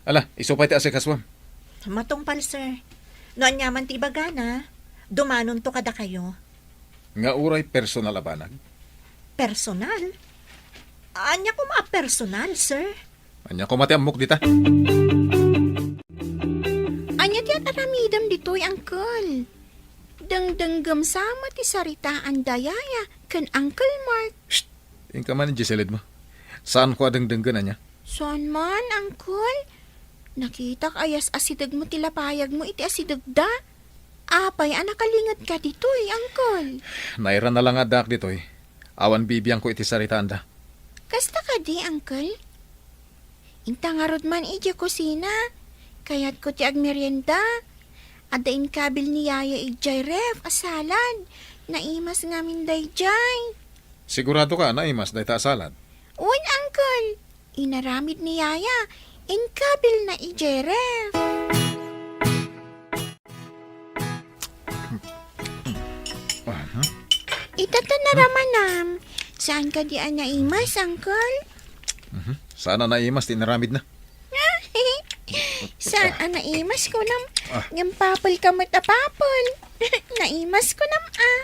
Ala, isu pay ti asikasuam. Matungpal, sir. No aniaman ti ibagana, dumanonto kadakayo. Nga uray personal a banag? Personal? Ania koma a personal, sir? Ania koma ti ammok dita? Ania ti ar-aramidem ditoy, Uncle? Dengdenggem sa met ti saritaan da Yaya ken Uncle Mark. Shh! Inka man idiay siled mo. Saanko a dengdenggen, ania? Saan man, Uncle. Nakitak a yas-asidegmo ti lapayagmo iti asidegda. Apay a nakalingetka ditoy, Uncle? Nairana la nga addaak ditoy. Awan bibiangko iti saritaanda. Kasta kadi, Uncle? Inta ngarud man idiay kusina. Kayatko ti agmerienda. Adda inkabil ni Yaya idiay ref a salad. Naimas ngamin daydiay. Sigurado ka a naimas dayta a salad? Wen, Uncle. Inaramid ni Yaya. Inkabilna idiay ref. Aha. Ita ta naramanam. Saan kadi a naimas, Uncle? Mhm. Saan a naimas ti inaramidna? Saan a naimas kunam? Ah. Ngem papel ka met a papel. Naimas kunam, ah.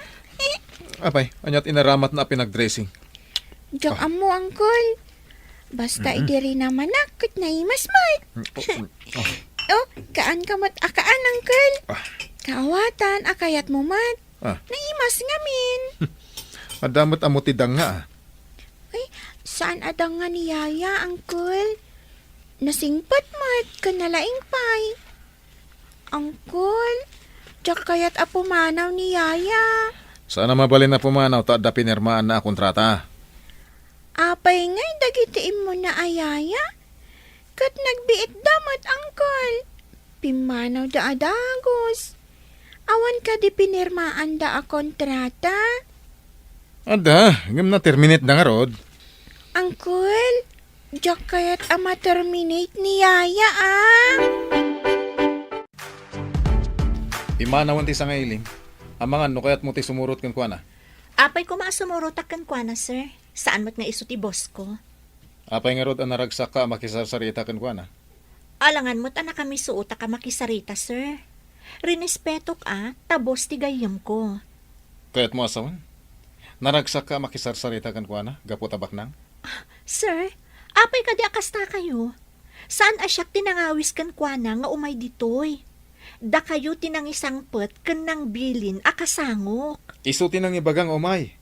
Apay, ania ti inaramatna a pinagdressing? Diak ammo, Uncle. Basta idi rinamanak, ket naimas met. Mm, oh, mm, oh. Oh, kaan ka met a kaan, Uncle. Ah. Kaawatan a kayatmo met. Ah. Naimas ngamin. Adda met ammo ti danga, ah. Ay, saan a danga ni Yaya, Uncle? Nasingpet met, ken nalaing pay. Uncle, diak kayat a pumanaw ni Yaya. Saan a mabalin a pumanaw ta adda pinirmaanna a kontrata. Apay ngay dagiti immuna a Yaya? Ket nagbiitda met, Uncle. Pimmanawda a dagus. Awan kadi pinirmaanda a kontrata? Adda, ngem na-terminate da ngarud. Uncle, diak kayat a ma-terminate ni Yaya, ah. Imanawen ti sangailing. Amangan no kayatmo ti sumurot kenkuana. Apay koma a sumurotak kenkuana, sir. Saan met nga isu ti boss ko. Apay ngarud a naragsakka a makisarsarita kenkuana? Alangan met a nakamisuotak a makisarita, sir. Rinespetok a, ta boss ti gayyemko. Kayatmo a sawen? Naragsakka a makisarsarita kenkuana gapu ta baknang? Sir, apay kadi a kastakayo? Saan a siak ti nangawis kenkuana nga umay ditoy? Dakayo ti nangisangpet ken nangbilin a kasangok. Isu ti nangibaga nga umay.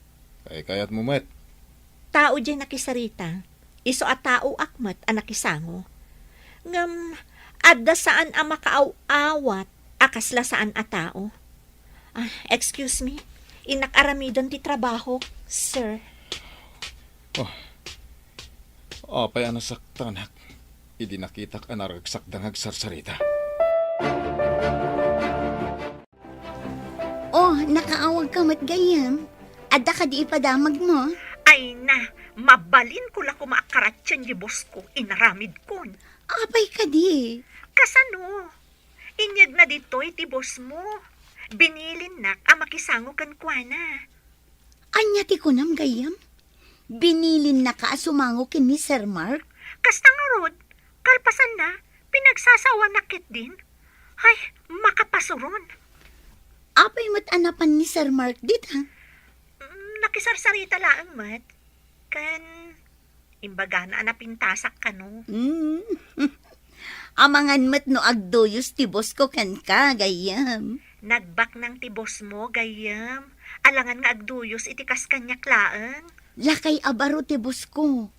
Kaykayatmo met. Tao diay nakisarita. Isu a taoak met a nakisango. Ngem, adda saan a makaaw-awat a kasla saan a tao. Ah, excuse me. Innak aramiden ti trabahok, sir. Oh. Apay a nasaktanak idi nakitak a naragsakda nga agsarsarita. Oh, nakaawagka met gayyem. Adda kadi ipadamagmo? Ay na, mabalinko la koma a karatien ti boss ko, inaramidkon. Apay kadi? Kasano? Inyegna ditoy ti boss mo. Binilinnak a makisango kenkuana. Ania ti kunam gayyem? Binilinnaka a sumango ken ni Sir Mark? Kasta ngarud, kalpasanna, pinagsasawanak ketdin. Ay, makapasuron. Apay met a napan ni Sir Mark dita? Mm, nakisarsarita laeng met. Ken, imbagana a napintasak kano. Mm. Amangan met no agduyos ti boss ko kenka, gayyem. Nagbaknang ti boss mo, gayyem. Alangan nga agduyos iti kas kaniak laeng. Lakay a baro ti boss ko.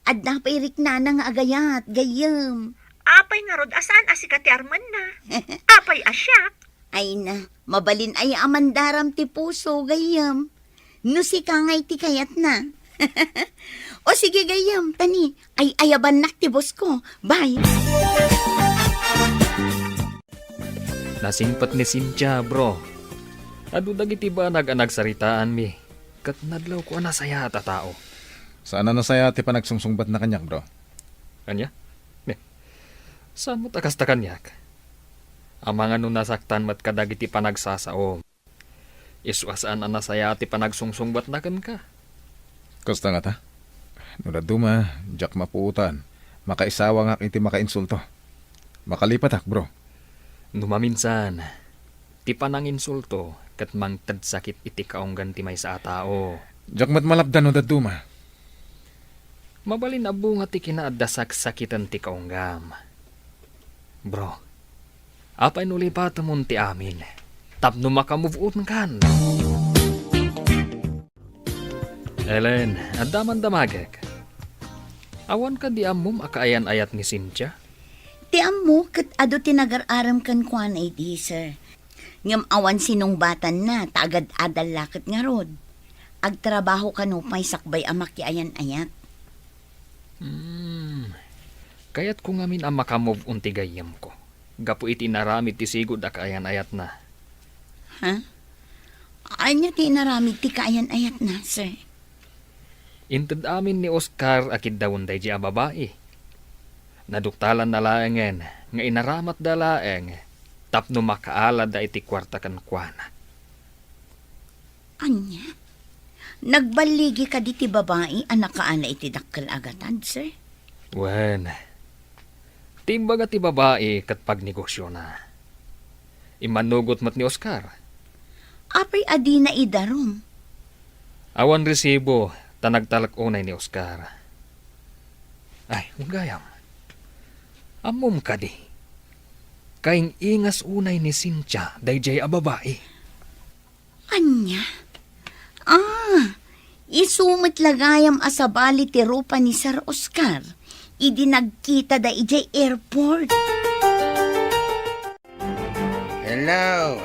Adda pay riknana nga agayat, gayyem. Apay ngarud a saan a sika ti armenna? Apay a siak? Ay na, mabalin aya a mandaram ti puso, gayyem. No sika ngay ti kayatna. O sige, gayyem, tani, ay-ayabannak ti boss ko. Bye. Nasingpet ni Cynthia, bro. Adu dagiti banag a nagsaritaanmi, ket nadlawko a nasayaat a tao. Saan a nasayaat ti panagsungsungbatna kaniak, bro. Ania? Ne. Saan met a kasta kaniak? Amangan no nasaktan met kadagiti panagsasaom. Isu a saan a nasayaat ti panagsungsungbatna kenka. Kasta ngata? No dadduma, diak mapuotan. Makaisawangak iti makainsulto. Makalipatak, bro. No maminsan, ti pananginsulto ket mangted sakit iti kaunggan ti maysa a tao. Diak met malapdan no dadduma. Mabalin a bunga ti kinaadda saksakiten ti kaunggam. Bro, apay no lipatemon ti amin tapno makamove on kan? Ellen, adda man damagek. Awan kadi ammom a kaayan-ayat ni Cynthia? Ti ammo ket adu ti nagar-arem kenkuana idi, sir. Ngem awan sinungbatanna ta agad-adal la ket ngarud. Agtrabaho kano pay sakbay a makiayan-ayat. Hmm. Kayatko ngamin a makamove on ti gayyemko gapu iti inaramid ti sigud a kaayan-ayatna. Ha? Ania ti inaramid ti kaayan-ayatna, sir? Inted amin ni Oscar a kiddawen daydiay a babai. Naduktalanna laengen nga inaramatda laeng tapno makaalada iti kuarta kenkuana. Ania? Nagballigi kadi ti babai a nakaala iti dakkel a gatad, sir? Wen, ti imbaga ti babai ket pagnegosiona. Immanugot met ni Oscar. Apay a dina idarum? Awan resibo, ta nagtalek unay ni Oscar. Ay, gayam. Ammom kadi? Kaing-ingas unay ni Cynthia daydiay a babai. Ania? Ah, isu met la gayam a sabali ti rupa ni Sir Oscar idi nagkitada idiay airport. Hello,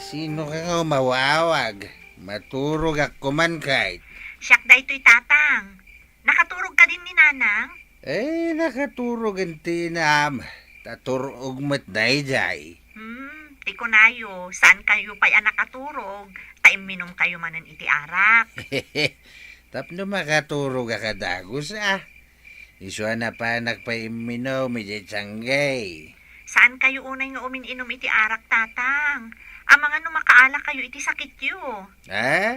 sino ka nga umawawag? Maturogak kuman kayt. Siak daytoy, Tatang. Nakaturog kadin ni Nanang? Eh, nakaturog ti inam. Ta turog met daydiay. Hmm, ti kunayo, saan kayo pay a nakaturog, ta imminom kayo manen iti arak. Tapno makaturog a kadagus, ah. Isu a napanak pay imminom idiay tianggay. Saan kayo unay nga umin-inom iti arak, Tatang? Amangan no makaala kayo iti sakityo. Ha?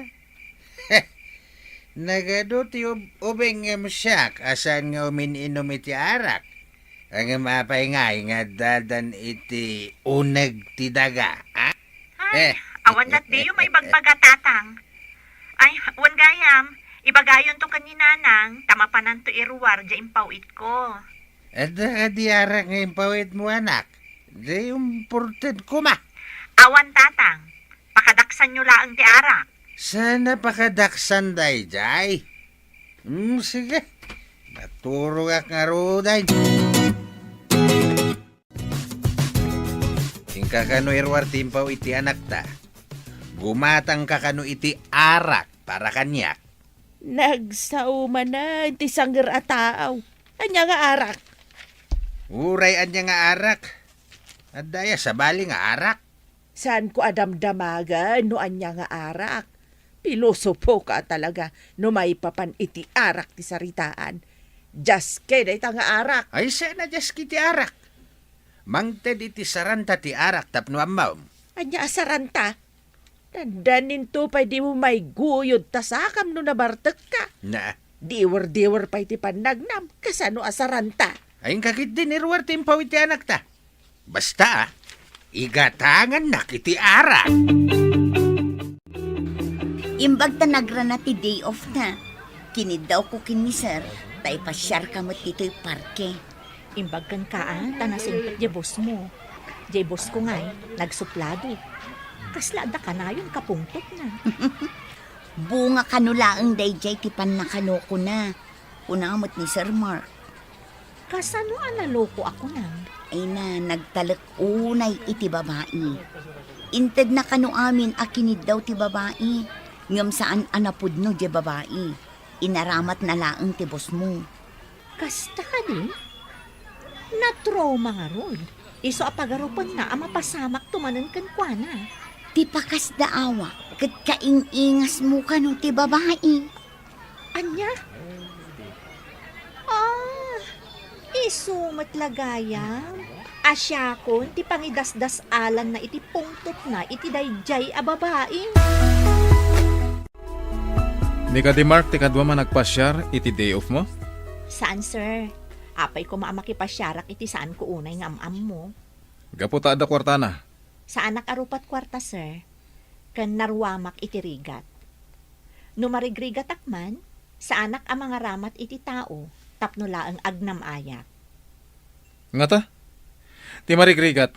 Nagadu ti ub-, ubing ngem siak a saan nga umin-inom iti arak. Ngem apay ngay nga addadan iti uneg ti daga, ha? Ay, eh, awan datdiyo maibagbaga, Tatang. Ay, wen gayam, ibagayonto ken ni Nanang, ta mapananto iruar diay impawitko. Adda kadi arak nga impawitmo, anak? Di umported koma. Awan, Tatang. Pakadaksanyo laeng ti arak. Sana pakadaksan daydiay. Hmm, sige. Naturogak ngaruden. Inka kano iruar ti impaw iti anakta. Gumatangka kano iti arak para kaniak. Nagsao manen ti sanger a taaw. Ania nga arak? Uray ania nga arak. Adda aya sabali nga arak? Saanko a damdamagen no ania nga arak. Pilosopoka talaga no maipapan iti arak ti saritaan. Diaske dayta nga arak. Ay, saan a diaske ti arak? Mangted iti saranta ti arak tapno ammom. Ania a saranta? Dandaninto pay dimo maiguyod ta sakam no nabartekka. Na. Diwer-diwer pay ti pannagnam, kasano a saranta? Ay, inka ketdin iruar ti impaw iti anakta. Basta, ah, igatangannak iti arak. Imbag ta nagrana ti day off na. Kiniddawko ken ni Sir, ta ipasiarka met ditoy parke. Imbag kenka, ah, ta nasingpet diay boss mo. Diay boss ko ngay, nagsuplado. Kasla adda kanayon kapungtotna. Bunga kano laeng daydiay ti pannakanokona, kuna met ni Sir Mark. Kasano a naloko a kunam? Ay na, nagtalek unay iti babai. Intedna kano amin a kiniddaw ti babai, ngem saan a napudno diay babai. Inaramatna laeng ti boss mo. Kasta kadi? Natrauma ngarud. Isu a pagarupenna a mapasamakto manen kenkuana. Ti pakasdaawak ket kaing-ingasmo kano ti babai. Ania? Ah, isu met la gayam. A siakon ti pangidasdasalanna iti pungtotna iti daydiay a babai. Ni kadi Mark ti kaduam a nagpasiar iti day off mo? Saan, sir. Apay koma a makipasiarak iti saanko unay nga am-ammo. Gapu ta adda kuartana. Saanak a rupat kuarta, sir. Ken naruamak iti rigat. No marigrigatak man, saanak a mangaramat iti tao tapno laeng agnam-ayak. Ngata? Ti marigrigat,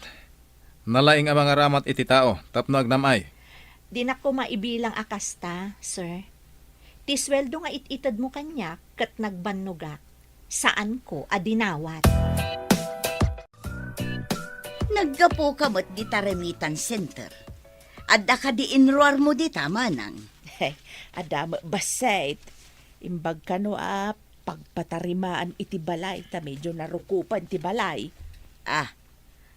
nalaing a mangaramat iti tao tapno agnam-ay. Dinak koma ibilang a kasta, sir. Ti sueldo nga it-itedmo kaniak ket nagbannogak, saanko a dinawat. Naggapuka met dita remittance center. Adda kadi inruarmo dita, manang? Adda met bassit. Imbag kano a pagpatarimaan iti balay ta medio narukopen ti balay. Ah,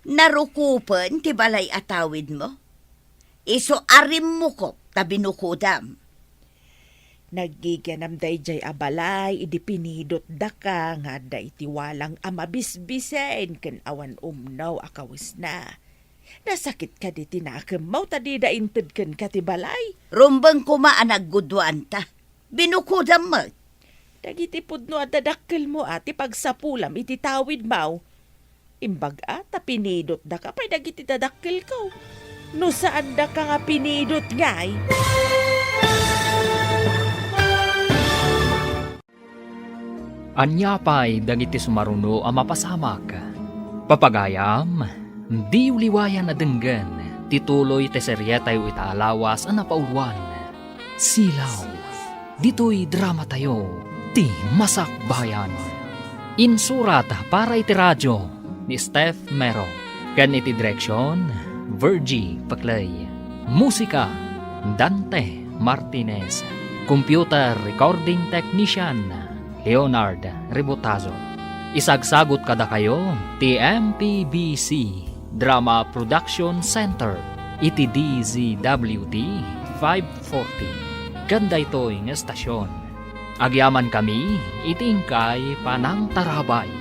narukopen ti balay a tawidmo? Isu a rimmukop ta binukodam. Naggigianam daydiay a balay idi pinidotdaka nga adda iti walang a mabisbisen ken awan umno a kawesna. Nasakit kadi ti nakemmo ta dida inted kenka ti balay? Rumbeng koma a nagguduanta. Binukodam met. Dagiti pudno a dadakkelmo a ti pagsapulam iti tawidmo. Imbag a ta pinidotdaka pay dagiti dadakkelko. No saandaka nga pinidot ngay. Ania pay dagiti sumaruno a mapasamak? Papagayam, diyo liwayan a denggen ti tuloy ti serietayo ita a lawas a napauluan, Silaw. Ditoy dramatayo, ti Masakbayan. Insurat para iti radio ni Steph Mero, ken iti direksion, Virgie Paclay. Musika, Dante Martinez. Computer recording technician, Leonard Rebotazo. Isagsagot kadakayo ti M P B C Drama Production Center iti D Z W T five forty. Ken daytoy nga estasion, agyamankami iti inkay panangtarabay.